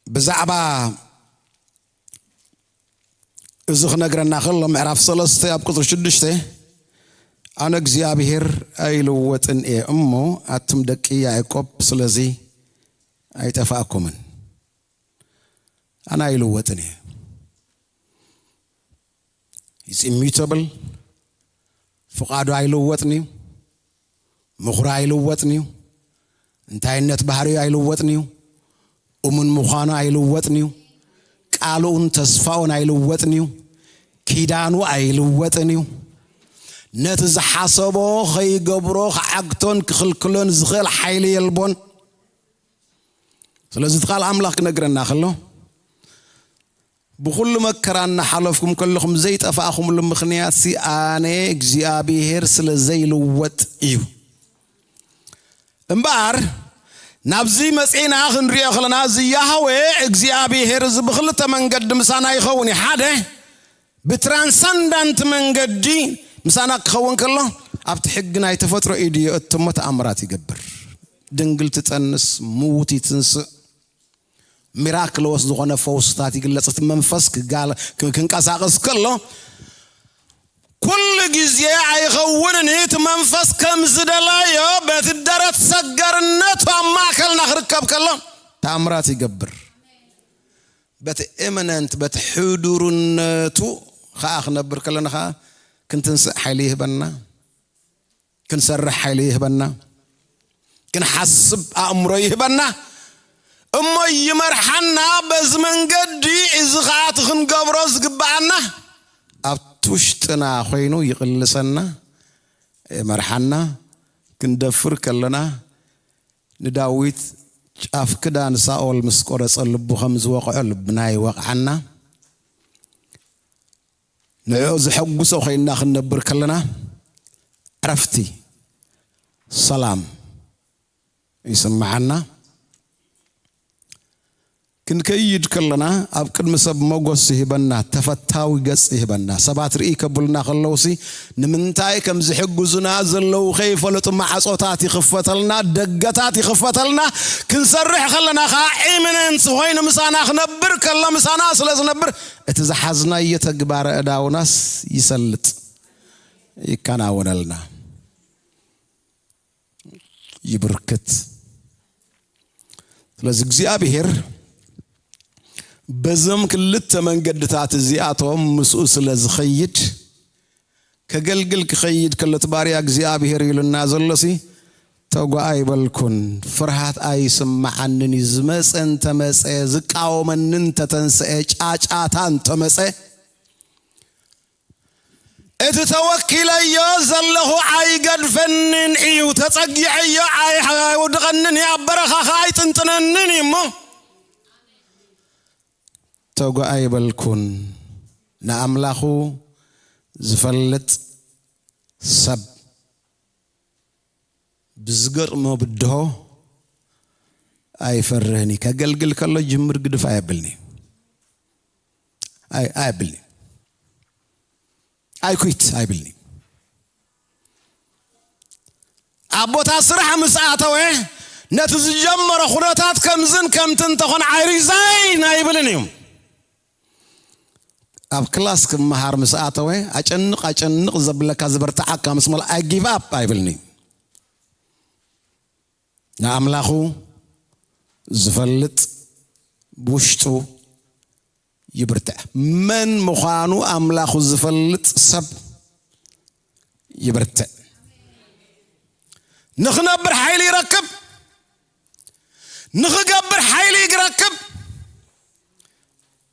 ብዛዕባ እዚ ክነግረና ከሎ፣ ምዕራፍ ሰለስተ ኣብ ቁጽሪ ሽዱሽተ፣ ኣነ እግዚኣብሔር ኣይልወጥን እየ እሞ፣ ኣቱም ደቂ ያዕቆብ ስለዚ ኣይጠፋእኩምን። ኣነ ኣይልወጥን እየ። He's immutable። ፍቓዱ ኣይልወጥን እዩ። ምኽሩ ኣይልወጥን እዩ። እንታይነት ባህሪኡ ኣይልወጥን እዩ። እሙን ምዃኑ ኣይልወጥን እዩ። ቃሉን ተስፋኡን ኣይልወጥን እዩ። ኪዳኑ ኣይልወጥን እዩ። ነቲ ዝሓሰቦ ኸይገብሮ ክዓግቶን ክኽልክሎን ዝኽእል ሓይሊ የልቦን። ስለዚ እቲ ቃል ኣምላኽ ክነግረና ከሎ፣ ብኹሉ መከራ እናሓለፍኩም ከለኹም ዘይጠፋእኹምሉ ምኽንያትሲ ኣነ እግዚኣብሔር ስለ ዘይልወጥ እዩ። እምበኣር ናብዚ መጺእና ክንሪኦ ከለና፣ እዚ ያህዌ እግዚኣብሔር እዚ ብኽልተ መንገዲ ምሳና ይኸውን እዩ። ሓደ፣ ብትራንሰንዳንት መንገዲ ምሳና ክኸውን ከሎ፣ ኣብቲ ሕጊ ናይ ተፈጥሮ ኢዱ የእትሞ ተኣምራት ይገብር። ድንግል ትጸንስ፣ ምዉት ይትንስእ፣ ሚራክለወስ ዝኾነ ፈውስታት ይግለጽ። እቲ መንፈስ ክጋለ-፣ ክ-፣ ክንቀሳቐስ ከሎ፣ ኩሉ ግዜ ኣይኸውንን። እቲ መንፈስ ከም ዝደለዮ በቲ ደረት ሰገርነቱ ኣብ ማእከልና ክርከብ ከሎ፣ ተኣምራት ይገብር። በቲ ኢሚነንት፣ በቲ ሕዱርነቱ ኸኣ ክነብር ከለና ኸኣ ክንትንስእ ሓይሊ ይህበና፣ ክንሰርሕ ሓይሊ ይህበና፣ ክንሓስብ ኣእምሮ ይህበና። እሞ ይመርሓና። በዚ መንገዲ እዚ ኸኣ እቲ ክንገብሮ ዝግብኣና ኣብቲ ውሽጥና ኾይኑ ይቕልሰና፣ ይመርሓና። ክንደፍር ከለና ንዳዊት ጫፍ ክዳን ሳኦል ምስ ቆረጸ ልቡ ከም ዝወቕዖ ልብና ይወቕዓና። ንዕኡ ዘሐጉሶ ኮይንና ክንነብር ከለና ዕረፍቲ፣ ሰላም ይስምዓና። ክንከይድ ከለና ኣብ ቅድሚ ሰብ ሞገስ ይህበና፣ ተፈታዊ ገጽ ይህበና። ሰባት ርኢ ከብሉና ከለውሲ ንምንታይ ከም ዝሕግዙና ዘለዉ ከይፈለጡ ማዕጾታት ይኽፈተልና፣ ደገታት ይኽፈተልና። ክንሰርሕ ከለና ኸዓ ኢሚነንስ ኮይኑ ምሳና ክነብር ከሎ፣ ምሳና ስለ ዝነብር እቲ ዝሓዝናዮ ተግባረ እዳውናስ ይሰልጥ፣ ይከናወነልና፣ ይብርክት። ስለዚ እግዚኣብሔር በዞም ክልተ መንገድታት እዚኣቶም ምስኡ ስለ ዝኸይድ፣ ከገልግል ክኸይድ ከሎ እቲ ባርያ እግዚኣብሔር ኢሉና ዘሎሲ፣ ተጓ ኣይበልኩን፣ ፍርሃት ኣይስምዓንን እዩ። ዝመጸ እንተመጸ፣ ዝቃወመኒ እንተተንስአ፣ ጫጫታ እንተመጸ፣ እቲ ተወኪለዮ ዘለኹ ኣይገድፈንን እዩ፣ ተጸጊዐዮ ኣይ-፣ ኣየውድቐንን እዩ፣ ኣብ በረኻ ኸኣ ኣይጥንጥነንን እዩ እሞ፣ ተጓ ኣይበልኩን። ንኣምላኹ ዝፈልጥ ሰብ ብዝገጥሞ ብድሆ ኣይፈርህን እዩ። ከገልግል ከሎ ጅምር ግድፍ ኣየብልኒ። ኣይ-፣ ኣየብልኒ። ኣይኩት ኣይብልኒ። ኣብ ቦታ ስራሕ ምስ ኣተወ፣ ነቲ ዝጀመሮ ኩነታት ከምዝን ከምቲ እንተኾነ ኣይሪዛይን ኣይብልን እዩ። ኣብ ክላስ ክመሃር ምስ ኣተወ ኣጨንቕ ኣጨንቕ ዘብለካ ዝበርትዓካ ምስ መል ኣይ ጊቭ ኣፕ ኣይብልን እዩ። ንኣምላኹ ዝፈልጥ ብውሽጡ ይብርትዕ። መን ምዃኑ ኣምላኹ ዝፈልጥ ሰብ ይብርትዕ። ንኽነብር ሓይሊ ይረክብ፣ ንኽገብር ሓይሊ ይረክብ፣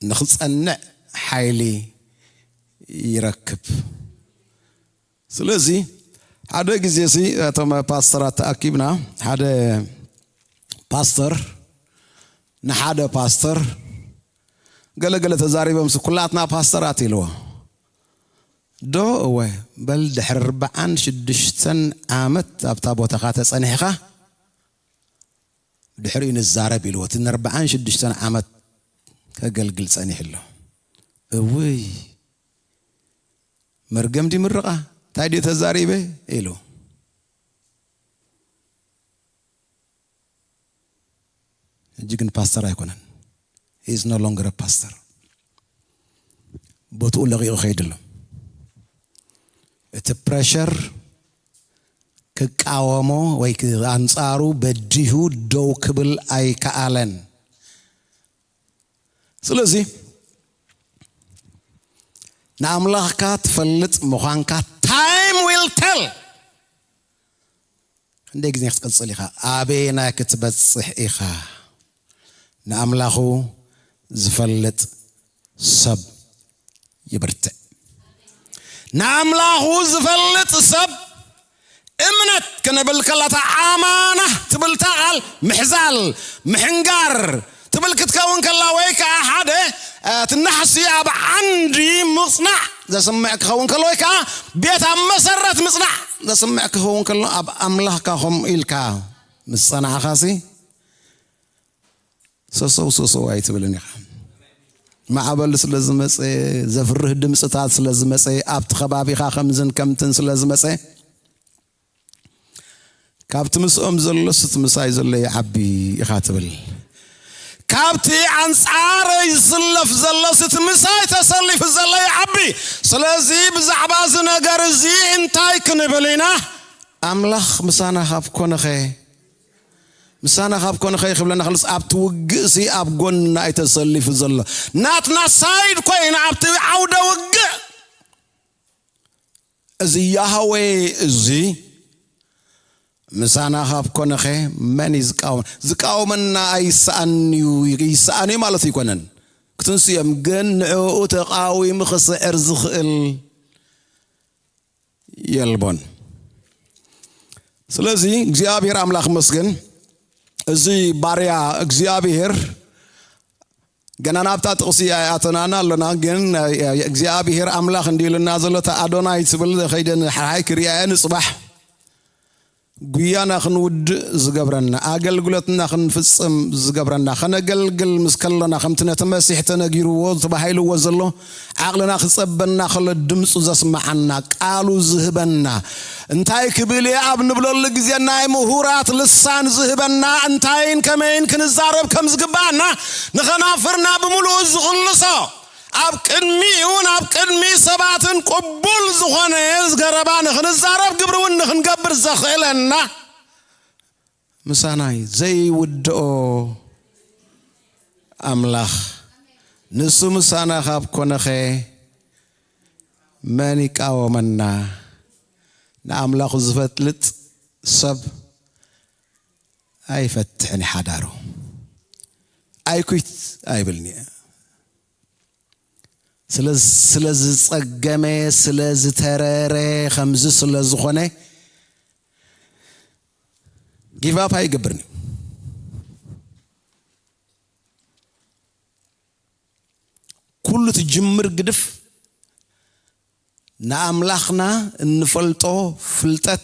ንኽጸንዕ ሓይሊ ይረክብ። ስለዚ ሓደ ግዜ ሲ እቶም ፓስተራት ተኣኪብና ሓደ ፓስተር ንሓደ ፓስተር ገለገለ ተዛሪቦም ሲ ኩላትና ፓስተራት ኢልዎ። ዶ እወ በል ድሕሪ ኣርባዓን ሽዱሽተን ዓመት ኣብታ ቦታኻ ተጸኒሕኻ ድሕሪኡ ንዛረብ ኢልዎ። እቲ ንኣርባዓን ሽዱሽተን ዓመት ከገልግል ጸኒሑ ኣሎ። እውይ መርገም ድዩ ምርቓ እንታይ ድዩ ተዛሪበ ኢሉ። ሕጂ ግን ፓስተር ኣይኮነን። He is no longer a pastor። ቦትኡ ለቒቑ ከይዱ ኣሎ። እቲ ፕረሸር ክቃወሞ ወይ ኣንጻሩ በዲሁ ደው ክብል ኣይከኣለን። ስለዚ ንኣምላኽካ ትፈልጥ ምዃንካ time will tell። ክንደይ ግዜ ክትቅጽል ኢኻ? ኣበየናይ ክትበጽሕ ኢኻ? ንኣምላኹ ዝፈልጥ ሰብ ይብርትዕ። ንኣምላኹ ዝፈልጥ ሰብ እምነት ክንብል ከላ እታ ኣማና ትብል እታ ቃል ምሕዛል ምሕንጋር ትብል ክትከውን ከላ ወይ ከዓ ሓደ እቲ ናሕሲ ኣብ ዓንዲ ምፅናዕ ዘስምዕ ክኸውን ከሎ ወይ ከዓ ቤት ኣብ መሰረት ምፅናዕ ዘስምዕ ክኸውን ከሎ ኣብ ኣምላኽካ ከምኡ ኢልካ ምስ ጸናዕኻሲ ሰሰው ሰሰው ኣይትብልን ኢኻ። ማዕበል ስለ ዝመፀ ዘፍርህ ድምፅታት ስለ ዝመፀ ኣብቲ ከባቢኻ ከምዝን ከምትን ስለ ዝመፀ ካብቲ ምስኦም ዘሎስ እቲ ምሳይ ዘሎ ይዓቢ ኢኻ ትብል። ካብቲ ኣንጻረይ ዝስለፍ ዘሎስ እቲ ምሳይ ተሰሊፉ ዘሎ ይዓቢ። ስለዚ ብዛዕባ እዚ ነገር እዚ እንታይ ክንብል ኢና? ኣምላኽ ምሳና ካብ ኮነኸ ምሳና ካብ ኮነኸ ክብለና ከሎስ ኣብቲ ውግእሲ ኣብ ጎንና እዩ ተሰሊፉ ዘሎ። ናትና ሳይድ ኮይኑ ኣብቲ ዓውደ ውግእ እዚ ያህዌ እዚ ምሳና ካብ ኮነኸ መን እዩ ዝቃወም? ዝቃወመና ኣይሰኣን እዩ፣ ይሰኣን እዩ ማለት ኣይኮነን። ክትንስኦም ግን ንዕኡ ተቃዊሙ ክስዕር ዝኽእል የልቦን። ስለዚ እግዚኣብሔር ኣምላኽ መስገን እዚ ባርያ እግዚኣብሔር ገና ናብታ ጥቕሲ ኣይኣተናና ኣለና፣ ግን እግዚኣብሔር ኣምላኽ እንዲልና ዘሎ እታ ኣዶናይ ትብል ከይደ ንሓይ ክሪኣየ ንጽባሕ ጉያና ክንውድእ ዝገብረና፣ ኣገልግሎትና ክንፍጽም ዝገብረና፣ ከነገልግል ምስ ከለና ከምቲ ነቲ መሲሕ ተነጊርዎ ተባሂልዎ ዘሎ ዓቕልና ክጸበና ከሎ ድምፁ ዘስምዓና፣ ቃሉ ዝህበና፣ እንታይ ክብል እየ ኣብ ንብለሉ ግዜ ናይ ምሁራት ልሳን ዝህበና፣ እንታይን ከመይን ክንዛረብ ከም ዝግባኣና ንኸናፍርና ብምሉኡ ዝኽልሶ፣ ኣብ ቅድሚኡን ኣብ ቅድሚ ሰባትን ቅቡል ዝኾነ ዘረባ ንኽንዛረብ ግብሪ እውን ንኽንገብር ዘኽእለና ምሳናይ ዘይውድኦ ኣምላኽ ንሱ ምሳና ካብ ኮነኸ መን ይቃወመና? ንኣምላኹ ዝፈልጥ ሰብ ኣይፈትሕን ሓዳሩ ኣይኩት ኣይብልኒ። ስለ ስለ ዝጸገመ ስለ ዝተረረ ከምዚ ስለ ዝኾነ ጊቭ ኣፕ ኣይገብርን እዩ። ኩሉ ትጅምር ግድፍ ንኣምላኽና እንፈልጦ ፍልጠት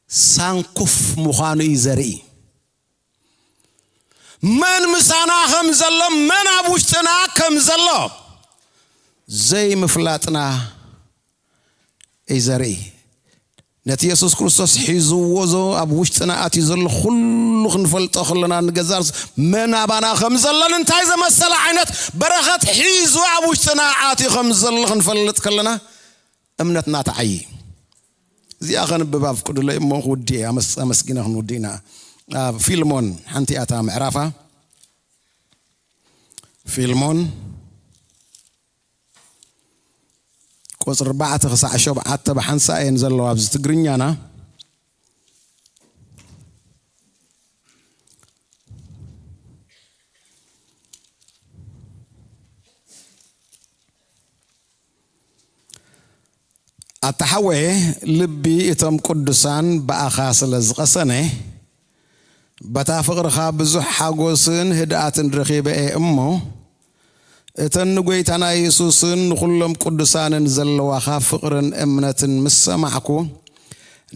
ሳንኩፍ ምዃኑ እዩ ዘርኢ። መን ምሳና ከም ዘሎ፣ መን ኣብ ውሽጥና ከም ዘሎ ዘይምፍላጥና እዩ ዘርኢ። ነቲ የሱስ ክርስቶስ ሒዝዎ ዞ ኣብ ውሽጥና ኣትዩ ዘሎ ኩሉ ክንፈልጦ ከለና፣ ንገዛእ ርእሱ መን ኣባና ከም ዘሎን እንታይ ዘመሰለ ዓይነት በረኸት ሒዙ ኣብ ውሽጥና ኣትዩ ከም ዘሎ ክንፈልጥ ከለና፣ እምነትና ትዓዪ። እዚኣ ከንብብ ኣፍቅዱለይ እሞ ክውድእ እየ። ኣመስ-፣ ኣመስጊነ ክንውድእ ኢና። ኣብ ፊልሞን፣ ሓንቲ እያ እታ ምዕራፋ። ፊልሞን ቁጽሪ ኣርባዕተ ክሳዕ ሸውዓተ ብሓንሳእ እየን ዘለዋ ኣብዚ ትግርኛና። ኣታ ሓወየ፣ ልቢ እቶም ቅዱሳን ብኣኻ ስለ ዝቐሰነ፣ በታ ፍቕርኻ ብዙሕ ሓጎስን ህድኣትን ረኺበ እየ እሞ፣ እተን ንጐይታና የሱስን ንኹሎም ቅዱሳንን ዘለዋኻ ፍቕርን እምነትን ምስ ሰማዕኩ፣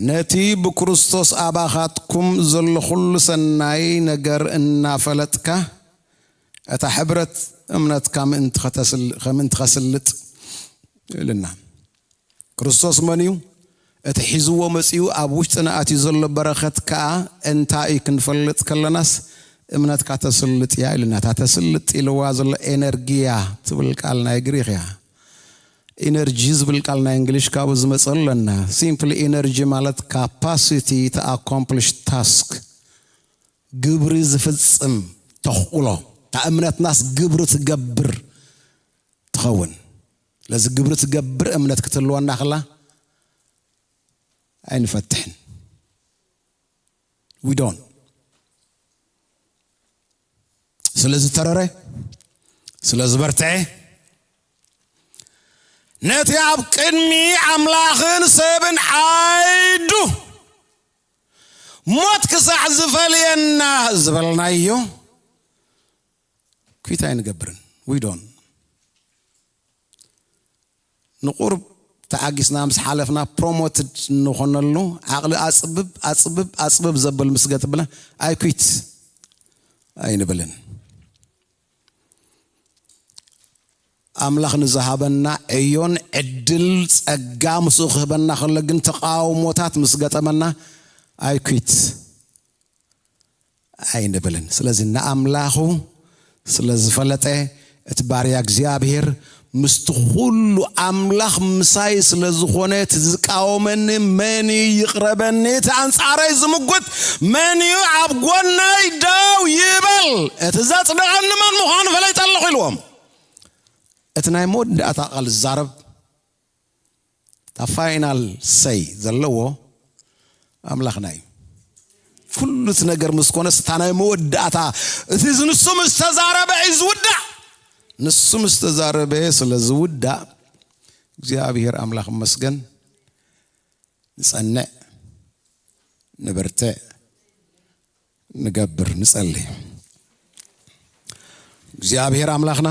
ነቲ ብክርስቶስ ኣባኻትኩም ዘሎ ኹሉ ሰናይ ነገር እናፈለጥካ፣ እታ ሕብረት እምነትካ ምእንቲ ኸተስል-፣ ከምእንቲ ኸስልጥ ይብልና። ክርስቶስ መን እዩ? እቲ ሒዝዎ መጺኡ ኣብ ውሽጥና ኣትዩ ዘሎ በረኸት ከኣ እንታይ እዩ ክንፈልጥ ከለናስ፣ እምነትካ ተስልጥ እያ ኢልና። እታ ተስልጥ ኢልዋ ዘሎ ኤነርጊያ ትብል ቃል ናይ ግሪኽ እያ። ኢነርጂ ዝብል ቃል ናይ እንግሊሽ ካብኡ ዝመጸ ኣለና። ሲምፕሊ ኢነርጂ ማለት ካፓሲቲ to accomplish task፣ ግብሪ ዝፍጽም ተኽእሎ። እታ እምነትናስ ግብሪ ትገብር ትኸውን። ስለዚ ግብሪ ትገብር እምነት ክትህልወና ከላ ኣይንፈትሕን። We don't። ስለ ዝተረረ፣ ስለ ዝበርትዐ፣ ነቲ ኣብ ቅድሚ ኣምላኽን ሰብን ዓይዱ ሞት ክሳዕ ዝፈልየና ዝበልናዮ ኲት ኣይንገብርን። We don't። ንቁሩብ ተዓጊስና ምስ ሓለፍና ፕሮሞትድ ንኾነሉ ዓቕሊ ኣጽብብ፣ ኣጽብብ፣ ኣጽብብ ዘብል ምስ ገጥምና ኣይ ኲት ኣይንብልን። ኣምላኽ ንዝሃበና ዕዮን ዕድል ጸጋ ምስኡ ክህበና ከሎ ግን ተቃውሞታት ምስ ገጠመና ኣይ ኲት ኣይንብልን። ስለዚ ንኣምላኹ ስለ ዝፈለጠ እቲ ባርያ እግዚኣብሔር ምስቲ ኩሉ ኣምላኽ ምሳይ ስለ ዝኾነ እቲ ዝቃወመኒ መን እዩ? ይቕረበኒ። እቲ ኣንጻረይ ዝምጉት መን እዩ? ኣብ ጎነይ ደው ይበል። እቲ ዘጽደቐኒ መን ምዃኑ ፈለይጠ ኣለኹ ኢልዎም። እቲ ናይ መወዳእታ ቃል ዝዛረብ እታ ፋይናል ሰይ ዘለዎ ኣምላኽና እዩ። ኩሉ እቲ ነገር ምስ ኮነስ እታ ናይ መወዳእታ እቲ ንሱ ምስ ተዛረበ እዩ ዝውዳእ። ንሱ ምስ ተዛረበ ስለ ዝውዳእ እግዚኣብሔር ኣምላኽ ይመስገን። ንጸንዕ፣ ንበርትዕ፣ ንገብር፣ ንጸሊ። እግዚኣብሔር ኣምላኽና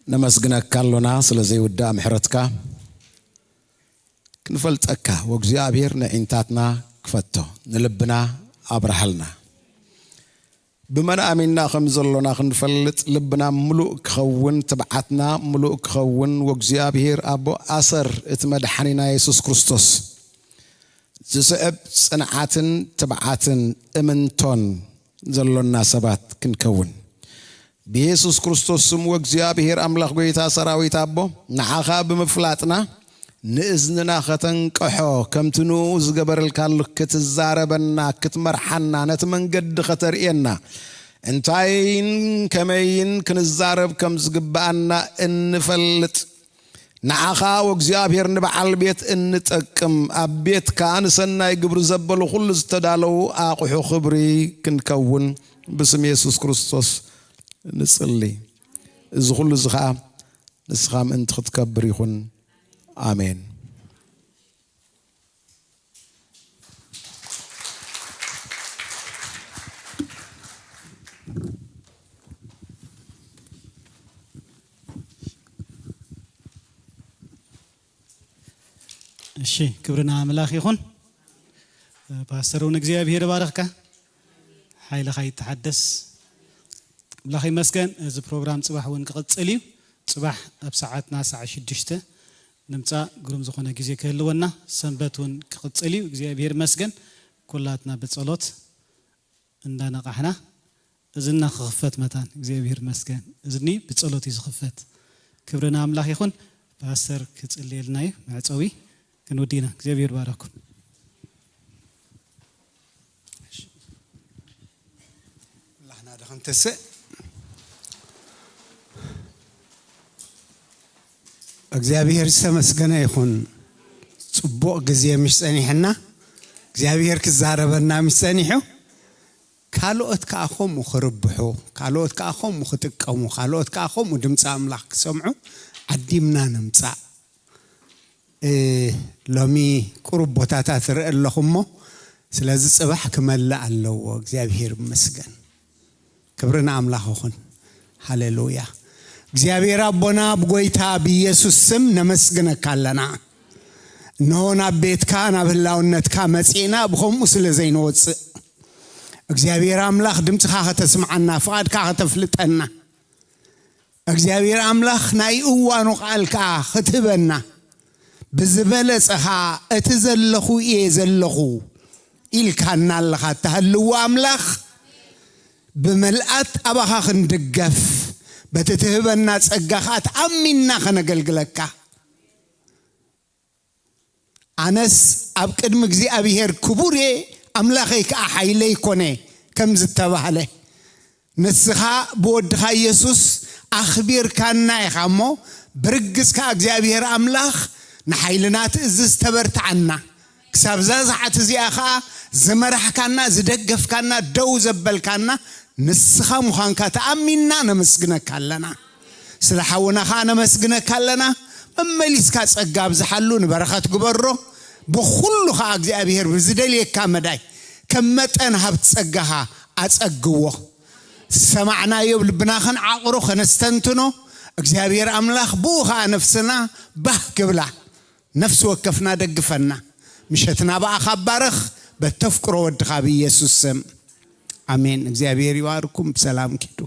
ነመስግነካ ኣሎና ስለ ዘይውዳእ ምሕረትካ። ክንፈልጠካ ወእግዚኣብሔር ንዒንታትና ክፈቶ፣ ንልብና ኣብርሃልና። ብመን ኣሚንና ከም ዘሎና ክንፈልጥ ልብና ምሉእ ክኸውን፣ ትብዓትና ምሉእ ክኸውን፣ ወእግዚኣብሔር ኣቦ ኣሰር እቲ መድሓኒና የሱስ ክርስቶስ ዝስዕብ ጽንዓትን ትብዓትን እምንቶን ዘሎና ሰባት ክንከውን ብየሱስ ክርስቶስ ስም ወእግዚኣብሔር ኣምላኽ ጐይታ ሰራዊት ኣቦ ንዓኻ ብምፍላጥና ንእዝንና ከተንቅሖ ከምቲ ንኡ ዝገበረልካሉ ክትዛረበና ክትመርሓና ነቲ መንገዲ ከተርእየና እንታይን ከመይን ክንዛረብ ከም ዝግብኣና እንፈልጥ ንዓኻ ወእግዚኣብሔር ንበዓል ቤት እንጠቅም ኣብ ቤትካ ንሰናይ ግብሪ ዘበሉ ኩሉ ዝተዳለዉ ኣቑሑ ክብሪ ክንከውን ብስም የሱስ ክርስቶስ ንጽሊ። እዚ ኩሉ እዚ ኸኣ ንስኻ ምእንቲ ክትከብር ይኹን። ኣሜን። እሺ፣ ክብሪ ንኣምላኽ ይኹን። ፓስተር እውን እግዚኣብሔር ይባርኽካ፣ ሓይልኻ ይተሓደስ። ኣምላኽ ይመስገን። እዚ ፕሮግራም ጽባሕ እውን ክቕጽል እዩ። ጽባሕ ኣብ ሰዓትና ሰዓት ሽዱሽተ ንምጻእ ግሩም ዝኾነ ግዜ ክህልወና፣ ሰንበት እውን ክቕጽል እዩ። እግዚኣብሔር ይመስገን። ኩላትና ብጸሎት እንዳነቓሕና እዝና ክኽፈት መታን እግዚኣብሔር ይመስገን። እዝኒ ብጸሎት እዩ ዝኽፈት። ክብሪ ንኣምላኽ ይኹን። ፓስተር ክጽልየልና እዩ መዕጸዊ። ክንውዲና እግዚኣብሔር ባረኩም። ላህና ዶ ክንትስእ? እግዚኣብሔር ዝተመስገነ ይኹን። ጽቡቕ ግዜ ምሽ ጸኒሕና እግዚኣብሔር ክዛረበና ምሽ ጸኒሑ፣ ካልኦት ከዓ ከምኡ ክርብሑ፣ ካልኦት ከዓ ከምኡ ክጥቀሙ፣ ካልኦት ከዓ ከምኡ ድምፂ ኣምላኽ ክሰምዑ ዓዲምና ንምፃእ። ሎሚ ቁሩብ ቦታታት ርኢ ኣለኹ እሞ፣ ስለዚ ፅባሕ ክመልእ ኣለዎ። እግዚኣብሔር ይመስገን። ክብሪ ንኣምላኽ ይኹን። ሃሌሉያ። እግዚኣብሔር ኣቦና፣ ብጎይታ ብኢየሱስ ስም ነመስግነካ ኣለና። እንሆ ናብ ቤትካ ናብ ህላውነትካ መጺእና ብኸምኡ ስለ ዘይንወጽእ፣ እግዚኣብሔር ኣምላኽ ድምፅኻ ከተስምዓና፣ ፍቓድካ ከተፍልጠና፣ እግዚኣብሔር ኣምላኽ ናይ እዋኑ ቃል ከዓ ክትህበና፣ ብዝበለጸ ኸዓ እቲ ዘለኹ እየ ዘለኹ ኢልካና ኣለኻ። እተሃልዎ ኣምላኽ፣ ብመልኣት ኣባኻ ክንድገፍ፣ በቲ ትህበና ጸጋ ኸዓ ተኣሚንና ኸነገልግለካ። ኣነስ ኣብ ቅድሚ እግዚኣብሔር ክቡር እየ፣ ኣምላኸይ ከዓ ሓይለይ ኮነ ከም ዝተባህለ፣ ንስኻ ብወድኻ ኢየሱስ ኣኽቢርካና ኢኻ እሞ፣ ብርግጽ ከዓ እግዚኣብሔር ኣምላኽ ንሓይልና ትእዝዝ፣ ተበርትዓና። ክሳብ እዛ ሰዓት እዚኣ ኸዓ ዝመራሕካና፣ ዝደገፍካና፣ ደው ዘበልካና ንስኻ ምዃንካ ተኣሚንና ነመስግነካ ኣለና። ስለ ሓውና ኸዓ ነመስግነካ ኣለና። መመሊስካ ጸጋ ኣብዝሓሉ፣ ንበረኸት ግበሮ። ብኹሉ ኸዓ እግዚኣብሔር ብዝደልየካ መዳይ ከም መጠን ሃብቲ ጸጋኻ ኣጸግዎ። ዝሰማዕናዮ ኣብ ልብና ኸንዓቕሮ፣ ኸነስተንትኖ፣ እግዚኣብሔር ኣምላኽ ብኡ ኸዓ ነፍስና ባህ ክብላ፣ ነፍሲ ወከፍና ደግፈና። ምሸትና ብኣኻ ባረኽ፣ በተፍቅሮ ወድኻ ብኢየሱስ ስም ኣሜን። እግዚኣብሔር ይባርኩም። ብሰላም ኪዱ።